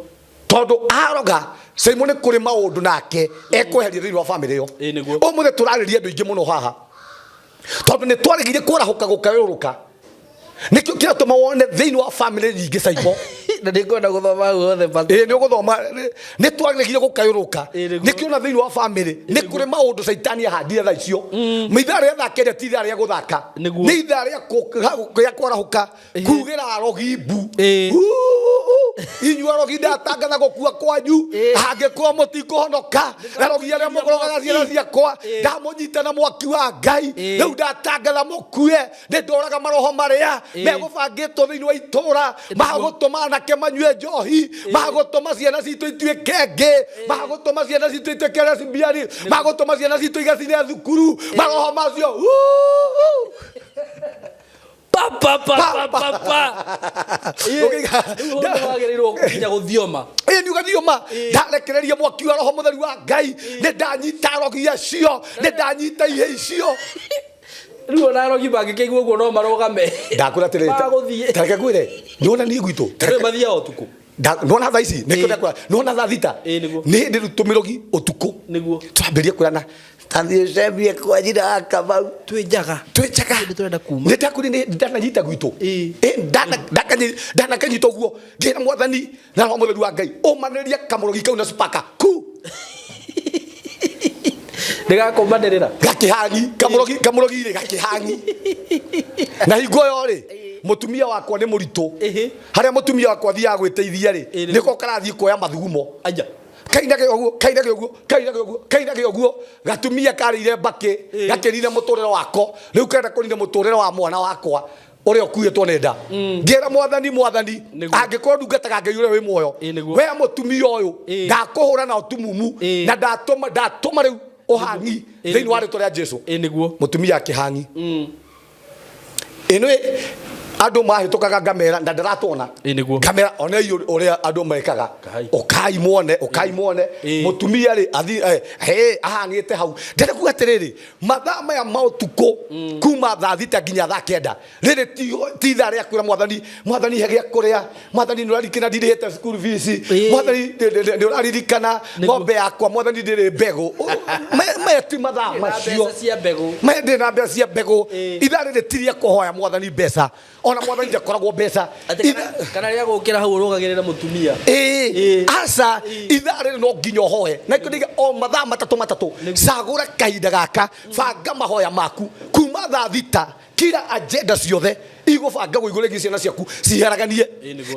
Tondũ aroga, Saimo, nĩ kũrĩ maũndũ nake ekweheria thĩinĩ wa bamĩrĩ ĩyo. Ĩ, nĩguo. Ũmũthĩ tũrarĩria andũ aingĩ mũno haha tondũ nĩ twaregire kwarahũka gũkayũrũka, nĩkĩo kĩratũma wone thĩinĩ wa bamĩrĩ nyingĩ, Saimo. Na nĩngwenda gũthoma hau hothe. Ĩ, nĩ ũgũthoma. Nĩ twaregire gũkayũrũka, nĩkĩo na thĩinĩ wa bamĩrĩ nĩ kũrĩ maũndũ caitani ahandire thaa icio. Ithaa rĩa thaa 9 ti ithaa rĩa gũthaka, nĩ ithaa rĩa kwarahũka kugĩra arogi mbu. Inyuĩ arogi, ndatangatha gũkua kwanyu angĩkorwo mũtikũhonoka. Arogi arĩa mũkũrogaga ciana ciakwa, ndamũnyita na mwaki wa Ngai. Rĩu ndatangatha mũkue. Nĩ ndoraga maroho marĩa megũbangĩtwo thĩinĩ wa itũra magũtũma anake manyue njohi, magũtũma ciana citũ ituĩke ngĩ, magũtũma ciana citũ ituĩke lesbian, magũtũma ciana citũ igacine thukuru. Maroho macio, uu! Pa pa pa pa pa pa. Rĩu hau wagĩrĩirwo nginya gũthioma. Ĩ, nĩ ũgathioma. Ndarekereria mwaki wa roho mũtheru wa Ngai, nĩ ndanyita arogi acio, nĩ ndanyita ihe icio. Rĩu ona arogi mangĩkĩigua ũguo no marũgame. Ndakwĩra atĩrĩrĩ, Magũthiĩ. Tareke ngwĩre, nĩwona niĩ gwitũ Rĩu mathiaga ũtukũ. Nĩwona thaa ici nĩkĩo ndakwĩra, nĩwona thaa 6 nĩ hĩndĩ rĩu tũmĩrogi ũtukũ twambĩrĩrie kwĩrana tathiĩ cembie kwa njira ya Kamau. Twĩ njaga. Twĩ njaga. Tũrenda kuma. Nĩ ndakwĩra nĩ ndananyita gwitũ. Ĩ, ndanakanyita ũguo ngĩra mwathani na roho mũtheru wa Ngai ũmanĩrĩria kamũrogi kau na cupaka ku. Ndĩgakũmanĩrĩra. Gakĩhangi kamũrogi, kamũrogi rĩ, gakĩhangi. Na hingo ĩyo rĩ, mũtumia wakwa nĩ mũritũ. Harĩa mũtumia wakwa athiaga gwĩteithia rĩ, nĩko karathiĩ kuoya mathugumo. Aya. Kainage ũguo, kainage ũguo, kainage ũguo, kainage ũguo. Gatumia karĩire mbakĩ, gakĩrire mũtũrĩre wako, rĩu karenda kũrina mũtũrĩre wa mwana wakwa ũrĩa ũkuĩtwo nĩ nda. Ngĩra mwathani, mwathani, angĩkorwo ndungataga Ngai ũrĩa wĩ muoyo, we mũtumia ũyũ ndakũhũra na ũtumumu na ndatũma, ndatũma rĩu ũhangi thĩinĩ wa rĩtwa rĩa Jesu. Nĩguo. Mũtumia akĩhangi ĩno. Andũ mahĩtũkaga ngamera na ndaratwona ngamera onei ũrĩa andũ mekaga, ũkai muone, ũkai muone mũtumia rĩ athi he ahang'ĩte hau. Ndĩrenda kuga atĩrĩrĩ, mathaa maya ma ũtukũ kuma thaa 6 nginya thaa 9 rĩrĩ ti ithaa rĩa kwĩra mwathani, mwathani he gĩa kũrĩa, mwathani nĩ ũraririkana ndirĩhĩte school fees, mwathani nĩ ũraririkana ng'ombe yakwa, mwathani ndĩrĩ mbegũ. Maya ti mathaa macio. Mbeca cia mbegũ. Maya ndĩ na mbeca cia mbegũ. Ithaa rĩrĩ ti rĩa kũhoya mwathani mbeca, ona mwathani ndakoragwo mbeca. Atĩ kana rĩa gũkĩra hau ũrũgagĩrĩra mũtumia. Ĩĩ, aca, ithaa rĩrĩ no nginya ũhoe. Na ikĩo ndĩga o mathaa matatũ matatũ, cagũra kahinda gaka, banga mahoya maku kuma thaa 6. Kira agenda ciothe igũbangagwo igũrũ rĩgiĩ ciana ciaku ciharaganie,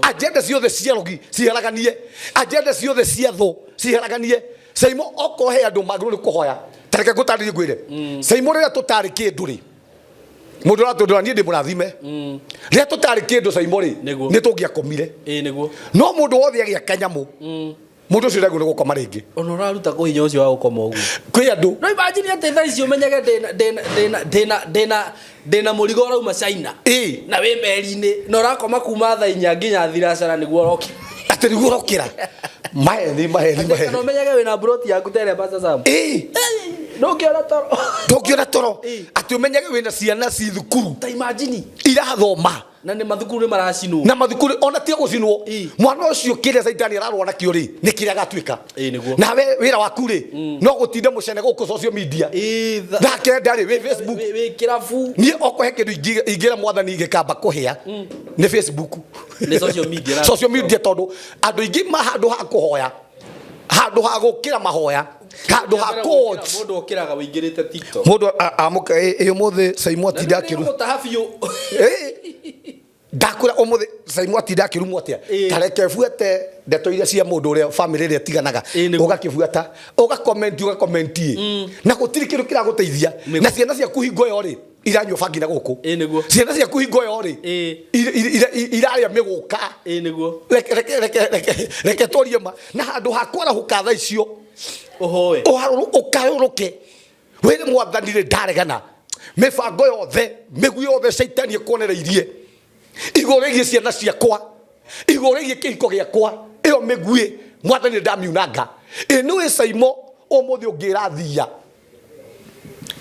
agenda ciothe cia rogi ciharaganie, agenda ciothe cia thũ ciharaganie. Saimo, okorwo he andũ magĩrĩirwo nĩ kũhoya, ta reke ngũtarĩrie ngwĩre, Saimo, rĩrĩa tũtarĩ kĩndũ rĩ, mũndũ ũratũndũra niĩ ndĩ mũrathime, rĩrĩa tũtarĩ kĩndũ, Saimo rĩ, nĩ tũngĩakomire. Ĩ, nĩguo. No mũndũ wothe agĩa kanyamũ, mũndũ ũcio ndagĩrĩirwo nĩ gũkoma rĩngĩ. Ona ũraruta kũ hinya ũcio wa gũkoma ũguo? Kwĩ andũ. No imagine atĩ thaa ici ũmenyage ndĩna ndĩna ndĩna ndĩna ndĩna ndĩna mũrigo ũrauma China. Na wĩ meri-inĩ na ũrakoma kuma thaa 4 nginya thinacara nĩguo ũrokĩra. Atĩ nĩguo ũrokĩra. Maheni, maheni, maheni. Kana ũmenyage wĩna mburoti yaku ta ĩrĩa Pastor Sam. Ndũngĩona toro. Ndũngĩona toro. Atĩ ũmenyage wĩna ciana ci thukuru. Ta imagine. Irathoma. Na nĩ mathukuru nĩ maracinwo. Na mathukuru ona tiga gũcinwo, mwana ũcio kĩrĩa caitani ararũa nakĩo rĩ, nĩ kĩrĩa agatuĩka. Nawe wĩra waku rĩ, no gũtinda mũcene gũkũ social media thaa 9 rĩ, wĩ Facebook, wĩ kĩrabu. Niĩ okorwo he kĩndũ ingĩra mwathani gĩkamba kũhĩa nĩ Facebook. Nĩ social media. Social media, tondũ andũ aingĩ ma handũ ha kũhoya, handũ ha gũkĩra mahoya, handũ ha kũ-watch. Mũndũ okĩraga wĩingĩrĩte TikTok. Mũndũ amũka ĩ ũmũthĩ Saimo atinda akĩru Gũtaha biũ. Ndakwĩra ũmũthĩ Saimo atinda akĩrumwo atĩa. Tareke buate ndeto iria cia mũndũ ũrĩa famĩlĩ ĩrĩa ĩtiganaga, ũgakĩbuata, ũgakomenti, ũgakomenti, na gũtirĩ kĩndũ kĩragũteithia. Na ciana ciaku hingo ĩyo rĩ, iranyua bangi na gũkũ, ciana ciaku hingo ĩyo rĩ, irarĩa mĩgũka. Reke reke reke reke reke twarie ma. Na handũ ha kwarahũka thaa icio ũhoe ũharũrũ ũkayũrũke. Wĩre mwathani rĩ ndaregana mĩbango yothe mĩguĩ yothe caitani ĩkuonereirie igũrũ rĩgiĩ ciana ciakwa igũrũ rĩgiĩ kĩhiko gĩakwa ĩyo mĩguĩ mwathani ndamiunanga. Ĩ nĩ wĩ Caimo ũmũthĩ ũngĩra thia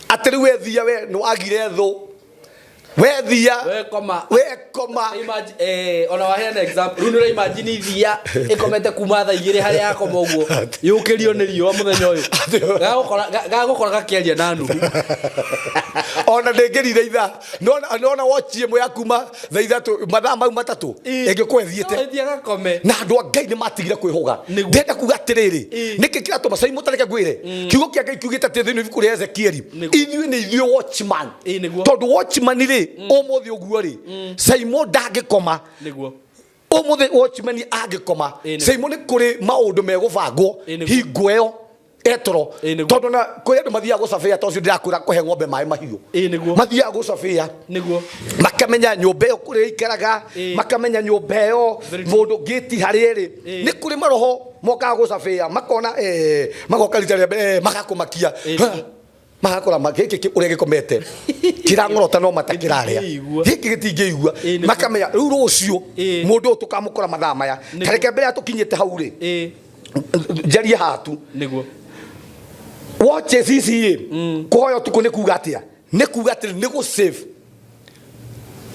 atĩ rĩu we thia we nĩ wagire thũ we thia wekoma wekoma. Imagine, ona waheana example rĩu nĩ ũraimagine ithia ĩkomete kuma thaa 2 harĩa yakoma ũguo yũkĩrio nĩ riũa mũthenya ũyũ gagũkora gakĩaria na Nuhu. Ona ndĩngĩrire ithaa nona wochi ĩmwe ya kuma thaa 3 mathaa mau 3 ĩngĩkorwo ĩthiĩte. Ĩthiĩ gakome. Na andũ a Ngai nĩ matigire kwĩhũga. Ndĩrenda kuga atĩrĩrĩ, nĩkĩ kĩratũma Caimo tareke ngwĩre kiugo kĩa Ngai kiugĩte atĩ thĩinĩ wa ibuku rĩa Ezekieli ithuĩ nĩ ithuĩ watchman. Tondũ watchman rĩ ũmũthĩ ũguo rĩ Caimo ndangĩkoma. Nĩguo. Ũmũthĩ watchman angĩkoma Caimo nĩ kũrĩ maũndũ megũbangwo hingo ĩyo etoro tondũ na kũrĩ andũ mathiaga gũcabĩa ta ũcio ndĩrakwĩra kũhe ng'ombe maĩ mahiũ mathiaga gũcabĩa makamenya nyũmba ĩyo kũrĩa ikaraga makamenya nyũmba ĩyo mũndũ ngĩti harĩa ĩrĩ nĩ kũrĩ maroho mokaga gũcabĩa makona magoka rita rĩa mbere magakũmakia magakora gĩkĩ ũrĩa gĩkomete kĩrang'orota no mata kĩrarĩa gĩkĩ gĩtingĩigua makamenya rĩu rũciũ mũndũ ũyũ tũkamũkora mathaa maya. Tareke mbere ya tũkinyĩte hau rĩ njarie haha tu. Nĩguo. Watches ici rĩ kũhoya ũtukũ nĩ kuga atĩa? Nĩ kuga atĩrĩ nĩ gũ save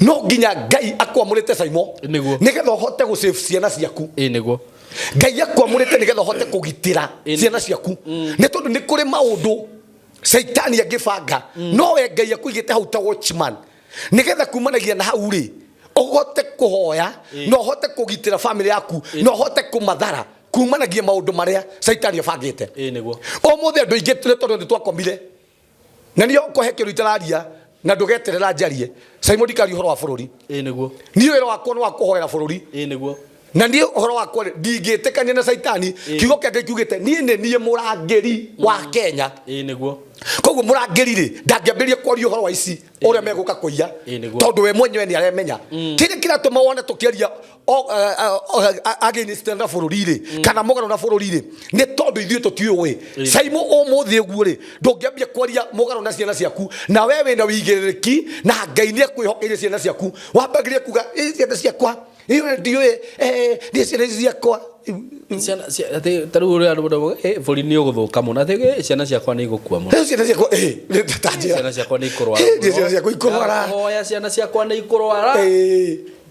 no nginya Ngai akwamũrĩte Caimo nĩgetha ũhote gũ save ciana ciaku. Nĩguo. Ngai akwamũrĩte nĩgetha ũhote kũgitĩra ciana ciaku nĩ tondũ nĩ kũrĩ maũndũ caitani angĩbanga no we Ngai akũigĩte hau ta watchman nĩgetha kumanagia na hau rĩ ũhote kũhoya na ũhote kũgitĩra family yaku na ũhote kũmathara kumanagia maũndũ marĩa caitani abangĩte. Nĩguo. Ũmũthĩ andũ aingĩ nĩ tondũ nĩ twakomire na niĩ kũhe kĩndũ itararia na ndũgeterera njarie Simon ndikaria ũhoro wa bũrũri. Nĩguo. Niĩ wĩra wakwa nĩ wa kũhoera bũrũri. Nĩguo. Na niĩ ũhoro wakwa rĩ ndingĩtĩkania na caitani kiugo kĩa Ngai kiugĩte niĩ nĩ niĩ mũrangĩri wa Kenya. Nĩguo. Koguo mũrangĩri rĩ ndangĩambĩrĩria kwaria ũhoro wa ici ũrĩa megũka kũiya tondũ we mwenyewe nĩ aremenya kĩrĩa kĩratũma wone tũkĩaria against na bũrũri rĩ kana mũgarũ na bũrũri rĩ nĩ tondũ ithuĩ tũtiũĩ Caimo ũmũthĩ ũguo rĩ ndũngĩambia kwaria mũgarũ na ciana ciaku na we wĩna wĩigĩrĩrĩki na Ngai nĩ akwĩhokeire ciana ciaku wambagĩrĩria kuga "Ĩ, ciana ciakwa iyo ndiũĩ niĩ ciana ici ciakwa." Ciana atĩ ta rĩu ũrĩa andũ maugaga, bũrũri nĩ ũgũthũka mũno atĩ ciana ciakwa nĩ igũkua mũno. Ciana ciakwa ta njĩra. Ciana ciakwa nĩ ikũrwara niĩ ciana ciakwa ikũrwara. Hoya ciana ciakwa nĩ ikũrwara.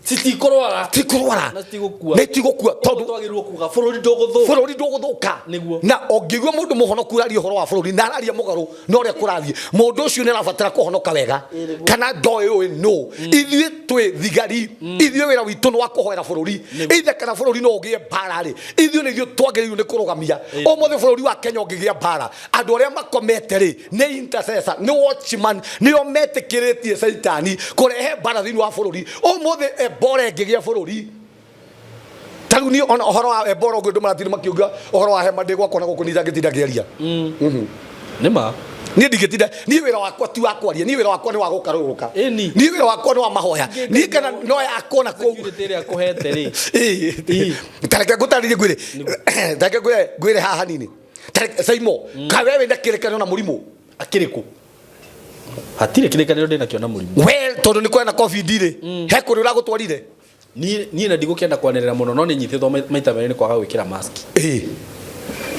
Citikũrwara. Tikũrwara. Na citigũkua. Nĩ itigũkua tondũ twagĩrĩirwo kuga bũrũri ndũgũthũka. Bũrũri ndũgũthũka. Nĩguo. Na ũngĩigua mũndũ mũhonoku ũraria ũhoro wa bũrũri na araria mũgarũ na ũrĩa kũrathiĩ mũndũ ũcio nĩ arabatara kũhonoka wega kana ndoĩ ũĩ no ithuĩ twĩ thigari ithuĩ wĩra witũ nĩ wa kũhoera bũrũri ithe kana bũrũri no ũgĩe mbara rĩ ithuĩ nĩ ithuĩ twagĩrĩirwo nĩ kũrũgamia ũmũthĩ bũrũri wa Kenya ũngĩgĩa mbara andũ arĩa makomete rĩ nĩ intercessor nĩ watchman nĩo metĩkĩrĩtie caitani kũrehe mbara thĩinĩ wa bũrũri ũmũthĩ Ebola ĩngĩgĩa bũrũri ta rĩu niĩ ona ũhoro wa Ebola ũguo andũ maratinda makiuga ũhoro wa hema ndĩ gwakwa na gũkũ niĩ ndangĩtinda ngĩaria. Nĩ ma. Niĩ ndingĩtinda niĩ wĩra wakwa ti wa kwaria niĩ wĩra wakwa nĩ wa gũkarũrũka niĩ wĩra wakwa nĩ wa mahoya niĩ kana no yakwa na kũu ĩrĩa kũhete rĩ ta reke ngũtarĩrie ngwĩre ta reke ngwĩre ngwĩre haha hanini. Saimo ka we wĩna kĩrĩkanĩro na mũrimũ akĩrĩkũ hatirĩ kĩrĩkanĩro ndĩ nakĩo na mũrimũ we tondũ nĩ kwena covid rĩ he kũrĩ ũragũtwarire Niĩ na ndigũkĩenda kwanĩrĩra mũno no nĩ nyitĩtwo maita merĩ nĩ kwaga gwĩkĩra mask.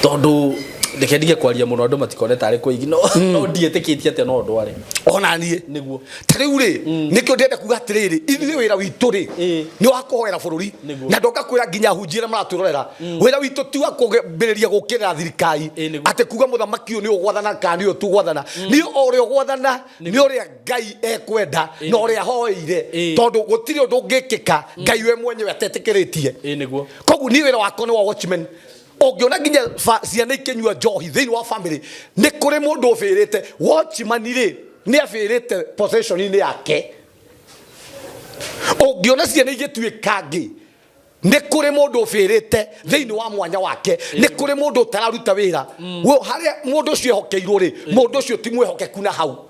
Tondũ reke ndige kwaria mũno andũ matikone tarĩ kũigi no no ndiĩtĩkĩtie atĩ no ndware. Ona niĩ. Nĩguo. Ta rĩu rĩ nĩkĩo ndĩrenda kuga atĩrĩrĩ ithuĩ wĩra witũ rĩ nĩ wa kũhoera bũrũri na ndoka kwĩra nginya ahunjia arĩa maratwĩrorera wĩra witũ ti wa kwambĩrĩria gũkĩrĩra thirikari atĩ kuga mũthamaki ũyũ nĩ ũgwathana kana nĩ ũyũ tũgwathana nĩ o ũrĩa ũgwathana nĩ ũrĩa Ngai ekwenda na ũrĩa ahoeire tondũ gũtirĩ ũndũ ũngĩkĩka Ngai we mwenyewe atetĩkĩrĩtie. Nĩguo. Koguo niĩ wĩra wakwa nĩ wa watchman. Ũngĩona nginya ciana ikĩnyua njohi thĩinĩ wa family nĩ kũrĩ mũndũ ũbĩrĩte watchman rĩ nĩ abĩrĩte possession-inĩ yake. Ũngĩona ciana igĩtuĩka ngĩ nĩ kũrĩ mũndũ ũbĩrĩte thĩinĩ wa mwanya wake nĩ kũrĩ mũndũ ũtararuta wĩra Wo- harĩa mũndũ ũcio ehokeirwo rĩ mũndũ ũcio ti mwĩhokeku na hau.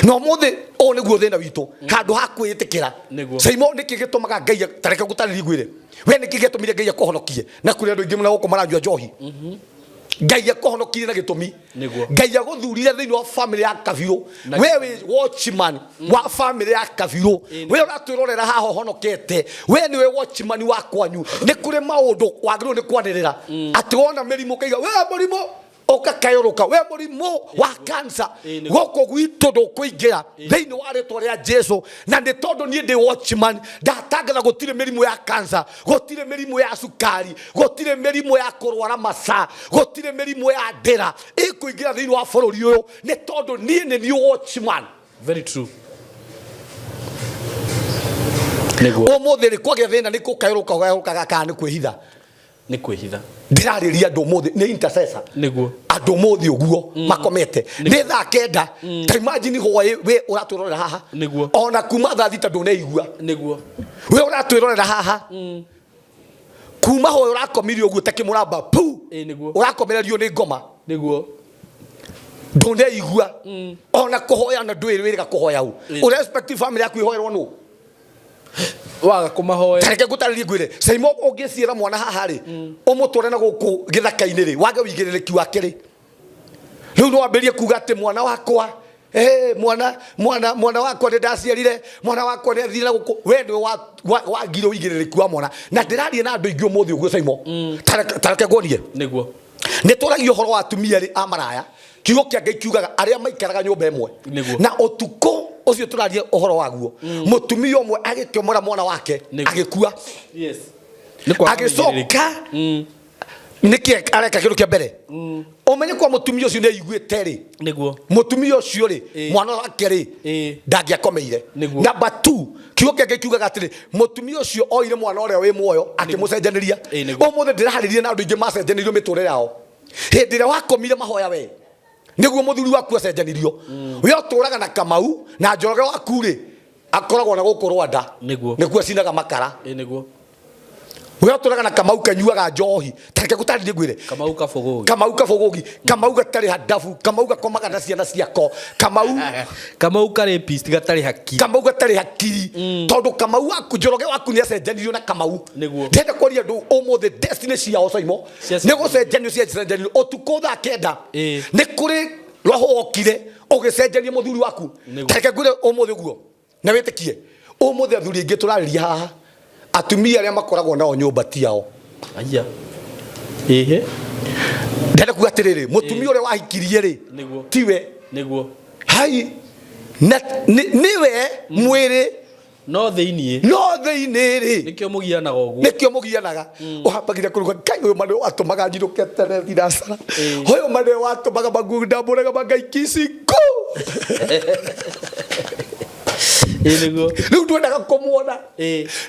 Na ũmũthĩ ũũ nĩguo thĩna witũ handũ ha kwĩĩtĩkĩra. Saimo nĩkĩ gĩtũmaga Ngai ta reke ngũtarĩrie ngwĩre we nĩkĩ gĩatũmire Ngai akũhonokie na kũrĩ andũ aingĩ mũno gũkũ maranyua njohi. Ngai akũhonokirie na gĩtũmi. Nĩguo. Ngai agũthurire thĩinĩ wa family ya Kabirũ. We wĩ watchman wa family ya Kabirũ. We ũratwĩrorera haha ũhonokete. We nĩwe watchman wa kwanyu. Nĩ kũrĩ maũndũ wagĩrĩirwo nĩ kwanĩrĩra. Atĩ wona mĩrimũ ũkaiga we mũrimũ ũgakayũrũka we mũrimũ wa cancer gũkũ gwitũ ndũkũingĩra thĩinĩ wa rĩtwa rĩa Jesu. Na nĩ tondũ niĩ ndĩ watchman, ndatangatha gũtirĩ mĩrimũ ya cancer, gũtirĩ mĩrimũ ya cukari, gũtirĩ mĩrimũ ya kũrwara maca, gũtirĩ mĩrimũ ya ndĩra ĩkũingĩra thĩinĩ wa bũrũri ũyũ, nĩ tondũ niĩ nĩ niĩ watchman. Very true. Ũmũthĩ rĩ kwagĩa thĩna nĩ kũkayũrũka ũgayũrũkaga kana nĩ kwĩhitha? Nĩ kwĩhitha. Ndĩrarĩria andũ ũmũthĩ nĩ intercessor. Nĩguo. Andũ ũmũthĩ ũguo makomete nĩ thaa 9. Ta imagine hwaĩ we ũratwĩrorera haha. Nĩguo. Ona kuma thaa 6 ndũneigua. Nĩguo. We ũratwĩrorera haha kuma hwaĩ ũrakomire ũguo ta kĩmũramba pu. Nĩguo. Ũrakomererio nĩ ngoma. Nĩguo. Ndũneigua ona kũhoya na ndũĩ wĩrĩga kũhoya ũ. Ũrĩa respective family yaku ĩhoerwo nũ? Waga kũmahoya. Tareke ngũtarĩrie ngwĩre Saimo, ũngĩciĩra mwana haha rĩ, ũmũtware na gũkũ gĩthaka-inĩ rĩ, wage wĩigĩrĩrĩki wake rĩ, rĩu no wambĩrĩrie kuga atĩ mwana wakwa, mwana mwana mwana wakwa nĩ ndaciarire, mwana wakwa nĩ athire na gũkũ. We nĩwe wagire wĩigĩrĩrĩki wa mwana. Na ndĩraria na andũ aingĩ ũmũthĩ ũguo Saimo. Tareke nguonie. Nĩguo. Nĩ tũragia ũhoro wa atumia rĩ a maraya. Kiugo kĩa Ngai kiugaga arĩa maikaraga nyũmba ĩmwe. Nĩguo. Na ũtukũ ũcio tũraria ũhoro waguo, mũtumia ũmwe agĩkĩomora mwana wake agĩkua. Yes. Agĩcoka nĩkĩ areka kĩndũ kĩa mbere? Ũmenye kwa mũtumia ũcio nĩ aiguĩte rĩ. Nĩguo. Mũtumia ũcio rĩ, mwana wake rĩ, ndangĩakomeire. Number 2, kiugo kĩa Ngai kiugaga atĩrĩ, mũtumia ũcio oire mwana ũrĩa wĩ muoyo akĩmũcenjanĩria. Ũmũthĩ ndĩraharĩria na andũ aingĩ macenjanĩirio mĩtũrĩre yao. Hĩndĩ ĩrĩa wakomire mahoya we nĩguo mũthuri waku acenjanirio. We ũtũraga na Kamau na Njoroge waku rĩ, akoragwo na gũkũ Rwanda. Nĩguo. Nĩkuo acinaga makara. Nĩguo. We ũtũraga na Kamau kanyuaga njohi. Tareke ngũtarĩrie ngwĩre. Kamau kabũgũgi. Kamau kabũgũgi. Kamau gatarĩ handabu. Kamau gakomaga na ciana ciako. Kamau. Kamau karĩ peace gatarĩ hakiri. Kamau gatarĩ hakiri. Tondũ Kamau waku, Njoroge waku nĩ acenjanirio na Kamau. Nĩguo. Ndĩrenda kwaria andũ ũmũthĩ destiny ciao Saimo. Nĩ gũcenjanio ciacenjanirio ũtukũ thaa 9. Nĩ kũrĩ roho wokire ũgĩcenjania mũthuri waku. Tareke ngwĩre ũmũthĩ ũguo na wĩtĩkie. Ũmũthĩ athuri aingĩ tũrarĩria haha, atumia arĩa makoragwo nao nyũmba ti ao. Aya. Ĩhĩ. Ndĩrenda kuga atĩrĩrĩ, mũtumia ũrĩa wahikirie rĩ, Nĩguo. tiwe. Nĩguo. Hai. Na nĩwe mwĩrĩ. No thĩinĩ. No thĩinĩ rĩ. Nĩkĩo mũgianaga ũguo. Nĩkĩo mũgianaga. Ũhambagĩria kũruga Ngai ũyũ ma nĩwe watũmaga njinũke tene thinacara. Ũyũ ma nĩwe watũmaga maguo ndamũraga mangai kiciko. Rĩu ndwendaga kũmuona.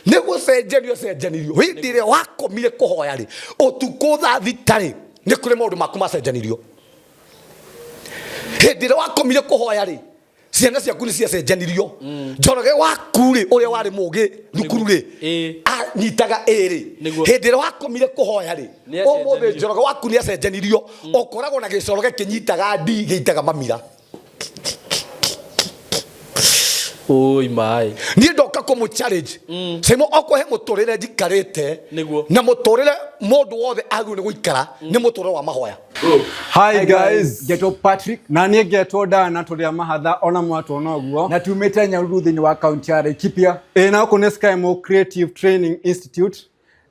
Nĩ gũcenjanio cenjanirio. Hĩndĩ ĩrĩa wakomire kũhoya rĩ, ũtukũ thaa 6 rĩ, nĩ kũrĩ maũndũ maku macenjanirio. Hĩndĩ ĩrĩa wakomire kũhoya rĩ, ciana ciaku nĩ ciacenjanirio. Njoroge waku rĩ, ũrĩa warĩ mũgĩ thukuru rĩ, anyitaga ĩrĩ. Hĩndĩ ĩrĩa wakomire kũhoya rĩ, ũmũthĩ Njoroge waku nĩ acenjanirio. Ũkoragwo na gĩcoroge kĩnyitaga ndi gĩitaga mamira. Oi maĩ. Niĩ ndoka kũmũ challenge. Saimo okorwo he mũtũrĩre njikarĩte na mũtũrĩre mũndũ wothe agĩrĩirwo nĩ gũikara nĩ mũtũrĩre wa mahoya. Hi guys, ngetwo Patrick na niĩ ngetwo Dana tũrĩ a mahatha ona mwatuona ũguo, na tumĩte Nyahururu thĩinĩ wa kaunti ya Laikipia. Ĩ na gũkũ nĩ Skymo Creative Training Institute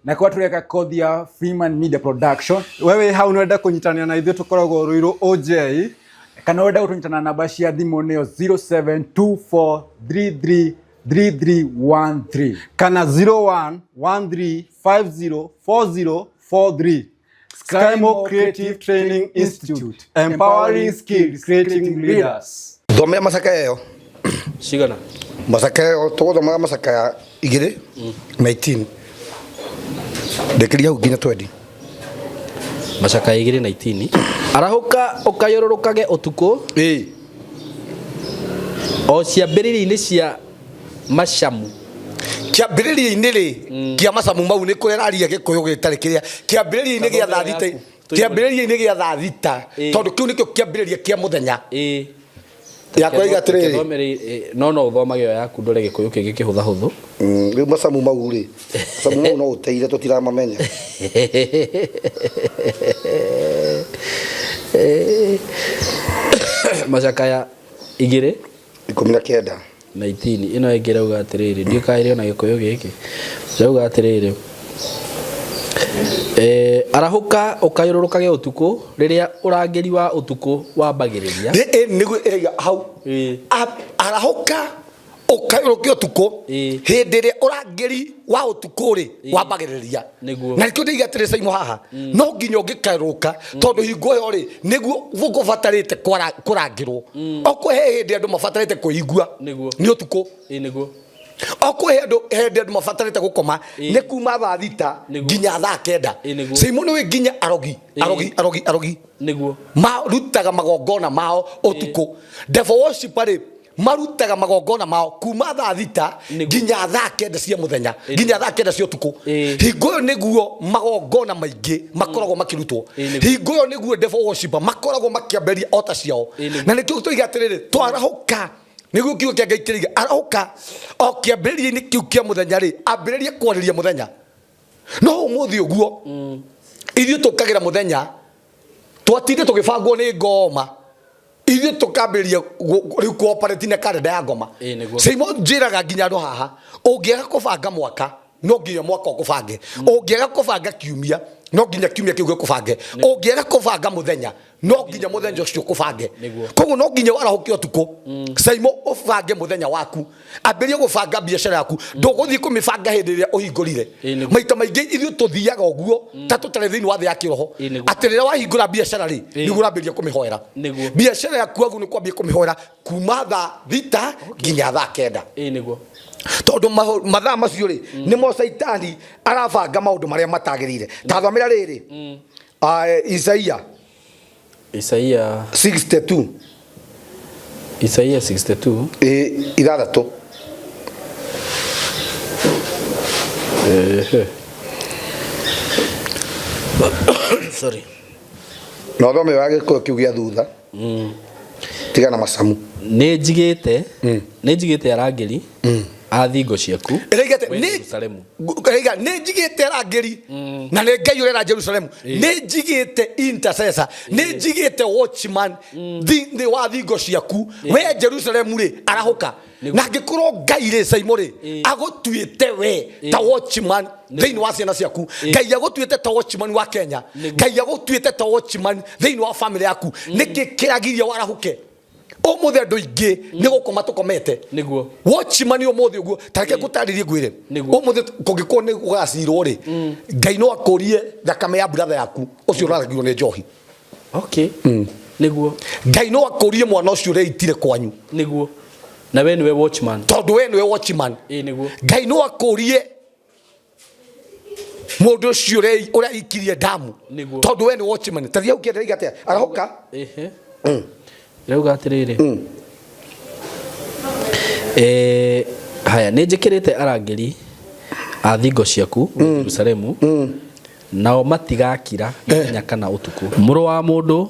na kwa tũreka kothi ya Freeman Media Production. Wewe hau nĩ wenda kũnyitanĩra na ithuĩ tũkoragwo Ruiru OJ, kana wenda gũtũnyita na namba cia thimũ nĩyo 0724333313 kana 0113504043. Skymo Creative Training Institute, empowering skills, creating leaders. Thomea macakaya ĩyo. Cigana? Macakaya ĩyo tũgũthomaga macakaya 2 19. Ndĩkĩria hau nginya 20. Macakaya 2 19. Arahũka ũkayũrũrũkage ũtukũ. O ciambĩrĩria-inĩ cia macamu. Kĩambĩrĩria-inĩ rĩ, kĩa macamu mau nĩ kũrĩa raria gĩkũyũ gĩtarĩ kĩrĩa. Kĩambĩrĩria-inĩ gĩa thaa 6, kĩambĩrĩria-inĩ gĩa thaa 6, tondũ kĩu nĩkĩo kĩambĩrĩria kĩa mũthenya. Yakwa iga atĩrĩrĩ. No no ũthomage ĩyo yaku ndore gĩkũyũ kĩngĩ kĩhũthahũthũ. Rĩu macamu mau rĩ, macamu mau no ũteire tũtiramamenya. Macakaya igĩrĩ 19. 19 ĩno ĩngĩ ĩrauga atĩrĩrĩ, ndiũĩ kana ĩrĩ ona gĩkũyũ gĩkĩ, ĩrauga atĩrĩrĩ, arahũka ũkayũrũrũkage ũtukũ rĩrĩa ũrangĩri wa ũtukũ wambagĩrĩria. Nĩguo ĩrauga hau. Arahũka ũkayũrũke ũtukũ hĩndĩ ĩrĩa ũrangĩri wa ũtukũ rĩ wambagĩrĩria. Nĩguo. Na nĩkĩo ndĩiga atĩrĩ Saimo haha, no nginya ũngĩkerũka tondũ hingo ĩyo rĩ nĩguo gũbatarĩte kũrangĩrwo. Okorwo he hĩndĩ andũ mabatarĩte kwĩigua Nĩguo. nĩ ũtukũ. Nĩguo. Okorwo he andũ hĩndĩ andũ mabatarĩte gũkoma nĩ kuma thaa 6 nginya thaa 9. Saimo nĩ nginya arogi, arogi, arogi, arogi. Nĩguo. Marutaga magongona mao ũtukũ. Devil worshiper rĩ marutaga magongona mao kuma thaa 6 nginya thaa 9 cia mũthenya, nginya thaa 9 cia ũtukũ. Hingo ĩyo nĩguo magongona maingĩ makoragwo makĩrutwo. Hingo ĩyo nĩguo devil worshiper makoragwo makĩambĩrĩria ota ciao. Na nĩkĩo tũiga atĩrĩrĩ, twarahũka, nĩguo kiugo kĩa Ngai kĩrĩiga, arahũka o kĩambĩrĩria-inĩ kĩu kĩa mũthenya rĩ, ambĩrĩria kwarĩria mũthenya. No ũmũthĩ ũguo ithuĩ tũkagĩra mũthenya, twatinde tũgĩbangwo nĩ ngoma, ithuĩ tũkambĩrĩria rĩu cooperate na kalenda ya ngoma. Nĩguo. Saimo njĩraga nginya andũ haha, ũngĩaga kũbanga mwaka no nginya mwaka ũkũbange, ũngĩaga kũbanga kiumia no nginya kiumia kĩu gĩkũbange, ũngĩaga kũbanga mũthenya no nginya mũthenya ũcio ũkũbange. Koguo no nginya warahũke ũtukũ Saimo ũbange mũthenya waku, ambĩrĩrie gũbanga biacara yaku, ndũgũthiĩ kũmĩbanga hĩndĩ ĩrĩa ũhingũrire. Maita maingĩ ithuĩ tũthiaga ũguo ta tũtarĩ thĩinĩ wa thĩ ya kĩroho, atĩ rĩrĩa wahingũra biacara rĩ nĩguo ũrambĩrĩria kũmĩhoera. Biacara yaku wagu nĩ kwambia kũmĩhoera kuma thaa 6 nginya thaa 9. Nĩguo. Tondũ mathaa macio rĩ nĩmo Caitani arabanga maũndũ marĩa matagĩrĩire. Ta thomera rĩrĩ, Isaia. Isaia 62. Isaia 62. 6. Ehe. Sorry. Na ũthome wa gĩkũyũ kĩu gĩa thutha. Tiga na macamu. Nĩ njigĩte, nĩ njigĩte arangĩri a thingo ciaku. Ĩraiga atĩ, Wee nĩ Jerusalemu. Ĩraiga, nĩ njigĩte arangĩri na nĩ Ngai ũrera Jerusalemu. Nĩ njigĩte intercessor, nĩ njigĩte watchman thĩinĩ wa thingo ciaku. Wee Jerusalemu rĩ, arahũka. Na angĩkorwo Ngai rĩ, Saimo rĩ, agũtuĩte we ta watchman thĩinĩ wa ciana ciaku, Ngai agũtuĩte ta watchman wa Kenya, Ngai agũtuĩte ta watchman thĩinĩ wa family yaku, nĩkĩ kĩragiria warahũke? Ũmũthĩ andũ aingĩ nĩ gũkoma tũkomete. Nĩguo. Watchman ũmũthĩ ũguo, ta reke ngũtarĩrie ngwĩre. Ũmũthĩ kũngĩkorwo nĩ gũgacirwo rĩ, Ngai no akũrie thakame ya brother yaku ũcio ũraragirwo nĩ njohi. Okay. Nĩguo. Ngai no akũrie mwana ũcio ũreitire kwanyu. Nĩguo. Na we nĩwe watchman. Tondũ we nĩwe watchman. Nĩguo. Ngai no akũrie mũndũ ũcio ũreikirie damu. Nĩguo. Tondũ we nĩ watchman. Ta thiĩ hau kĩanda atĩa? Arahũka. Ehe. Ĩrauga atĩrĩrĩ. Haya, nĩ njĩkĩrĩte arangĩri a thingo ciaku Jerusalemu, nao matigakira mũthenya kana ũtukũ. Mũrũ wa mũndũ,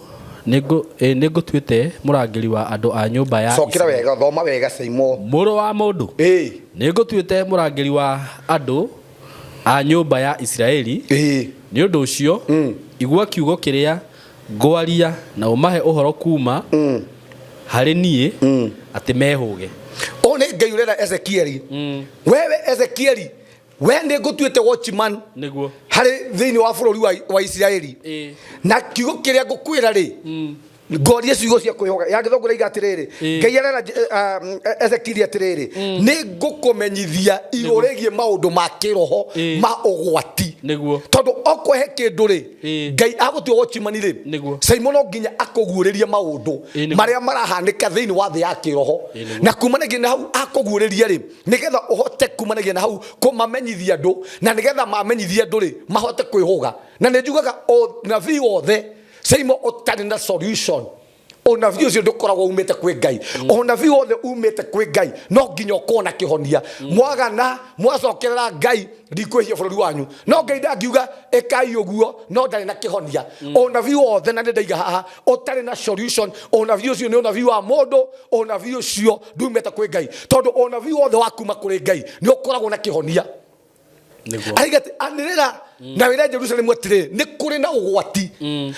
nĩngũtuĩte mũrangĩri wa andũ a nyũmba ya Cokera Isiraeli. wega, thoma wega Saimo. Mũrũ wa mũndũ, nĩngũtuĩte mũrangĩri wa andũ a nyũmba ya Isiraeli. Nĩ ũndũ ũcio, igua kiugo kĩrĩa ngwaria na ũmahe ũhoro kuma harĩ niĩ atĩ mehũge. Ũũ nĩ Ngai ũrera Ezekieli. Wewe Ezekieli, we nĩ ngũtuĩte watchman Nĩguo. harĩ thĩinĩ wa bũrũri wa Isiraeli. Na kiugo kĩrĩa ngũkwĩra rĩ, ngorie ciugo cia kwĩhoka. Ya gĩthũngũ raiga atĩrĩrĩ, Ngai arera Ezekieli atĩrĩrĩ, nĩ ngũkũmenyithia igũrũ rĩgiĩ maũndũ ma kĩroho ma ũgwati. Nĩguo. Tondũ okorwo he kĩndũ rĩ, Ngai agũtua watchman rĩ, Nĩguo. Saimo no nginya akũguũrĩrie maũndũ marĩa marahanĩka thĩinĩ wa thĩ ya kĩroho. Na kumanagia na hau akũguũrĩrie rĩ, nĩgetha ũhote kumanagia na hau kũmamenyithia andũ, na nĩgetha mamenyithie andũ rĩ, mahote kwĩhũga. Na nĩ njugaga ũnabii wothe Saimo ũtarĩ na solution, ũnabii ũcio ndũkoragwo umĩte kwĩ Ngai. Ũnabii wothe umĩte kwĩ Ngai no nginya ũkorwo na kĩhonia. Mwagana mwacokerera Ngai, ndikwĩhia bũrũri wanyu. No Ngai ndangiuga ĩkai ũguo no ndarĩ na kĩhonia. Ũnabii wothe, na nĩ ndaiga haha, ũtarĩ na solution, ũnabii ũcio nĩ ũnabii wa mũndũ, ũnabii ũcio ndumĩte kwĩ Ngai. Tondũ ũnabii wothe wa kuma kũrĩ Ngai nĩ ũkoragwo na kĩhonia. Araiga atĩ anĩrĩra na wĩre Jerusalemu atĩrĩ nĩ kũrĩ na ũgwati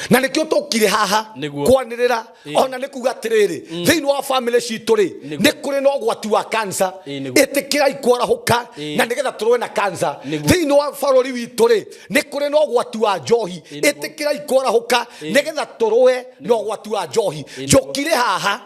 na nĩkĩo tũkire haha Nĩguo. kwanĩrĩra ona nĩ kuga atĩrĩrĩ thĩinĩ wa famĩlĩ citũ rĩ nĩ kũrĩ na ũgwati wa kansa ĩtĩkĩrai kwarahũka na nĩgetha tũrũe na kansa thĩinĩ wa bũrũri witũ rĩ nĩ kũrĩ na ũgwati wa njohi ĩtĩkĩrai kwarahũka nĩgetha tũrũe na ũgwati wa njohi njũkire haha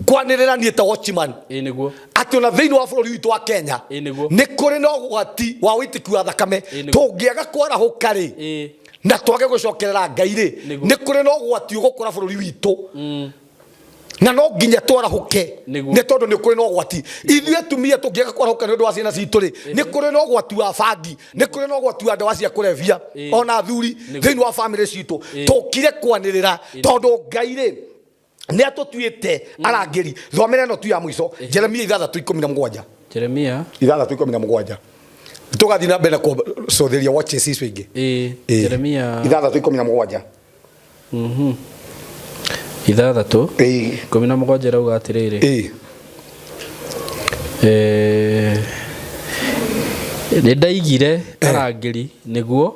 kwanĩrĩra niĩ ta watchman Ĩĩ nĩguo. atĩ ona thĩinĩ wa bũrũri witũ wa Kenya Ĩĩ nĩguo. nĩ kũrĩ na ũgwati wa ũitĩki wa thakame Ĩĩ nĩguo. tũngĩaga kwarahũka rĩ na twage gũcokerera Ngai rĩ nĩ kũrĩ na ũgwati ũgũkora bũrũri witũ na no nginya twarahũke nĩ tondũ nĩ kũrĩ na ũgwati ithuĩ atumia tũngĩaga kwarahũka nĩ ũndũ wa ciana citũ rĩ nĩ kũrĩ na ũgwati wa bangi nĩ kũrĩ na ũgwati wa ndawa cia kũrebia ona athuri thĩinĩ wa famĩlĩ citũ tũkire kwanĩrĩra tondũ Ngai rĩ nä atå tuä te arangä ri thomera ä no tu ya må ico Jeremia 6:17 Jeremia 6:17 tå gathiä na mbere na kå ria watches icio ingä Jeremia 6:17 6:17 ĩrauga atĩrĩrĩ nĩ ndaigire arangĩri nĩguo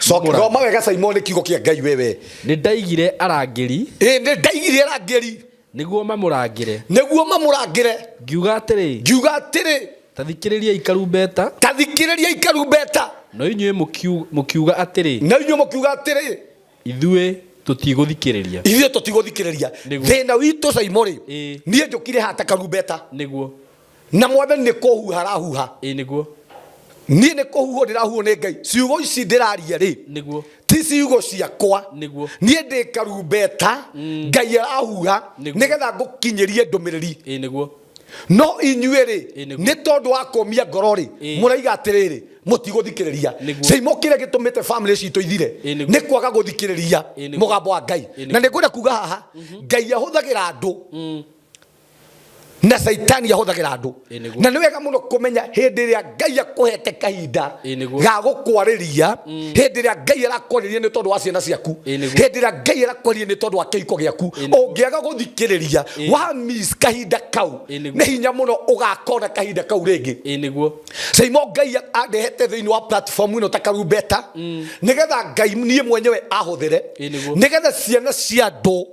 Thoma wega Simon kiugo kĩa Ngai wewe. Nĩ ndaigire arangĩri. Ĩ nĩ ndaigire arangĩri. Nĩguo mamũrangĩre. Nĩguo mamũrangĩre. Ngiuga atĩrĩ. Ngiuga atĩrĩ. Ta thikĩrĩriai karumbeta. Ta thikĩrĩriai karumbeta. No inyuĩ mũkiuga atĩrĩ. No inyuĩ mũkiuga atĩrĩ. Ithuĩ tũtigũthikĩrĩria. Ithuĩ tũtigũthikĩrĩria. Thĩna witũ Simon rĩ. Niĩ njũkire haha ta karumbeta. Nĩguo. Na mwathani nĩ kũhuha arahuha. Ĩ nĩguo. Niĩ nĩ kũhuhwo ndĩrahuhwo nĩ Ngai. Ciugo ici ndĩraria rĩ. Nĩguo. Ti ciugo ciakwa. Nĩguo. Niĩ ndĩ karumbeta. Ngai arahuha. Nĩgetha ngũkinyĩrie ndũmĩrĩri. Ĩ nĩguo. No inyuĩ rĩ nĩ tondũ wa kũmia ngoro rĩ mũraiga atĩrĩrĩ mũtigũthikĩrĩria Ceimo kĩrĩa gĩtũmĩte family citũ ithire nĩ kwaga gũthikĩrĩria mũgambo wa Ngai na nĩ ngwenda kuga haha Ngai ahũthagĩra andũ na caitani ahũthagĩra andũ na nĩ wega mũno kũmenya hĩndĩ ĩrĩa Ngai akũhete kahinda ga gũkwarĩria hĩndĩ ĩrĩa Ngai arakwarĩria nĩ tondũ wa ciana ciaku hĩndĩ ĩrĩa Ngai arakwarĩria nĩ tondũ wa kĩhiko gĩaku ũngĩaga gũthikĩrĩria wa miss kahinda kau nĩ hinya mũno ũgakona kahinda kau rĩngĩ nĩguo Ceimo Ngai andehete thĩinĩ wa platform ĩno ta karumbeta nĩgetha Ngai niĩ mwenyewe ahũthĩre nĩgetha ciana cia andũ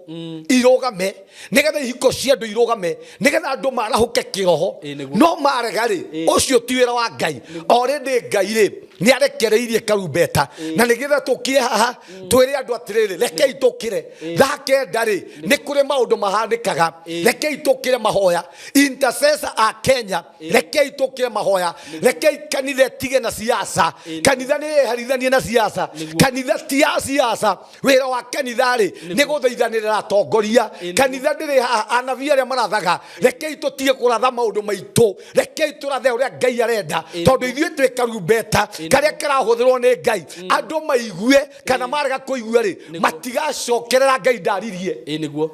irũgame nĩgetha ihiko cia andũ irũgame nĩgetha andũ marahũke kĩroho no marega rĩ ũcio ti wĩra wa Ngai already Ngai rĩ nĩ arekereirie karumbeta na nĩgetha tũkire haha twĩre andũ atĩrĩrĩ rekei tũkĩre thaa kenda rĩ nĩ kũrĩ maũndũ mahanĩkaga rekei tũkĩre mahoya intercessor a Kenya rekei tũkĩre mahoya rekei kanitha ĩtige na siasa kanitha nĩ yeherithanie na siasa kanitha ti ya siasa wĩra wa kanitha rĩ nĩ gũthaithanĩrĩra atongoria kanitha ndĩrĩ haha anabii arĩa marathaga rekei tũtige kũratha maũndũ maitũ rekei tũrathe ũrĩa Ngai arenda tondũ ithuĩ twĩ karumbeta karĩa karahũthĩrwo nĩ Ngai andũ maigue kana marega kũigua rĩ matigacokerera Ngai ndaririe nĩguo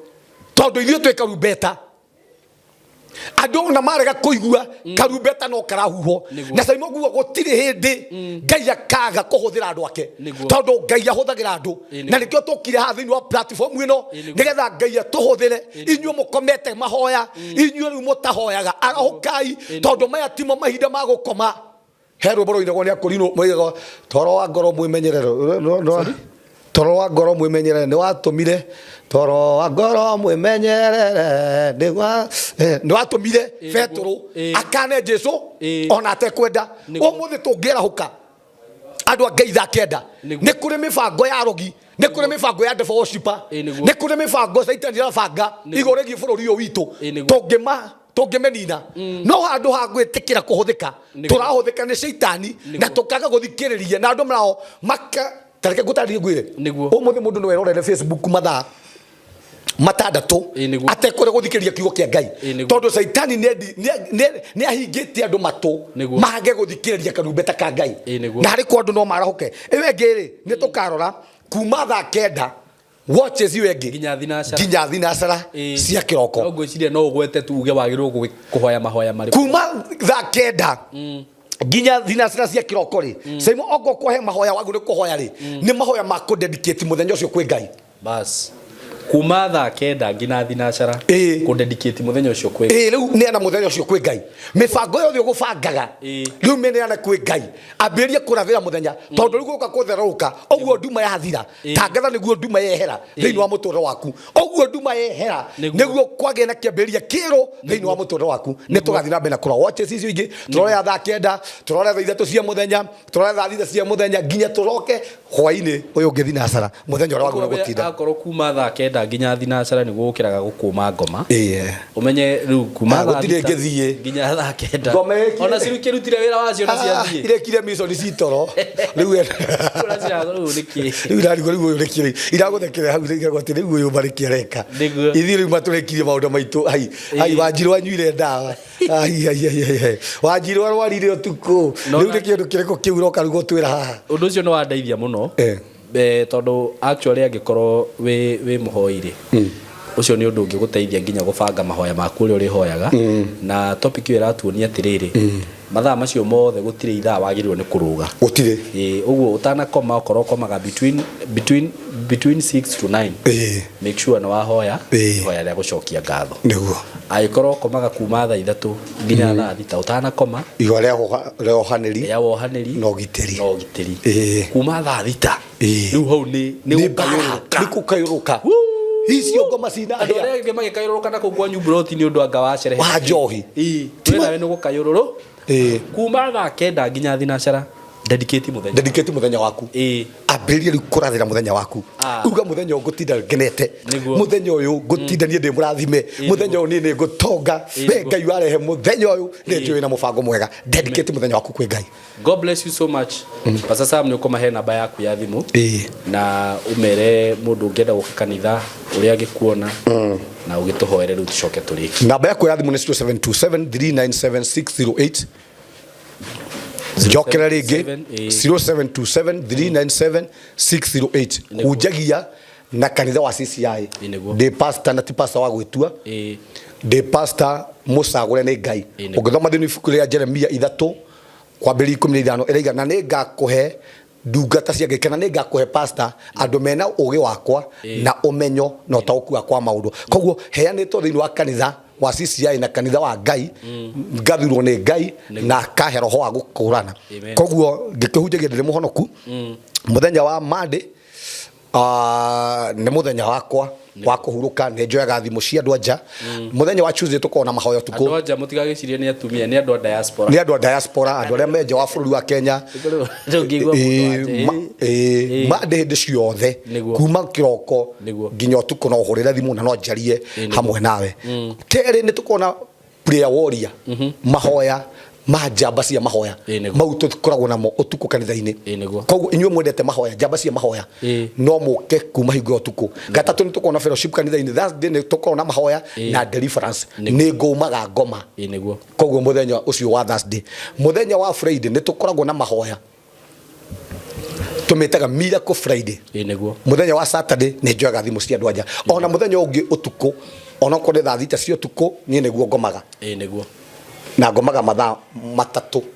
tondũ ithuĩ twĩ karumbeta andå ona marega kũigua karumbeta no karahuhwo na caimo guo gũtirĩ hĩndĩ Ngai akaga kũhũthĩra andũ ake tondũ Ngai ahũthagĩra andũ na nĩkĩo tũkire haha thĩinĩ wa platform ĩno nĩgetha Ngai atũhũthĩre inyuĩ mũkomete mahoya inyuĩ rĩu mũtahoyaga arahũkai tondũ maya timo mahinda ma gũkoma he rwĩmbo rũinagwo nĩ akũrinũ moigaga toro wa ngoro mwĩmenyerere toro wa ngoro mwĩmenyerere nĩ watũmire toro wa ngoro mwĩmenyerere nĩ watũmire Betũrũ akane Jesu ona atekwenda ũmũthĩ tũngĩarahũka andũ a Ngai thaa kenda nĩ kũrĩ mĩbango ya arogi nĩ kũrĩ mĩbango ya devil worshiper nĩ kũrĩ mĩbango caitani arabanga igũrũ rĩgiĩ bũrũri ũyũ witũ tũngĩma tũngĩmĩnina no handũ ha gwĩtĩkĩra kũhũthĩka tũrahũthĩka nĩ caitani na tũkaga gũthikĩrĩria na andũ nao maka tareke ngũtarĩrie ngwĩre ũmũthĩ mũndũ no erorere Facebook mathaa matandatũ atekwenda gũthikĩrĩria kiugo kĩa Ngai tondũ caitani nĩ ahingĩtie andũ matũ mage gũthikĩrĩria karumbeta ka Ngai na harĩ kwa andũ no marahũke ĩyo ĩngĩ rĩ nĩ tũkarora kuma thaa kenda watches ĩyo ĩngĩ nginya thinacara cia kĩroko no ngwĩciria no ũgwete tu uge wagĩrĩirwo kũhoya mahoya marĩkũ kuma thaa kenda nginya thinacara cia kĩroko rĩ Saimo ongorwo kũhe mahoya wagĩrĩirwo kũhoya rĩ nĩ mahoya ma kũ dedicate mũthenya ũcio kwĩ Ngai bas Kuma thaa 9 nginya thinacara. Kũ dedicate muthenya ũcio kwĩ. Ĩĩ, rĩu neana mũthenya ũcio kwĩ Ngai. Mĩbango yothe ũgũbangaga rĩu mĩneane kwĩ Ngai. Ambĩrĩria kũrathĩra mũthenya tondũ rĩu gũka kũtherũka ũguo nduma yathira. Tangatha nĩguo nduma yehera thĩinĩ wa mũtũrĩre waku. Ũguo nduma yehera nĩguo kwagĩa na kĩambĩrĩria kĩerũ thĩinĩ wa mũtũrĩre waku. Nĩ tũgathiĩ na mbere na kũrora watches icio ingĩ, tũrore ya thaa 9, tũrore thaa 3 cia mũthenya, tũrore thaa 6 cia mũthenya nginya tũroke hwainĩ ũyũ ũngĩ thinacara mũthenya ũrĩa wagĩrĩirwo gũtinda. Akorwo kuma thaa 9 nginya thinacara nĩguo ũkĩraga gũkũma ngoma. Ũmenye rĩu kuma Ah, thaa gũtirĩ 6 ngĩthiĩ. nginya thaa 9. Ngoma ĩkire- Ona cirukĩrutire wĩra wacio na ciathiĩ. Irekire mission citoro rĩu rĩu irarigwo rĩu ũyũ nĩkĩ rĩu iragũthekera hau iragwo atĩ rĩu ũyũ marĩki areka ithuĩ rĩu matũrekirie maũndũ maitũ ai ai Wanjirũ anyuire ndawa ai ai ai ai ai. Wanjirũ arwarire ũtukũ rĩu nĩ kĩũndũ kĩrĩkũ kĩu ũroka rĩu gũtwĩra haha? Ũndũ ũcio nĩ wandeithia mũno tondũ actually angĩkorwo wĩ mũhoi rĩ, ũcio nĩ ũndũ ũngĩgũteithia nginya gũbanga mahoya maku ũrĩa ũrĩhoyaga. Na topic ĩyo ĩratuonia atĩrĩrĩ, mathaa macio mothe gũtirĩ ithaa wagĩrĩirwo nĩ kũrũga. Gũtirĩ. Ĩĩ, ũguo ũtanakoma okorwo ũkomaga between 6 to 9, make sure nĩ wahoya ihoya rĩa gũcokia ngatho. Nĩguo. Angĩkorwo ũkomaga kuma thaa 3 nginya thaa 6 ũtanakoma, ihoya rĩa wohanĩri rĩa wohanĩri na ũgitĩri na ũgitĩri kuma thaa 6 rĩu hau nĩ nĩ mbara, nĩ gũkayũrũka icio ngoma cina andũ arĩa angĩ magĩkayũrũrũka na kũu kwanyu mburoti nĩ ũndũ anga wa cerehe wa njohi. Ĩĩ, we nawe nĩ gũkayũrũrũ kuma thaa 9 nginya thinacara. Dedicate mũthenya. Dedicate mũthenya waku. Ambĩrĩria rĩu kũrathĩra mũthenya waku. Uga mũthenya ũyũ ngũtinda ngenete. Mũthenya ũyũ ngũtinda niĩ ndĩ mũrathime. Mũthenya ũyũ niĩ nĩ ngũtonga. We Ngai warehe mũthenya ũyũ nĩ njũĩ na mũbango mwega. Dedicate mũthenya waku kwĩ Ngai. God bless you so much. Pastor Sam nĩ ũkũmahe namba yaku ya thimũ na ũmere mũndũ ũngĩenda gũka kanitha ũrĩa angĩkuona na ũgĩtũhoere rĩu tũcoke tũrĩkie. Namba yakwa ya thimũ nĩ 0727 397 608. Njokere rĩngĩ 0727 397 608. Hunjagia na kanitha wa CCI. Ndĩ pastor na ti pastor wa gwĩtua. Ndĩ pastor mũcagũre nĩ Ngai. Ũngĩthoma thĩinĩ ibuku rĩa Jeremia 3 kwambĩrĩria 15 ĩraiga na nĩ ngakũhe ndungata cia Ngai kana nĩ ngakũhe pastor andũ mena ũgĩ wakwa na ũmenyo na ũtaũku wakwa wa maũndũ. Koguo heanĩtwo thĩinĩ wa kanitha wa CCI na kanitha wa Ngai, ngathurwo nĩ Ngai na akahe roho wa gũkũrana. Koguo ngĩkĩhunjagia ndĩrĩ mũhonoku. Mũthenya wa Monday nĩ mũthenya wakwa wa kũhurũka, nĩ njoyaga thimũ cia andũ anja. Mũthenya wa Tuesday tũkoragwo na mahoya ũtukũ. Andũ anja mũtigagĩcirie nĩ atumia, nĩ andũ a diaspora. Nĩ andũ a diaspora, andũ arĩa me nja wa bũrũri wa Kenya. Monday hĩndĩ ciothe kuma kĩroko nginya ũtukũ no ũhũrĩre thimũ na no njarie hamwe nawe. Kerĩ nĩ tũkoragwo na prayer warrior, mahoya ma njamba cia mahoya mau tũkoragwo namo ũtukũ kanitha-inĩ. Koguo inyuĩ mwendete mahoya, njamba cia mahoya, no mũke kuma hingo ya ũtukũ. Gatatũ nĩ tũkoragwo na fellowship kanitha-inĩ. Thursday nĩ tũkoragwo na mahoya na deliverance, nĩ ngũmaga ngoma. Koguo mũthenya ũcio wa Thursday. Mũthenya wa Friday nĩ tũkoragwo na mahoya tũmĩtaga Miracle Friday. Mũthenya wa Saturday nĩ njoyaga thimũ cia andũ anja. Ona mũthenya ũngĩ ũtukũ, onokorwo nĩ thaa 6 cia ũtukũ, niĩ nĩguo ngomaga. Na ngomaga mathaa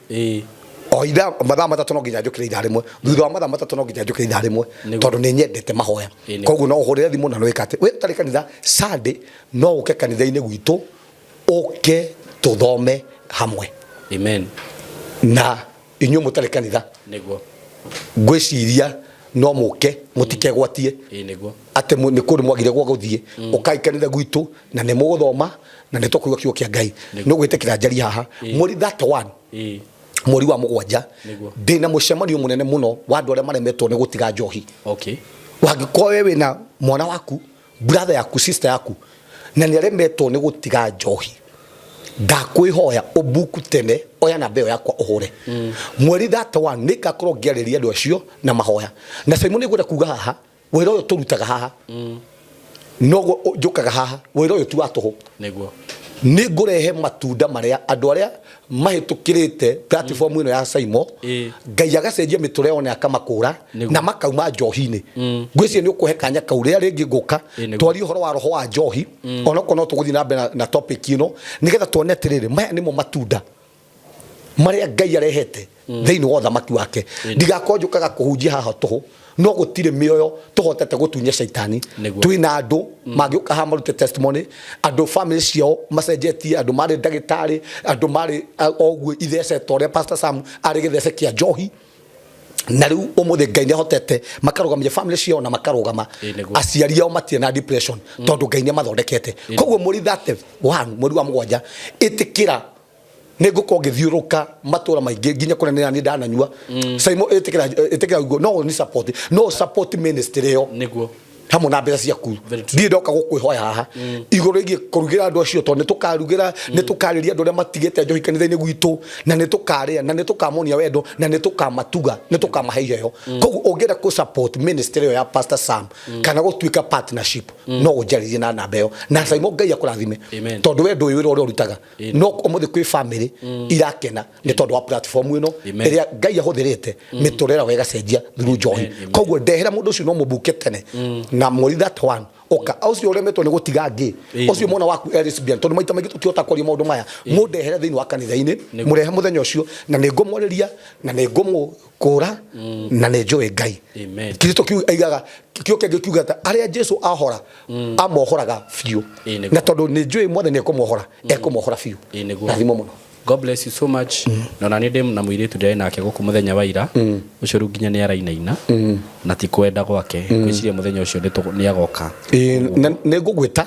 3. O ithaa mathaa 3 no nginya njũkĩre ithaa rĩmwe. Thutha wa mathaa 3 no nginya njũkĩre ithaa rĩmwe tondũ nĩ nyendete mahoya. Koguo no ũhũrĩre thimũ na no wĩke atĩ we ũtarĩ kanitha Sunday no ũke kanitha-inĩ gwitũ ũke tũthome hamwe. Amen. Na inyuĩ mũtarĩ kanitha Nĩguo. ngwĩciria no mũke mũtikegwatie Nĩguo. atĩ nĩ kũndũ mwagire gwa gũthiĩ. Ũkai kanitha gwitũ na nĩ mũgũthoma na nĩ tũkũigua kiugo kĩa Ngai. Nĩ ũgwĩtĩkĩra njarie haha mweri 31 mweri wa 7 ndĩna mũcemanio mũnene mũno wa andũ arĩa maremetwo nĩ gũtiga njohi. Wangĩkorwo we wĩna mwana waku, brother yaku, sister yaku na nĩ aremetwo nĩ gũtiga njohi, ndakwĩhoya ũbuku tene, oya namba ĩyo yakwa ũhũre. Mweri 31 nĩ ngakorwo ngĩarĩria andũ acio na mahoya. Na Simon nĩ ngwenda kuga haha, wĩra ũyũ tũrutaga haha noguo njũkaga haha, wĩra ũyũ ti wa tũhũ. Nĩguo. Nĩ ngũrehe matunda marĩa andũ arĩa mahĩtũkĩrĩte platform ĩno ya Saimo, Ngai agacenjia mĩtũrĩre yao na akamakũra na makauma njohi-inĩ. Ngwĩciria nĩ ũkũhe kanya kau rĩrĩa rĩngĩ ngũka twarie ũhoro wa roho wa njohi, onokorwo no tũgũthiĩ na mbere na topic ĩno nĩgetha tuone atĩrĩrĩ, maya nĩmo matunda. Marĩa Ngai arehete thĩinĩ wa ũthamaki wake, ndigakorwo njũkaga kũhunjia haha tũhũ, no gũtirĩ mĩoyo tũhotete gũtunya caitani. Nĩguo. Twĩna andũ mangĩũka haha marute testimony, andũ family ciao macenjetie, andũ marĩ ndagĩtarĩ, andũ marĩ o ũguo ithece ta ũrĩa Pastor Sam arĩ gĩthece kĩa njohi, na rĩu ũmũthĩ Ngai nĩ ahotete makarũgamia family ciao na makarũgama. Ĩ, nĩguo. Aciari ao matirĩ na depression tondũ Ngai nĩ amathondekete. Koguo mweri 31 mweri wa 7, ĩtĩkĩra nĩ ngũkorwo ngĩthiũrũka matũra maingĩ nginya kũrĩa nĩ ndananyua. Saimo, ĩtĩkĩra, ĩtĩkĩra ũguo, no nĩ support, no support ministry ĩyo Nĩguo. hamwe na mbeca ciaku. Ndirĩ ndoka gũkwĩhoya haha igũrũ rĩgiĩ kũrugĩra andũ acio, tondũ nĩ tũkarugĩra, nĩ tũkarĩria andũ arĩa matigĩte njohi kanitha-inĩ gwitũ, na nĩ tũkarĩa, na nĩ tũkamonia wendo, na nĩ tũkamatuga, nĩ tũkamahe iheo. Koguo ũngĩenda kũ support ministry ĩyo ya Pastor Sam kana gũtuĩka partnership, no ũnjarĩrie na namba ĩyo. Na Saimo, Ngai akũrathime. Amen. Tondũ we ndũĩ wĩra ũrĩa ũrutaga, no ũmũthĩ kwĩ family irakena nĩ tondũ wa platform ĩno Amen. ĩrĩa Ngai ahũthĩrĩte mĩtũrĩre yao ĩgacenjia through njohi. Koguo ndehera mũndũ ũcio, no mũbuke tene na mweri 31 ũka. Ũcio ũremetwo nĩ gũtiga ngĩ, ũcio mwana waku e lesbian, tondũ maita maingĩ tũtihota kwaria maũndũ maya, mũndehere thĩinĩ wa kanitha-inĩ, mũrehe mũthenya ũcio, na nĩ ngũmwarĩria na nĩ ngũmũkũra, na nĩ njũĩ Ngai. Amen. Kristo kiu aigaga kio kĩngĩ kiuga ta arĩa Jesu ahora amohoraga biũ. Ĩ, nĩguo. Na tondũ nĩ njũĩ Mwathani ekũmohora, ekũmohora biũ. Ĩ, nĩguo. Rathimo mũno. God bless you so much. Na ona nĩ ndĩ na mũirĩtu ndĩrĩ nake gũkũ mũthenya wa ira ũcio, rĩu nginya nĩ arainaina na ti kwenda gwake. Ngwĩciria mũthenya ũcio nĩ agoka. Ĩ, na nĩ ngũgwĩta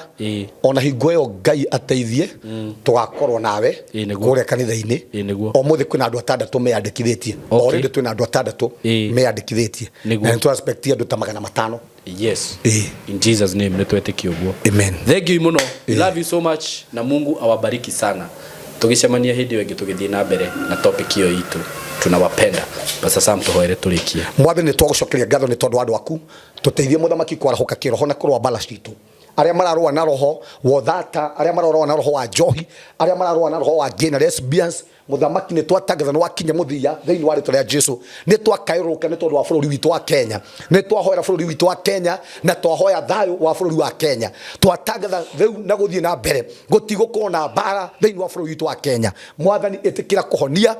ona hingo ĩyo, Ngai ateithie tũgakorwo nawe Ĩ, nĩguo. kũrĩa kanitha-inĩ. Ĩ, nĩguo. Ũmũthĩ kwĩna andũ atandatũ meyandĩkithĩtie. Already twĩna andũ atandatũ meyandĩkithĩtie Nĩguo. na nĩ tũraspect andũ ta 500. Yes, in Jesus name, nĩ twetĩkia ũguo. Amen. Thank you mũno. We love you so much na Mungu awabariki sana. Tũgĩcemania hĩndĩ ĩyo ĩngĩ tũgĩthiĩ na mbere na topic ĩyo itũ. Tunawapenda. Pastor Sam, tũhoere tũrĩkie. Mwathani, nĩ twagũcokeria ngatho nĩ tondũ wa andũ aku. Tũteithie, Mũthamaki, kwarahũka kĩroho na kũrũa mbara citũ, arĩa mararũa na roho wa ũthata, arĩa mararũa na roho wa njohi, arĩa mararũa na roho wa gay na lesbians. Mũthamaki, nĩ twatangatha nĩ wakinya mũthia thĩinĩ wa rĩtwa rĩa Jesu. Nĩ twakaĩrũrũka nĩ tondũ wa bũrũri witũ wa Kenya. Nĩ twahoera bũrũri witũ wa Kenya na twahoya thayũ wa bũrũri wa Kenya. Twatangatha rĩu na gũthiĩ na mbere gũtigũkorwo na mbara thĩinĩ wa bũrũri witũ wa Kenya. Mwathani, ĩtĩkĩra kũhonia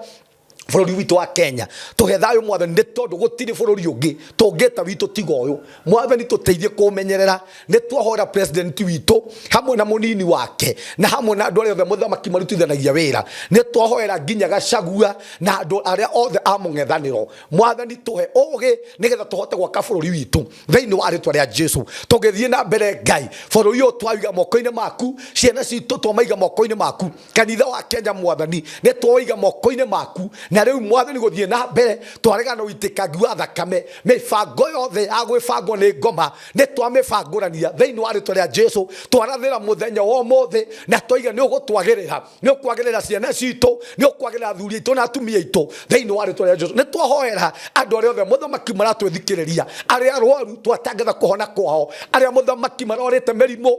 bũrũri witũ wa Kenya, tũhe thayũ, Mwathani, nĩ tondũ gũtirĩ bũrũri ũngĩ tũngĩta witũ tiga ũyũ. Mwathani, tũteithie kũũmenyerera. Nĩ twahoera president witũ hamwe na mũnini wake na hamwe na andũ arĩa othe, Mũthamaki, marutithanagia wĩra. Nĩ twahoera nginya Gachagua na andũ arĩa othe a mũng'ethanĩro. Mwathani, tũhe ũgĩ nĩgetha tũhote gwaka bũrũri witũ thĩinĩ wa rĩtwa rĩa Jesu. Tũgĩthiĩ na mbere, Ngai, bũrũri ũyũ twawiga moko-inĩ maku, ciana citũ twamaiga moko-inĩ maku, kanitha wa Kenya, Mwathani, nĩ twoiga moko-inĩ maku. Na rĩu, Mwathani, gũthiĩ na mbere twaregana na ũitĩkangi wa thakame, mĩbango yothe ya gwĩbangwo nĩ ngoma nĩ twamĩbangũrania thĩinĩ wa rĩtwa rĩa Jesu. Twarathĩra mũthenya wa ũmũthĩ na twaiga nĩ ũgũtwagĩrĩra, nĩ ũkwagĩrĩra ciana citũ, nĩ ũkwagĩrĩra athuri aitũ na atumia aitũ thĩinĩ wa rĩtwa rĩa Jesu. Nĩ twahoera andũ arĩa othe, Mũthamaki, maratwĩthikĩrĩria, arĩa arwaru twatangatha kũhona kwao, arĩa, Mũthamaki, marorĩte mĩrimũ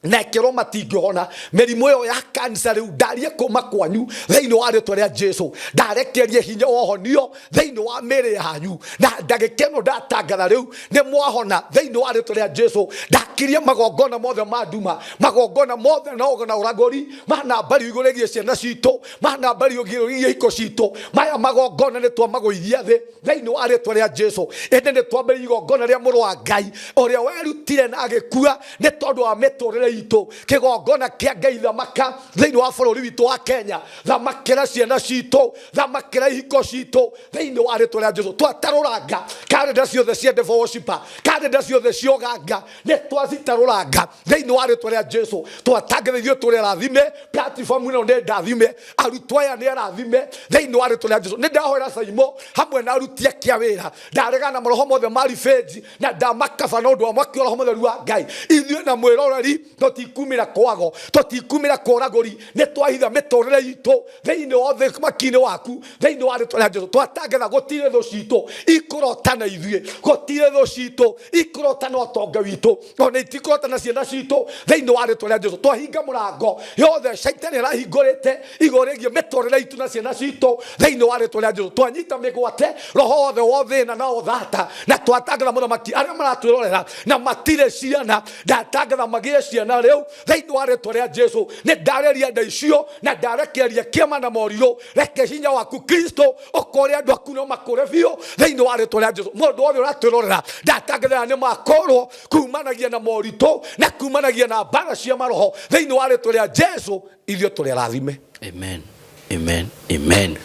na ĩkĩrwo matingĩhona, mĩrimũ ĩyo ya kansa, rĩu ndarie kuma kwanyu thĩinĩ wa rĩtwa rĩa Jesu. Ndarekerie hinya wa ũhonio thĩinĩ wa mĩĩrĩ yanyu, na ndagĩka ĩno ndatangatha rĩu nĩ mwahona thĩinĩ wa rĩtwa rĩa Jesu. Ndakirie magongona mothe ma nduma, magongona mothe na ũgo na ũragũri manambari igũrũ rĩgiĩ ciana citũ, manambari igũrũ rĩgiĩ iko citũ. Maya magongona nĩ twamagũithia thĩ thĩinĩ wa rĩtwa rĩa Jesu. Ĩndĩ nĩ twambĩrĩria igongona rĩa Mũrũ wa Ngai ũrĩa werutire na agĩkua nĩ tondũ wa mĩtũrĩre itũ, kĩgongona kĩa Ngai. Thamaka thĩinĩ wa bũrũri witũ wa Kenya, thamakĩra ciana citũ, thamakĩra ihiko citũ thĩinĩ wa rĩtwa rĩa Jesu. Twatarũranga karenda ciothe cia devil worshiper, karenda ciothe cia ũganga nĩ twacitarũranga thĩinĩ wa rĩtwa rĩa Jesu. Twatangatha ithuĩ tũrĩ arathime, platform ĩno nĩ ndathime, arutwo aya nĩ arathime thĩinĩ wa rĩtwa rĩa Jesu. Nĩ ndahoera Saimo hamwe na aruti ake a wĩra. Ndaregana na maroho mothe ma revenge na ndamakaba na ũndũ wa mwaki wa Roho Mũtheru wa Ngai. Ithuĩ na mwĩroreri tũtikumĩra kwago, tũtikumĩra kwa ũragũri. Nĩ twahitha mĩtũrĩre itũ thĩinĩ wa ũthamaki-inĩ waku thĩinĩ wa rĩtwa rĩa Jesu. Twatangatha gũtirĩ thũ citũ ikũrota na ithuĩ, gũtirĩ thũ citũ ikũrota na ũtonga witũ, ona itikũrota na ciana citũ thĩinĩ wa rĩtwa rĩa Jesu. Twahinga mũrango yothe caitani arahingũrĩte igũrũ rĩgiĩ mĩtũrĩre itũ na ciana citũ thĩinĩ wa rĩtwa rĩa Jesu. Twanyita mĩgwate roho wothe wa thĩna na ũthata, na twatangatha, Mũthamaki, arĩa maratwĩrorera na matirĩ ciana, ndatangatha magĩe ciana. ciana rĩu thĩinĩ wa rĩtwa rĩa Jesu. Nĩ ndarĩria nda icio na ndarekereria kĩama na morirũ. Reke hinya waku Kristo ũkũre andũ aku no makũre biũ thĩinĩ wa rĩtwa rĩa Jesu. Mũndũ wothe ũratwĩrorera ndatangathĩra nĩ makũrwo kumanagia na moritũ na kumanagia na mbara cia maroho thĩinĩ wa rĩtwa rĩa Jesu. Ithuĩ tũrĩ arathime. Amen. Amen. Amen.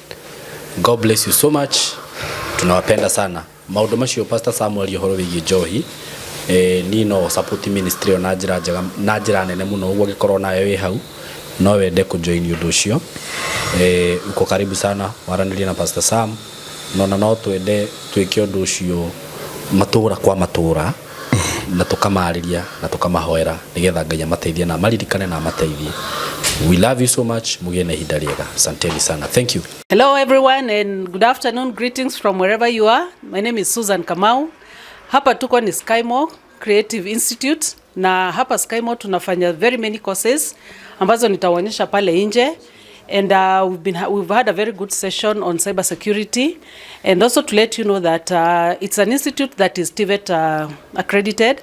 God bless you so much. Tunawapenda sana. Maũndũ macio Pastor Samuel ũhoro wĩgiĩ njohi niĩ no support ministry ĩyo na njĩra njega na njĩra nene mũno ũguo angĩkorwo nawe wĩ hau no wende kũ join ũndũ ũcio, uko karibu sana waranĩrie na Pastor Sam no na no twende twĩke ũndũ ũcio matũra kwa matũra na tũkamarĩria na tũkamahoera nĩgetha Ngai amateithie na amaririkane na amateithie. We love you so much. Mũgĩe na ihinda rĩega. Asanteni sana. Thank you. Hello everyone and good afternoon. Greetings from wherever you are. My name is Susan Kamau. Hapa tuko ni Skymo Creative Institute na hapa Skymo tunafanya very many courses ambazo nitawaonyesha pale nje. And we've had a very good session on cyber security, and also to let you know that it's an institute that is TVET accredited,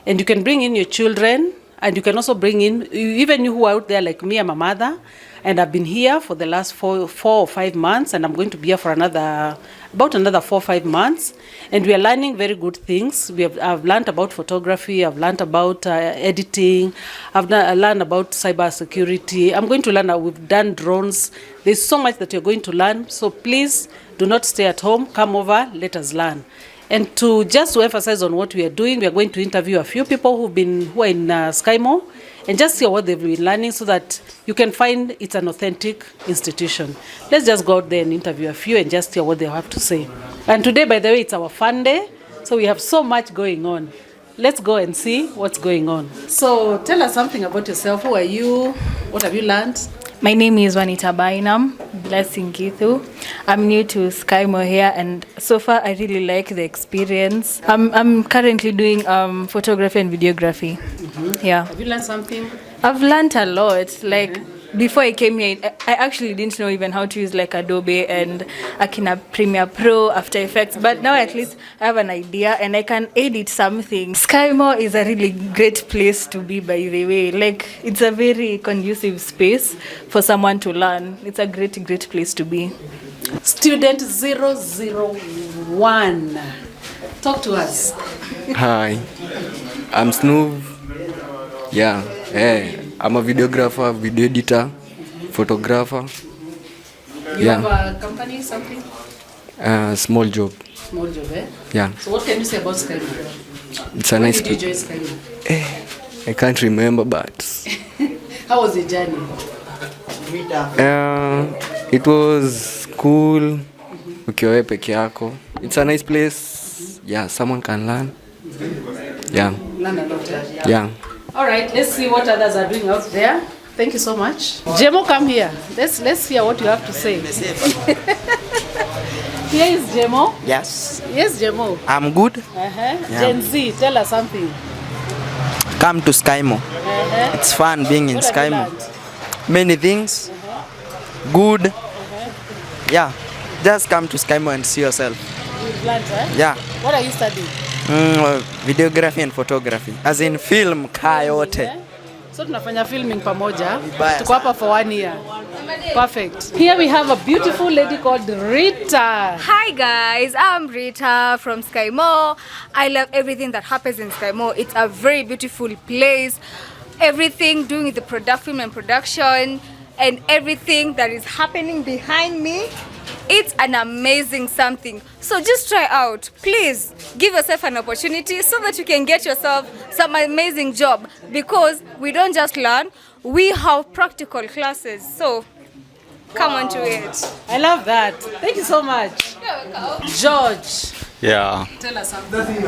and you can bring in your children, and you can also bring in even you who are out there like me. I'm a mother, and I've been here for the last four or 5 months, and I'm going to be here for about another 4 or 5 months. And we are learning very good things. I've learned about photography, I've learned about editing, I've learned about cyber security. I'm going to learn, we've done drones. There's so much that you're going to learn. So please do not stay at home. Come over, let us learn. And to just to emphasize on what we are doing, we are going to interview a few people who are in Skymo, and just see what they've been learning so that you can find it's an authentic institution. Let's just go out there and interview a few and just hear what they have to say. And today, by the way, it's our fun day, so we have so much going on. Let's go and see what's going on. So tell us something about yourself. Who are you? What have you learned? My name is Wanita Bainam, Blessing Githu. I'm new to Skymo here, and so far I really like the experience. I'm currently doing photography and videography. Mm-hmm. Yeah. Have you learned something? I've learned a lot. Like before I came here, I actually didn't know even how to use like Adobe and Akina Premiere Pro, After Effects. But now at least I have an idea and I can edit something. Skymo is a really great place to be, by the way. Like, it's a very conducive space for someone to learn. It's a great, great place to be. Student 001. Talk to us. Hi, I'm Snoop. Yeah, hey. I'm a videographer, video editor, photographer. You Yeah. have a company, something? Small job. Small job, eh? Yeah. So what can you say about Skymo? It's a When nice did you place. join Skymo? I can't remember, but How was the journey? It was cool. Ukiwa wewe peke yako. It's a nice place. Yeah, someone can learn. Yeah. Learn a lot, eh? Yeah. All right, let's see what others are doing out there. Thank you so much. Jemo, come here. Let's hear what you have to say. Here is Jemo. Yes. Yes, Jemo. I'm good. Uh-huh. Yeah. Gen Z, tell us something. Come to Skymo. Uh-huh. It's fun being in What have you Skymo. learned? Many things. Good. Yeah. Just come to Skymo and see yourself. You've learned, eh? Yeah. What are you studying? Videography and photography. As in film kaa yote. So tunafanya filming pamoja. Vibaya Tuko hapa for 1 year. Perfect. Here we have a beautiful lady called Rita. Hi guys, I'm Rita from Skymo. I love everything that happens in Skymo. It's a very beautiful place. Everything doing with the film and production and everything that is happening behind me. It's an amazing something. So just try out. Please give yourself an opportunity so that you can get yourself some amazing job, because we don't just learn, we have practical classes. So come on to it. I love that. Thank you so much. You're welcome. George. Yeah. Tell us something.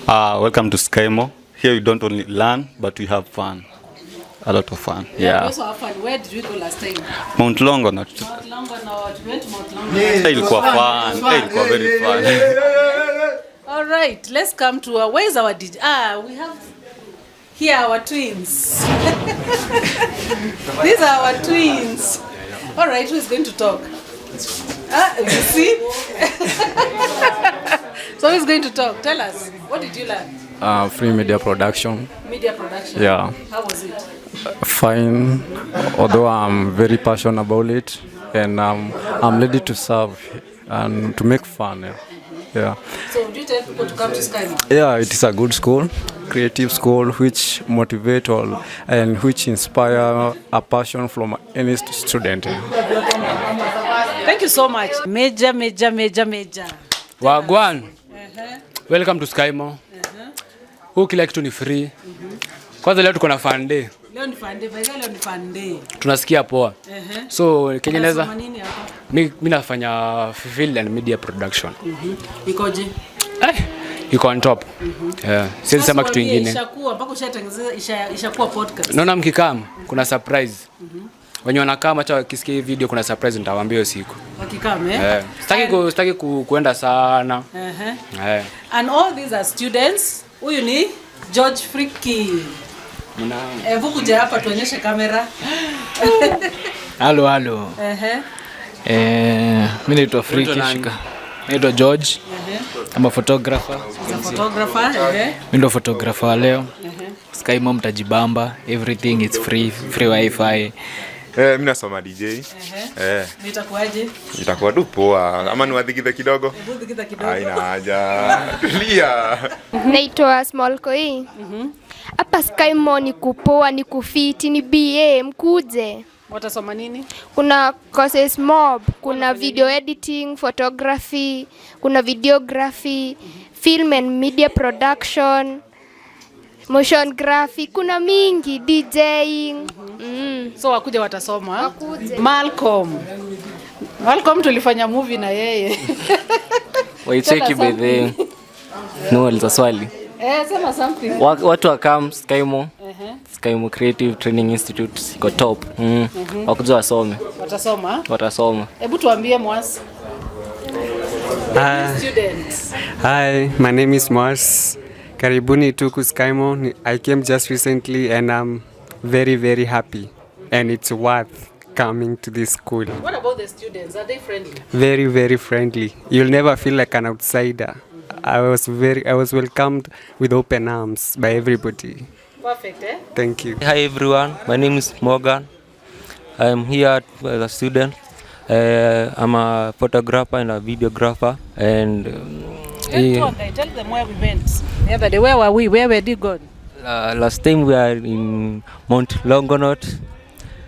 Welcome to Skymo. Here we don't only learn, but we have fun. A lot of fun. Yeah. We also have fun. Where did we go last time? Mount Longonot. Mount Longonot. We went to Mount Longonot. Ilikuwa fun. Ilikuwa very fun. All right, let's come to our, where is our DJ? We have here our twins. These are our twins. All right, who is going to talk? You see? So who is going to talk? Tell us, what did you learn? Free media production. Media production. Yeah. How was it? Fine, although I'm very passionate about it and I'm ready to serve and to make fun. Yeah. Yeah. So would you tell people to come to Skymo? Yeah, it is a good school, creative school, which motivate all and which inspire a passion from any student. Thank you so much. Major, major, major, major. Wagwan. Welcome to Skymo. Huu kila kitu ni free. Kwanza leo tuko na fun day. Leo ni fun day, by the way, leo ni fun day. Tunasikia poa. Ehe. So kenye naweza Unasoma nini hapa? mi nafanya film and media production. Ikoje? Iko on top. Yeah. Siwezi sema kitu Tuambie, ingine. Ishakuwa mpaka ushatengeneza ishakuwa podcast. Naona mkikam kuna surprise. Wenye wanakam hata wakisikia hii video kuna surprise nitawaambia hiyo siku. Wakikam, eh? Eh. Sitaki kuenda sana. Ehe. Eh. And all these are students. Huyu ni George Friki. Hebu kuja hapa tuonyeshe kamera. Halo, halo. Ehe. Mi naitwa Friki Unaitwa nani? Shika. Naitwa George. Ehe. I'm a photographer. He's a photographer. Ehe. Mi ndo photographer wa leo. Skymo mtajibamba, everything is free, free wifi. Mi nasoma DJ. Nitakuaje? Itakuwa tu poa ama niwadhikithe kidogo? Hebu dhikitha kidogo. Haina haja. Tulia. Naitwa Small Koi. Hapa Skymo ni kupoa, ni kufiti, ni BA, mkuje. Watasoma nini? Kuna courses mob, kuna video editing, photography, kuna videography, film and media production, motion graphic, kuna mingi, DJing. So wakuja watasoma. Wakuje. Malcolm. Malcolm tulifanya movie na yeye. Waicheki Tell us by the no uliza swali. Sema something. Watu wakam Skymo. Ehe. Skymo Creative Training Institute iko top. Wakuja wasome. Watasoma. Watasoma. Hebu tuambie Mwasi. Hi. Students. Hi, my name is Mars. Karibuni tu ku Skymo. I came just recently and I'm very very happy and it's worth coming to this school. What about the students? Are they friendly? Very very friendly. You'll never feel like an outsider. I was welcomed with open arms by everybody. Perfect, eh? Thank you. Hi everyone, my name is Morgan. I'm here as a student. I'm a photographer and a videographer. And Tell them where we went the other day. Where were we? Where were you gone? Last time we are in Mount Longonot.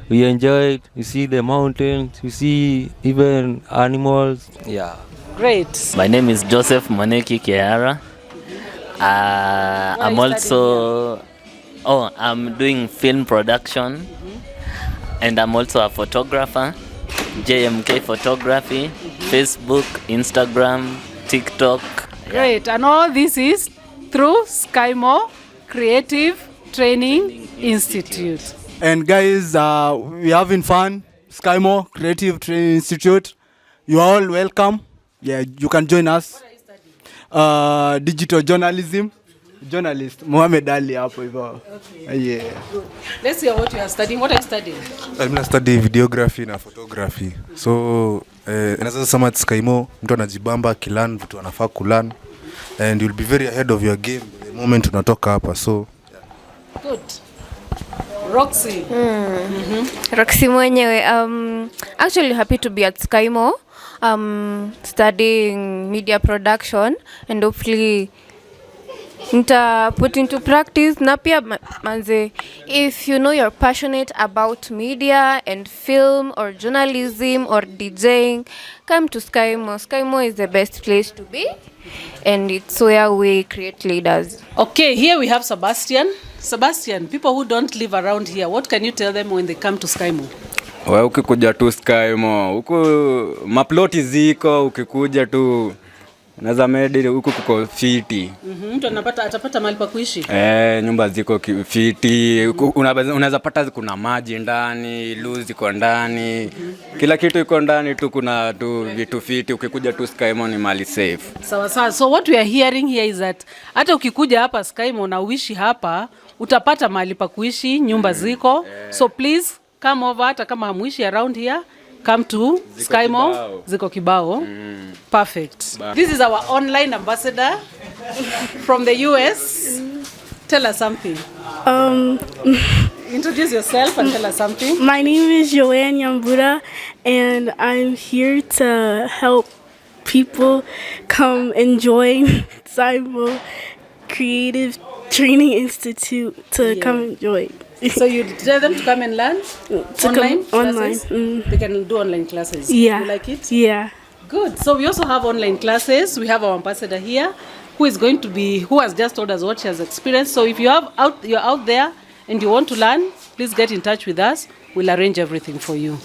We enjoyed. We see the mountains. We see even animals. Yeah. Great. My name is Joseph Moneki Kehara. I'm also I'm doing film production, and I'm also a photographer. JMK Photography, Facebook, Instagram, TikTok. Great. And all this is through Skymo Creative Training Institute. And guys, we're having fun. Skymo Creative Training Institute. You are all welcome. Yeah, you can join us. Digital journalism. Journalist Mohamed Ali hapo hivyo. Yeah. Good. Let's hear what you are studying. What are you studying? Mimi study videography na photography. So naweza sema Skymo mtu anajibamba akilearn vitu anafaa kulearn and you'll be very ahead of your game the moment unatoka hapa. So good. Roxy. Roxy mwenyewe. Actually happy to be at Skymo. Studying media production and hopefully nita put into practice. Na pia manze, if you know you're passionate about media and film or journalism or DJing, come to Skymo. Skymo is the best place to be and it's where we create leaders. Okay, here we have Sebastian. Sebastian, people who don't live around here, what can you tell them when they come to Skymo? Wewe ukikuja tu Skymo, huku maploti ziko, ukikuja tu unaweza medi huku kuko fiti. Mtu atapata mahali pa kuishi. Nyumba ziko fiti, unaweza pata kuna maji ndani, loo ziko ndani. Kila kitu iko ndani tu, kuna tu vitu fiti, ukikuja tu Skymo ni mahali safe. Sawa sawa. So what we are hearing here is that hata ukikuja hapa Skymo na uishi hapa, utapata mahali pa kuishi, nyumba ziko. So please come over, hata kama hamuishi around here, come to Ziko Skymo. kibao. Ziko kibao. Perfect. This is our online ambassador. From the US. Tell us something. Introduce yourself and tell us something. My name is Joanne Yambura, and I'm here to help people come and join Cybo Creative Training Institute to come and join. So you tell them to come and learn To online come online. classes? They can do online classes. Yeah. You like it? Yeah. Good. So we also have online classes. We have our ambassador here who is going to be who has just told us what she has experienced. So if you're out there and you want to learn, please get in touch with us. We'll arrange everything for you.